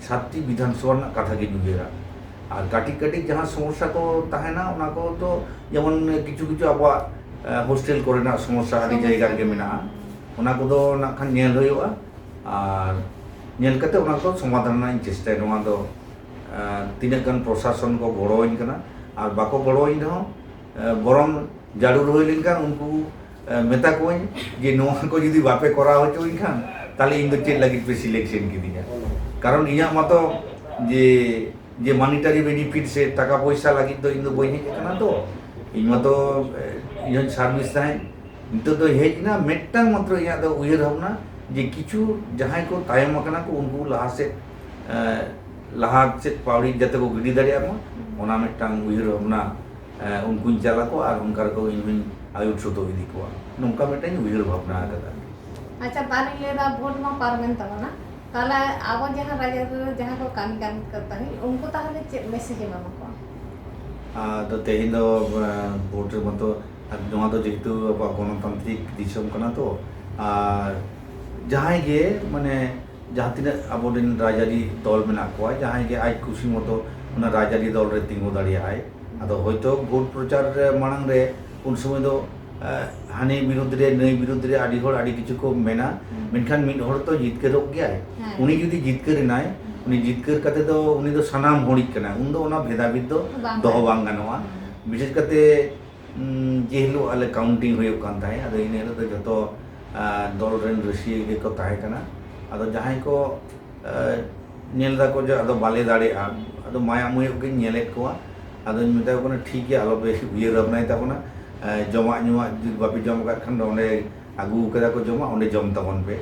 ᱥᱟᱛᱴᱤ ᱵᱤᱫᱷᱟᱱ ᱥᱚᱵᱷᱟ ᱨᱮᱱᱟᱜ ᱠᱟᱛᱷᱟ ᱜᱤᱧ ᱩᱭᱦᱟᱹᱨᱟ᱾ ᱟᱨ ᱠᱟᱹᱴᱤᱡ ᱠᱟᱹᱴᱤᱡ ᱡᱟᱦᱟᱸ ᱥᱚᱢᱚᱥᱥᱟ ᱠᱚ ᱛᱟᱦᱮᱱᱟ, ᱚᱱᱟ ᱠᱚ ᱫᱚ ᱡᱮᱢᱚᱱ ᱠᱤᱪᱷᱩ ᱠᱤᱪᱷᱩ ᱟᱵᱚᱣᱟᱜ, ᱮ, ᱦᱳᱥᱴᱮᱞ ᱠᱚᱨᱮᱱᱟᱜ ᱥᱚᱢᱚᱥᱥᱟ ᱟᱹᱰᱤ ᱥᱚᱢᱚᱥᱥᱟ ᱡᱟᱭᱜᱟ ᱨᱮᱜᱮ ᱢᱮᱱᱟᱜᱼᱟ᱾ ᱢᱮᱱᱟᱜᱼᱟ, ᱚᱱᱟ ᱠᱚᱫᱚ ᱱᱟᱜ ᱠᱷᱟᱱ ᱧᱮᱞ ᱦᱩᱭᱩᱜᱼᱟ᱾ ᱟᱨ ᱧᱮᱞ ᱠᱟᱛᱮ ᱚᱱᱟ ᱠᱚ ᱥᱚᱢᱟᱫᱷᱟᱱ ᱨᱮᱱᱟᱜ ᱤᱧ ᱪᱮᱥᱴᱟᱭᱟ᱾ ᱱᱚᱣᱟ ᱫᱚ ᱟᱨ ᱛᱤᱱᱟᱹᱜ ᱜᱟᱱ ᱯᱨᱚᱥᱟᱥᱚᱱ ᱠᱚ ᱜᱚᱲᱚᱣᱟᱹᱧ ᱠᱟᱱᱟ, ᱟᱨ ᱵᱟᱠᱚ ᱜᱚᱲᱚᱣᱟᱹᱧ ᱨᱮᱦᱚᱸ, ᱮ, ᱵᱚᱨᱚᱝ ᱡᱟᱹᱨᱩᱲ ᱦᱩᱭ ᱞᱮᱱᱠᱷᱟᱱ ᱩᱱᱠᱩ, ᱮ, ᱢᱮᱛᱟ ᱠᱚᱣᱟᱹᱧ ᱡᱮ, "ᱱᱚᱣᱟ ᱠᱚ ᱡᱩᱫᱤ ᱵᱟᱯᱮ ᱠᱚᱨᱟᱣ ᱦᱚᱪᱚᱣᱟᱹᱧ ᱠᱷᱟᱱ, ᱛᱟᱦᱞᱮ ᱤᱧ ᱫᱚ ᱪᱮᱫ ᱞᱟᱹᱜᱤᱫ ᱯᱮ ᱥᱤᱞᱮᱠᱥᱚᱱ ᱠᱤᱫᱤᱧᱟ?" ᱠᱟᱨᱚᱱ ᱤᱧᱟᱹᱜ ᱢᱟᱛᱚ ᱡᱮ, ᱡᱮ ᱢᱟᱱᱤᱴᱟᱨᱤ ᱵᱮᱱᱤᱯᱷᱤᱴ ᱥᱮ ᱴᱟᱠᱟ ᱯᱚᱭᱥᱟ ᱞᱟᱹᱜᱤᱫ ᱫᱚ ᱤᱧ ᱫᱚ ᱵᱟᱹᱧ ᱦᱮᱡ ᱟᱠᱟᱱᱟ ᱛᱚ, ᱤᱧ ᱢᱟᱛᱚ, ᱮ, ᱤᱧ ᱦᱚᱸᱧ ᱥᱟᱨᱵᱷᱤᱥ ᱛᱟᱦᱮᱸᱫ᱾ ᱱᱤᱛᱚᱜ ᱫᱚ ᱦᱮᱡ ᱮᱱᱟ ᱢᱤᱫᱴᱟᱝ ᱢᱟᱛᱨᱚ ᱤᱧᱟᱹᱜ ᱫᱚ ᱩᱭᱦᱟᱹᱨ ᱵᱷᱟᱵᱽᱱᱟ, ᱡᱮ ᱠᱤᱪᱷᱩ ᱡᱟᱦᱟᱸᱭ ᱠᱚ ᱛᱟᱭᱚᱢ ᱟᱠᱟᱱᱟ ᱠᱚ, ᱩᱱᱠᱩ ᱞᱟᱦᱟ ᱥᱮᱫ, ᱮ, ᱞᱟᱦᱟ ᱥᱮᱫ ᱯᱟᱣᱲᱤ ᱡᱟᱛᱮ ᱠᱚ ᱜᱤᱰᱤ ᱫᱟᱲᱮᱭᱟᱜ ᱢᱟ, ᱚᱱᱟ ᱢᱤᱫᱴᱟᱝ ᱩᱭᱦᱟᱹᱨ ᱵᱷᱟᱵᱽᱱᱟ, ᱮ, ᱩᱱᱠᱩᱧ ᱪᱟᱞ ᱟᱠᱚᱣᱟ ᱟᱨ ᱚᱱᱠᱟ ᱨᱮᱠᱚ ᱤᱧ ᱦᱚᱸᱧ ᱟᱹᱭᱩᱨ ᱥᱚᱫᱚ ᱤᱫᱤ ᱠᱚᱣᱟ, ᱱᱚᱝᱠᱟ ᱢᱤᱫᱴᱟᱝ ᱩᱭᱦᱟᱹᱨ ᱵᱷᱟᱵᱽᱱᱟ ᱟᱠᱟᱫᱟ᱾ ᱟᱪᱪᱷᱟ, ᱛᱟᱦᱞᱮᱧ ᱞᱟᱹᱭᱫᱟ, ᱵᱷᱳᱴ ᱢᱟ ᱯᱟᱨᱚᱢᱮᱱ ᱛᱟᱵᱚᱱᱟ, ᱛᱟᱦᱞᱮ ᱟᱵᱚ ᱡᱟᱦᱟᱸ ᱨᱟᱡᱽᱟᱹᱨᱤ ᱨᱮ ᱡᱟᱦᱟᱸ ᱠᱚ ᱠᱟᱹᱢᱤ ᱠᱟᱱ ᱠᱚ ᱛᱟᱦᱮᱸᱫ, ᱩᱱᱠᱩ ᱛᱟᱦᱞᱮ ᱪᱮᱫ ᱢᱮᱥᱮᱡᱽ ᱮᱢ ᱮᱢᱟ ᱠᱚᱣᱟ? ᱟᱫᱚ ᱛᱮᱦᱮᱧ ᱫᱚ, ᱮ, ᱵᱷᱳᱴ ᱨᱮ ᱢᱚᱛᱚ, ᱟᱨ ᱱᱚᱣᱟ ᱫᱚ ᱡᱮᱦᱮᱛᱩ ᱟᱵᱚᱣᱟᱜ ᱜᱚᱱᱚᱛᱟᱱᱛᱨᱤᱠ ᱫᱤᱥᱚᱢ ᱠᱟᱱᱟ ᱛᱚ, ᱟᱨ ᱡᱟᱦᱟᱸᱭ ᱜᱮ, ᱢᱟᱱᱮ, ᱡᱟᱦᱟᱸ ᱛᱤᱱᱟᱹᱜ ᱟᱵᱚᱨᱮᱱ ᱨᱟᱡᱽᱟᱹᱨᱤ ᱫᱚᱞ ᱢᱮᱱᱟᱜ ᱠᱚᱣᱟ, ᱡᱟᱦᱟᱸᱭ ᱜᱮ ᱟᱡ ᱠᱩᱥᱤ ᱢᱚᱛᱚ ᱚᱱᱟ ᱨᱟᱡᱽᱟᱹᱨᱤ ᱫᱚᱞ ᱨᱮ ᱛᱤᱸᱜᱩ ᱫᱟᱲᱮᱭᱟᱜᱼᱟᱭ᱾ ᱟᱫᱚ ᱦᱚᱭᱛᱚ ᱵᱷᱳᱴ ᱯᱨᱚᱪᱟᱨ ᱨᱮ ᱢᱟᱲᱟᱝ ᱨᱮ ᱩᱱ ᱥᱚᱢᱚᱭ ᱫᱚ, ᱮ, ᱦᱟᱹᱱᱤ ᱵᱤᱨᱩᱫᱽ ᱨᱮ, ᱱᱟᱹᱭ ᱵᱤᱨᱩᱫᱽ ᱨᱮ ᱟᱹᱰᱤ ᱦᱚᱲ ᱟᱹᱰᱤ ᱠᱤᱪᱷᱩ ᱠᱚ ᱢᱮᱱᱟ, ᱦᱩᱸ᱾ ᱢᱮᱱᱠᱷᱟᱱ ᱢᱤᱫ ᱦᱚᱲ ᱛᱚ ᱡᱤᱛᱠᱟᱹᱨᱚᱜ ᱜᱮᱭᱟᱭ᱾ ᱦᱮᱸ᱾ ᱩᱱᱤ ᱡᱩᱫᱤ ᱡᱤᱛᱠᱟᱹᱨ ᱮᱱᱟᱭ, ᱩᱱᱤ ᱡᱤᱛᱠᱟᱹᱨ ᱠᱟᱛᱮ ᱫᱚ ᱩᱱᱤ ᱫᱚ ᱥᱟᱱᱟᱢ ᱦᱚᱲᱤᱡ ᱠᱟᱱᱟᱭ, ᱩᱱ ᱫᱚ ᱚᱱᱟ ᱵᱷᱮᱫᱟᱵᱷᱮᱫ ᱫᱚ ᱵᱟᱝ ᱫᱚᱦᱚ ᱜᱟᱱᱚᱜᱼᱟ᱾ ᱵᱟᱝ ᱜᱟᱱᱚᱜᱼᱟ᱾ ᱦᱩᱸ᱾ ᱵᱤᱥᱮᱥ ᱠᱟᱛᱮ, ᱩᱸ, ᱡᱮ ᱦᱤᱞᱳᱜ ᱟᱞᱮ ᱠᱟᱣᱩᱱᱴᱤᱝ ᱦᱩᱭᱩᱜ ᱠᱟᱱ ᱛᱟᱦᱮᱸᱫ, ᱟᱫᱚ ᱤᱱᱟᱹ ᱦᱤᱞᱳᱜ ᱫᱚ ᱡᱚᱛᱚ, ᱟ, ᱫᱚᱞ ᱨᱮᱱ ᱨᱟᱹᱥᱤᱭᱟᱹ ᱜᱮᱠᱚ ᱛᱟᱦᱮᱸ ᱠᱟᱱᱟ᱾ ᱟᱫᱚ ᱡᱟᱦᱟᱸᱭ ᱠᱚ ᱮ, ᱧᱮᱞ ᱫᱟᱠᱚ ᱡᱮ ᱟᱫᱚ ᱵᱟᱞᱮ ᱫᱟᱲᱮᱭᱟᱜᱼᱟ, ᱟᱫᱚ ᱢᱟᱭᱟᱜ ᱢᱩᱭᱟᱹᱜ ᱜᱤᱧ ᱧᱮᱞᱮᱫ ᱠᱚᱣᱟ᱾ ᱟᱫᱚᱧ ᱢᱮᱛᱟ ᱠᱚ ᱠᱟᱱᱟ, "ᱴᱷᱤᱠ ᱜᱮᱭᱟ, ᱟᱞᱚᱯᱮ ᱩᱭᱦᱟᱹᱨ ᱵᱷᱟᱵᱽᱱᱟᱭ ᱛᱟᱵᱚᱱᱟ, ᱮ, ᱡᱚᱢᱟᱜ ᱧᱩᱣᱟᱜ ᱡᱩᱫᱤ ᱵᱟᱯᱮ ᱡᱚᱢ ᱟᱠᱟᱫ ᱠᱷᱟᱱ ᱫᱚ ᱚᱸᱰᱮ ᱟᱹᱜᱩ ᱠᱟᱫᱟ ᱠᱚ ᱡᱚᱢᱟᱜ, ᱚᱸᱰᱮ ᱡᱚᱢ ᱛᱟᱵᱚᱱ ᱯᱮ᱾"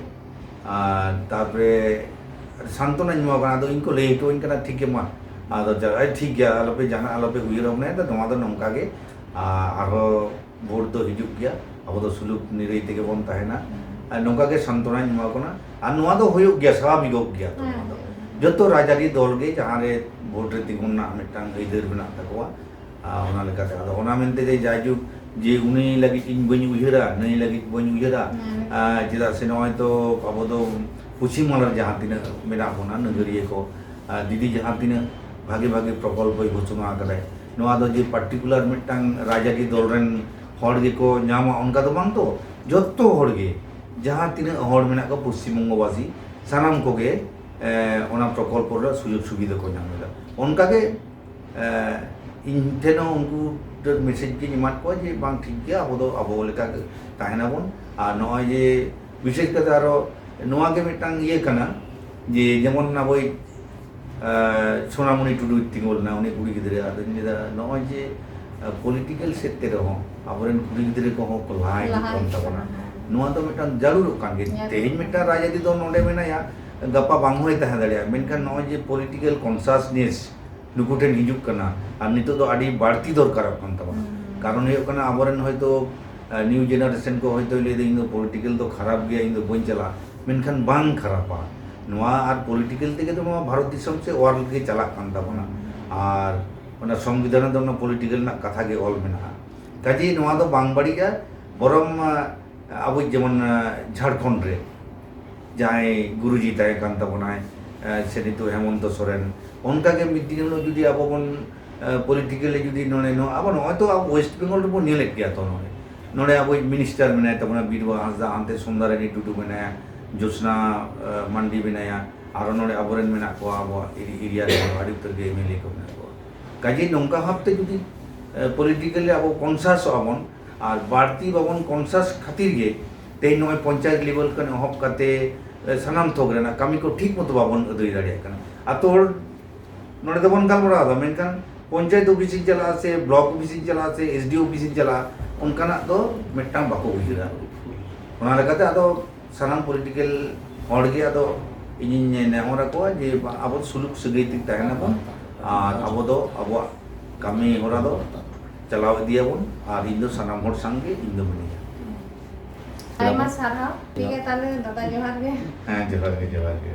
ᱟᱨ ᱛᱟᱨᱯᱚᱨᱮ ᱥᱟᱱᱛᱚᱱᱟᱧ ᱮᱢᱟ ᱠᱚ ᱠᱟᱱᱟ, ᱟᱫᱚ ᱤᱧ ᱠᱚ ᱞᱟᱹᱭ ᱦᱚᱴᱚᱣᱟᱹᱧ ᱠᱟᱱᱟ, "ᱴᱷᱤᱠ ᱜᱮ ᱢᱟ, ᱟᱫᱚ ᱪᱟ-, ᱮ, ᱴᱷᱤᱠ ᱜᱮᱭᱟ, ᱟᱞᱚᱯᱮ ᱡᱟᱦᱟᱱᱟᱜ ᱟᱞᱚᱯᱮ ᱩᱭᱦᱟᱹᱨ ᱵᱷᱟᱵᱽᱱᱟᱭᱟ, ᱱᱚᱣᱟ ᱫᱚ ᱱᱚᱝᱠᱟ ᱜᱮ, ᱟ-, ᱟᱨᱦᱚᱸ ᱵᱷᱳᱴ ᱫᱚ ᱦᱤᱡᱩᱜ ᱜᱮᱭᱟ, ᱟᱵᱚ ᱫᱚ ᱥᱩᱞᱩᱠ ᱱᱤᱨᱟᱹᱭ ᱛᱮᱜᱮ ᱵᱚᱱ ᱛᱟᱦᱮᱱᱟ᱾" ᱦᱩᱸ᱾ ᱟᱨ ᱱᱚᱝᱠᱟ ᱜᱮ ᱥᱟᱱᱛᱚᱱᱟᱧ ᱮᱢᱟ ᱠᱚ ᱠᱟᱱᱟ᱾ ᱟᱨ ᱱᱚᱣᱟ ᱫᱚ ᱦᱩᱭᱩᱜ ᱜᱮᱭᱟ, ᱥᱟᱵᱷᱟᱵᱤᱠᱚᱜ ᱜᱮᱭᱟ ᱛᱚ᱾ ᱦᱮᱸ᱾ ᱱᱚᱣᱟ ᱫᱚ ᱡᱚᱛᱚ ᱨᱟᱡᱽᱟᱹᱨᱤ ᱫᱚᱞ ᱜᱮ ᱡᱟᱦᱟᱸ ᱨᱮ ᱵᱷᱳᱴ ᱨᱮ ᱛᱤᱸᱜᱩ ᱨᱮᱱᱟᱜ ᱢᱤᱫᱴᱟᱝ ᱟᱹᱭᱫᱟᱹᱨ ᱢᱮᱱᱟᱜ ᱛᱟᱠᱚᱣᱟ᱾ ᱟᱨ ᱚᱱᱟ ᱞᱮᱠᱟᱛᱮ ᱟᱫᱚ ᱚᱱᱟ ᱢᱮᱱᱛᱮ ᱡᱮ ᱡᱟᱭᱡᱩᱜᱽ ᱡᱮ ᱩᱱᱤ ᱞᱟᱹᱜᱤᱫ ᱤᱧ ᱵᱟᱹᱧ ᱩᱭᱦᱟᱹᱨᱟ, ᱱᱟᱹᱭ ᱞᱟᱹᱜᱤᱫ ᱵᱟᱹᱧ ᱩᱭᱦᱟᱹᱨᱟ, ᱦᱮᱸ᱾ ᱟᱨ ᱪᱮᱫᱟᱜ ᱥᱮ ᱱᱚᱜᱼᱚᱭ ᱛᱚ ᱟᱵᱚ ᱫᱚ ᱯᱚᱪᱷᱤᱢ ᱵᱟᱝᱞᱟ ᱨᱮ ᱡᱟᱦᱟᱸ ᱛᱤᱱᱟᱹᱜ ᱢᱮᱱᱟᱜ ᱵᱚᱱᱟ ᱱᱟᱹᱜᱟᱹᱨᱤᱭᱟᱹ ᱠᱚ, ᱟᱨ ᱫᱤᱫᱤ ᱡᱟᱦᱟᱸ ᱛᱤᱱᱟᱹᱜ ᱵᱷᱟᱜᱮ ᱵᱷᱟᱜᱮ ᱯᱨᱚᱠᱚᱞᱯᱚᱭ ᱜᱷᱳᱥᱚᱱᱟ ᱟᱠᱟᱫᱟᱭ, ᱱᱚᱣᱟ ᱫᱚ ᱡᱮ ᱯᱟᱨᱴᱤᱠᱩᱞᱟᱨ ᱢᱤᱫᱴᱟᱝ ᱨᱟᱡᱽᱟᱹᱨᱤ ᱫᱚᱞ ᱨᱮᱱ ᱦᱚᱲ ᱜᱮᱠᱚ ᱧᱟᱢᱟ ᱚᱱᱠᱟ ᱫᱚ ᱵᱟᱝ ᱛᱚ, ᱡᱚᱛᱚ ᱦᱚᱲ ᱜᱮ ᱡᱟᱦᱟᱸ ᱛᱤᱱᱟᱹᱜ ᱦᱚᱲ ᱢᱮᱱᱟᱜ ᱠᱚᱣᱟ ᱯᱚᱥᱪᱤᱢ ᱵᱚᱝᱜᱚ ᱵᱟᱥᱤ, ᱥᱟᱱᱟᱢ ᱠᱚᱜᱮ ᱮ, ᱚᱱᱟ ᱯᱨᱚᱠᱚᱞᱯᱚ ᱨᱮᱱᱟᱜ ᱥᱩᱡᱳᱜᱽ ᱥᱩᱵᱤᱫᱷᱟ ᱠᱚ ᱧᱟᱢ ᱮᱫᱟ᱾ ᱚᱱᱠᱟᱜᱮ ᱮ, ᱤᱧ ᱴᱷᱮᱱ ᱦᱚᱸ ᱩᱱᱠᱩ ᱢᱮᱥᱮᱡᱽ ᱜᱤᱧ ᱮᱢᱟᱫ ᱠᱚᱣᱟ ᱡᱮ ᱵᱟᱝ, ᱴᱷᱤᱠ ᱜᱮᱭᱟ, ᱟᱵᱚ ᱫᱚ ᱟᱵᱚ ᱞᱮᱠᱟ ᱜᱮ ᱛᱟᱦᱮᱱᱟᱵᱚᱱ᱾ ᱟᱨ ᱱᱚᱜᱼᱚᱭ ᱡᱮ ᱵᱤᱥᱮᱥ ᱠᱟᱛᱮ ᱟᱨᱚ ᱱᱚᱣᱟ ᱜᱮ ᱢᱤᱫᱴᱟᱝ ᱤᱭᱟᱹ ᱠᱟᱱᱟ ᱡᱮ ᱡᱮᱢᱚᱱ ᱟᱵᱚᱭᱤᱡ ᱮ, ᱥᱳᱱᱟᱢᱩᱱᱤ ᱴᱩᱰᱩᱭ ᱛᱤᱸᱜᱩ ᱞᱮᱱᱟ, ᱩᱱᱤ ᱠᱩᱲᱤ ᱜᱤᱫᱽᱨᱟᱹ᱾ ᱟᱫᱚᱧ ᱞᱟᱹᱭᱫᱟ, ᱱᱚᱜᱼᱚᱭ ᱡᱮ ᱮ, ᱯᱚᱞᱤᱴᱤᱠᱮᱞ ᱥᱮᱫ ᱛᱮ ᱨᱮᱦᱚᱸ ᱟᱵᱚᱨᱮᱱ ᱠᱩᱲᱤ ᱜᱤᱫᱽᱨᱟᱹ ᱠᱚᱦᱚᱸ ᱠᱚ ᱞᱟᱦᱟ ᱦᱤᱡᱩᱜ ᱞᱟᱦᱟ ᱠᱟᱱ ᱦᱤᱡᱩᱜ ᱛᱟᱵᱚᱱᱟ, ᱠᱟᱱᱟ, ᱦᱮᱸ᱾ ᱱᱚᱣᱟ ᱫᱚ ᱢᱤᱫᱴᱟᱝ ᱡᱟᱹᱨᱩᱲᱚᱜ ᱠᱟᱱ ᱜᱮ᱾ ᱡᱟᱹᱨᱩᱲᱚᱜ ᱛᱮᱦᱮᱧ ᱠᱟᱱᱟ᱾ ᱢᱤᱫᱴᱟᱝ ᱨᱟᱡᱽᱟᱹᱨᱤ ᱫᱚᱞ ᱱᱚᱰᱮ ᱢᱮᱱᱟᱭᱟ, ᱜᱟᱯᱟ ᱵᱟᱝ ᱦᱚᱸᱭ ᱛᱟᱦᱮᱸ ᱫᱟᱲᱮᱭᱟᱜᱼᱟ, ᱢᱮᱱᱠᱷᱟᱱ ᱱᱚᱜᱼᱚᱭ ᱡᱮ ᱯᱚᱞᱤᱴᱤᱠᱮᱞ ᱠᱚᱱᱥᱟᱥᱱᱮᱥ ᱱᱩᱠᱩ ᱴᱷᱮᱱ ᱦᱤᱡᱩᱜ ᱠᱟᱱᱟ, ᱟᱨ ᱱᱤᱛᱚᱜ ᱫᱚ ᱟᱹᱰᱤ ᱵᱟᱹᱲᱛᱤ ᱫᱚᱨᱠᱟᱨᱚᱜ ᱠᱟᱱ ᱛᱟᱵᱚᱱᱟ᱾ ᱦᱩᱸ᱾ ᱠᱟᱨᱚᱱ ᱦᱩᱭᱩᱜ ᱠᱟᱱᱟ, ᱟᱵᱚᱨᱮᱱ ᱦᱚᱭᱛᱳ, ᱟ, ᱱᱤᱭᱩ ᱡᱮᱱᱟᱨᱮᱥᱚᱱ ᱠᱚ ᱦᱚᱭᱛᱳ ᱞᱟᱹᱭᱫᱟ, "ᱤᱧ ᱫᱚ ᱯᱚᱞᱤᱴᱤᱠᱮᱞ ᱫᱚ ᱠᱷᱟᱨᱟᱯ ᱜᱮᱭᱟ, ᱤᱧ ᱫᱚ ᱵᱟᱹᱧ ᱪᱟᱞᱟᱜᱼᱟ", ᱢᱮᱱᱠᱷᱟᱱ ᱵᱟᱝ ᱠᱷᱟᱨᱟᱯᱟ᱾ ᱱᱚᱣᱟ ᱟᱨ ᱯᱚᱞᱤᱴᱤᱠᱮᱞ ᱛᱮᱜᱮ ᱛᱚ ᱱᱚᱣᱟ ᱵᱷᱟᱨᱚᱛ ᱫᱤᱥᱚᱢ ᱥᱮ ᱣᱟᱨᱞᱰ ᱜᱮ ᱪᱟᱞᱟᱜ ᱠᱟᱱ ᱛᱟᱵᱚᱱᱟ᱾ ᱦᱩᱸ᱾ ᱟᱨ ᱚᱱᱟ ᱥᱚᱝᱵᱤᱫᱷᱟᱱ ᱨᱮᱫᱚ ᱚᱱᱟ ᱯᱚᱞᱤᱴᱤᱠᱮᱞ ᱨᱮᱱᱟᱜ ᱠᱟᱛᱷᱟ ᱜᱮ ᱚᱞ ᱢᱮᱱᱟᱜᱼᱟ᱾ ᱠᱟᱡᱮ ᱱᱚᱣᱟ ᱫᱚ ᱵᱟᱝ ᱵᱟᱹᱲᱤᱡᱼᱟ, ᱵᱚᱨᱚᱝ, ᱟ, ᱟᱵᱚ ᱡᱮᱢᱚᱱ, ᱟ, ᱡᱷᱟᱲᱠᱷᱚᱸᱰ ᱨᱮ ᱡᱟᱦᱟᱸᱭ ᱜᱩᱨᱩᱡᱤ ᱛᱟᱦᱮᱸ ᱠᱟᱱ ᱛᱟᱵᱚᱱᱟᱭ, ᱮ, ᱥᱮ ᱱᱤᱛᱚᱜ ᱦᱮᱢᱚᱱᱛᱚ ᱥᱚᱨᱮᱱ, ᱚᱱᱠᱟᱜᱮ ᱢᱤᱫ ᱫᱤᱱ ᱦᱤᱞᱳᱜ ᱡᱩᱫᱤ ᱟᱵᱚ ᱵᱚᱱ, ᱮ, ᱯᱚᱞᱤᱴᱤᱠᱮᱞᱤ ᱡᱩᱫᱤ ᱱᱚᱰᱮ ᱱᱚᱣᱟ ᱟᱵᱚ ᱱᱚᱜᱼᱚᱭ ᱛᱚ ᱟᱵᱚ ᱳᱭᱮᱥᱴ ᱵᱮᱝᱜᱚᱞ ᱨᱮᱵᱚᱱ ᱧᱮᱞᱮᱫ ᱜᱮᱭᱟ ᱛᱚ, ᱱᱚᱰᱮ, ᱱᱚᱰᱮ ᱟᱵᱚᱭᱤᱡ ᱢᱤᱱᱤᱥᱴᱟᱨ ᱢᱮᱱᱟᱭ ᱛᱟᱵᱚᱱᱟ ᱵᱤᱨᱵᱟᱦᱟ ᱦᱟᱸᱥᱫᱟ, ᱦᱟᱱᱛᱮ ᱥᱩᱱᱫᱟᱨᱟᱱᱤ ᱴᱩᱰᱩ ᱢᱮᱱᱟᱭᱟ, ᱡᱳᱥᱱᱟ, ᱮ, ᱢᱟᱱᱰᱤ ᱢᱮᱱᱟᱭᱟ, ᱟᱨᱚ ᱱᱚᱰᱮ ᱟᱵᱚᱨᱮᱱ ᱢᱮᱱᱟᱜ ᱠᱚᱣᱟ ᱟᱵᱚᱣᱟᱜ ᱮᱨᱤ-, ᱮᱨᱤᱭᱟ ᱨᱮ ᱟᱹᱰᱤ ᱩᱛᱟᱹᱨ ᱜᱮ ᱮᱢ ᱮᱞ ᱮ ᱠᱚ ᱢᱮᱱᱟᱜ ᱠᱚᱣᱟ᱾ ᱠᱟᱡᱮ ᱱᱚᱝᱠᱟ ᱵᱷᱟᱵᱛᱮ ᱡᱩᱫᱤ, ᱮ, ᱯᱚᱞᱤᱴᱤᱠᱮᱞᱤ ᱟᱵᱚ ᱠᱚᱱᱥᱟᱥᱚᱜᱼᱟ ᱵᱚᱱ, ᱟᱨ ᱵᱟᱹᱲᱛᱤ ᱵᱟᱵᱚᱱ ᱠᱚᱱᱥᱟᱥ ᱠᱷᱟᱹᱛᱤᱨ ᱜᱮ ᱛᱮᱦᱮᱧ ᱱᱚᱜᱼᱚᱭ ᱯᱚᱧᱪᱟᱭᱮᱛ ᱞᱮᱵᱮᱞ ᱠᱷᱚᱱ ᱮᱦᱚᱵ ᱠᱟᱛᱮ, ᱮ, ᱥᱟᱱᱟᱢ ᱛᱷᱚᱠ ᱨᱮᱱᱟᱜ ᱠᱟᱹᱢᱤ ᱠᱚ ᱴᱷᱤᱠ ᱢᱚᱛᱚ ᱵᱟᱵᱚᱱ ᱟᱹᱫᱟᱹᱭ ᱫᱟᱲᱮᱭᱟᱜ ᱠᱟᱱᱟ᱾ ᱟᱛᱳ ᱦᱚᱲ ᱱᱚᱰᱮ ᱫᱚᱵᱚᱱ ᱜᱟᱞᱢᱟᱨᱟᱣ ᱮᱫᱟ, ᱢᱮᱱᱠᱷᱟᱱ ᱯᱚᱧᱪᱟᱭᱮᱛ ᱚᱯᱷᱤᱥ ᱤᱧ ᱪᱟᱞᱟᱜᱼᱟ ᱥᱮ ᱵᱞᱚᱠ ᱚᱯᱷᱤᱥ ᱤᱧ ᱪᱟᱞᱟᱜᱼᱟ ᱥᱮ ᱮᱥ ᱰᱤ ᱳ ᱚᱯᱷᱤᱥ ᱤᱧ ᱪᱟᱞᱟᱜᱼᱟ, ᱚᱱᱠᱟᱱᱟᱜ ᱫᱚ ᱢᱤᱫᱴᱟᱝ ᱵᱟᱠᱚ ᱩᱭᱦᱟᱹᱨᱟ᱾ ᱚᱱᱟ ᱞᱮᱠᱟᱛᱮ ᱟᱫᱚ ᱥᱟᱱᱟᱢ ᱯᱚᱞᱤᱴᱤᱠᱮᱞ ᱦᱚᱲ ᱜᱮ ᱟᱫᱚ ᱤᱧᱤᱧ ᱱᱮᱦᱚᱨ ᱟᱠᱚᱣᱟ ᱡᱮ ᱟᱵᱚ ᱥᱩᱞᱩᱠ ᱥᱟᱹᱜᱟᱹᱭ ᱛᱮ ᱛᱟᱦᱮᱱᱟᱵᱚᱱ ᱟᱨ ᱟᱵᱚ ᱫᱚ ᱟᱵᱚᱣᱟᱜ ᱠᱟᱹᱢᱤ ᱦᱚᱨᱟ ᱫᱚ ᱪᱟᱞᱟᱣ ᱤᱫᱤᱭᱟᱵᱚᱱ ᱟᱨ ᱤᱧ ᱫᱚ ᱥᱟᱱᱟᱢ ᱦᱚᱲ ᱥᱟᱝ ᱜᱮ ᱤᱧ ᱫᱚ ᱢᱤᱱᱟᱹᱧᱟ᱾ ᱟᱭᱢᱟ ᱥᱟᱨᱦᱟᱣ᱾ ᱴᱷᱤᱠ ᱜᱮᱭᱟ, ᱛᱟᱦᱞᱮ ᱫᱟᱫᱟ ᱡᱚᱦᱟᱨ ᱜᱮ᱾ ᱦᱮᱸ, ᱡᱚᱦᱟᱨ ᱜᱮ, ᱡᱚᱦᱟᱨ ᱜᱮ᱾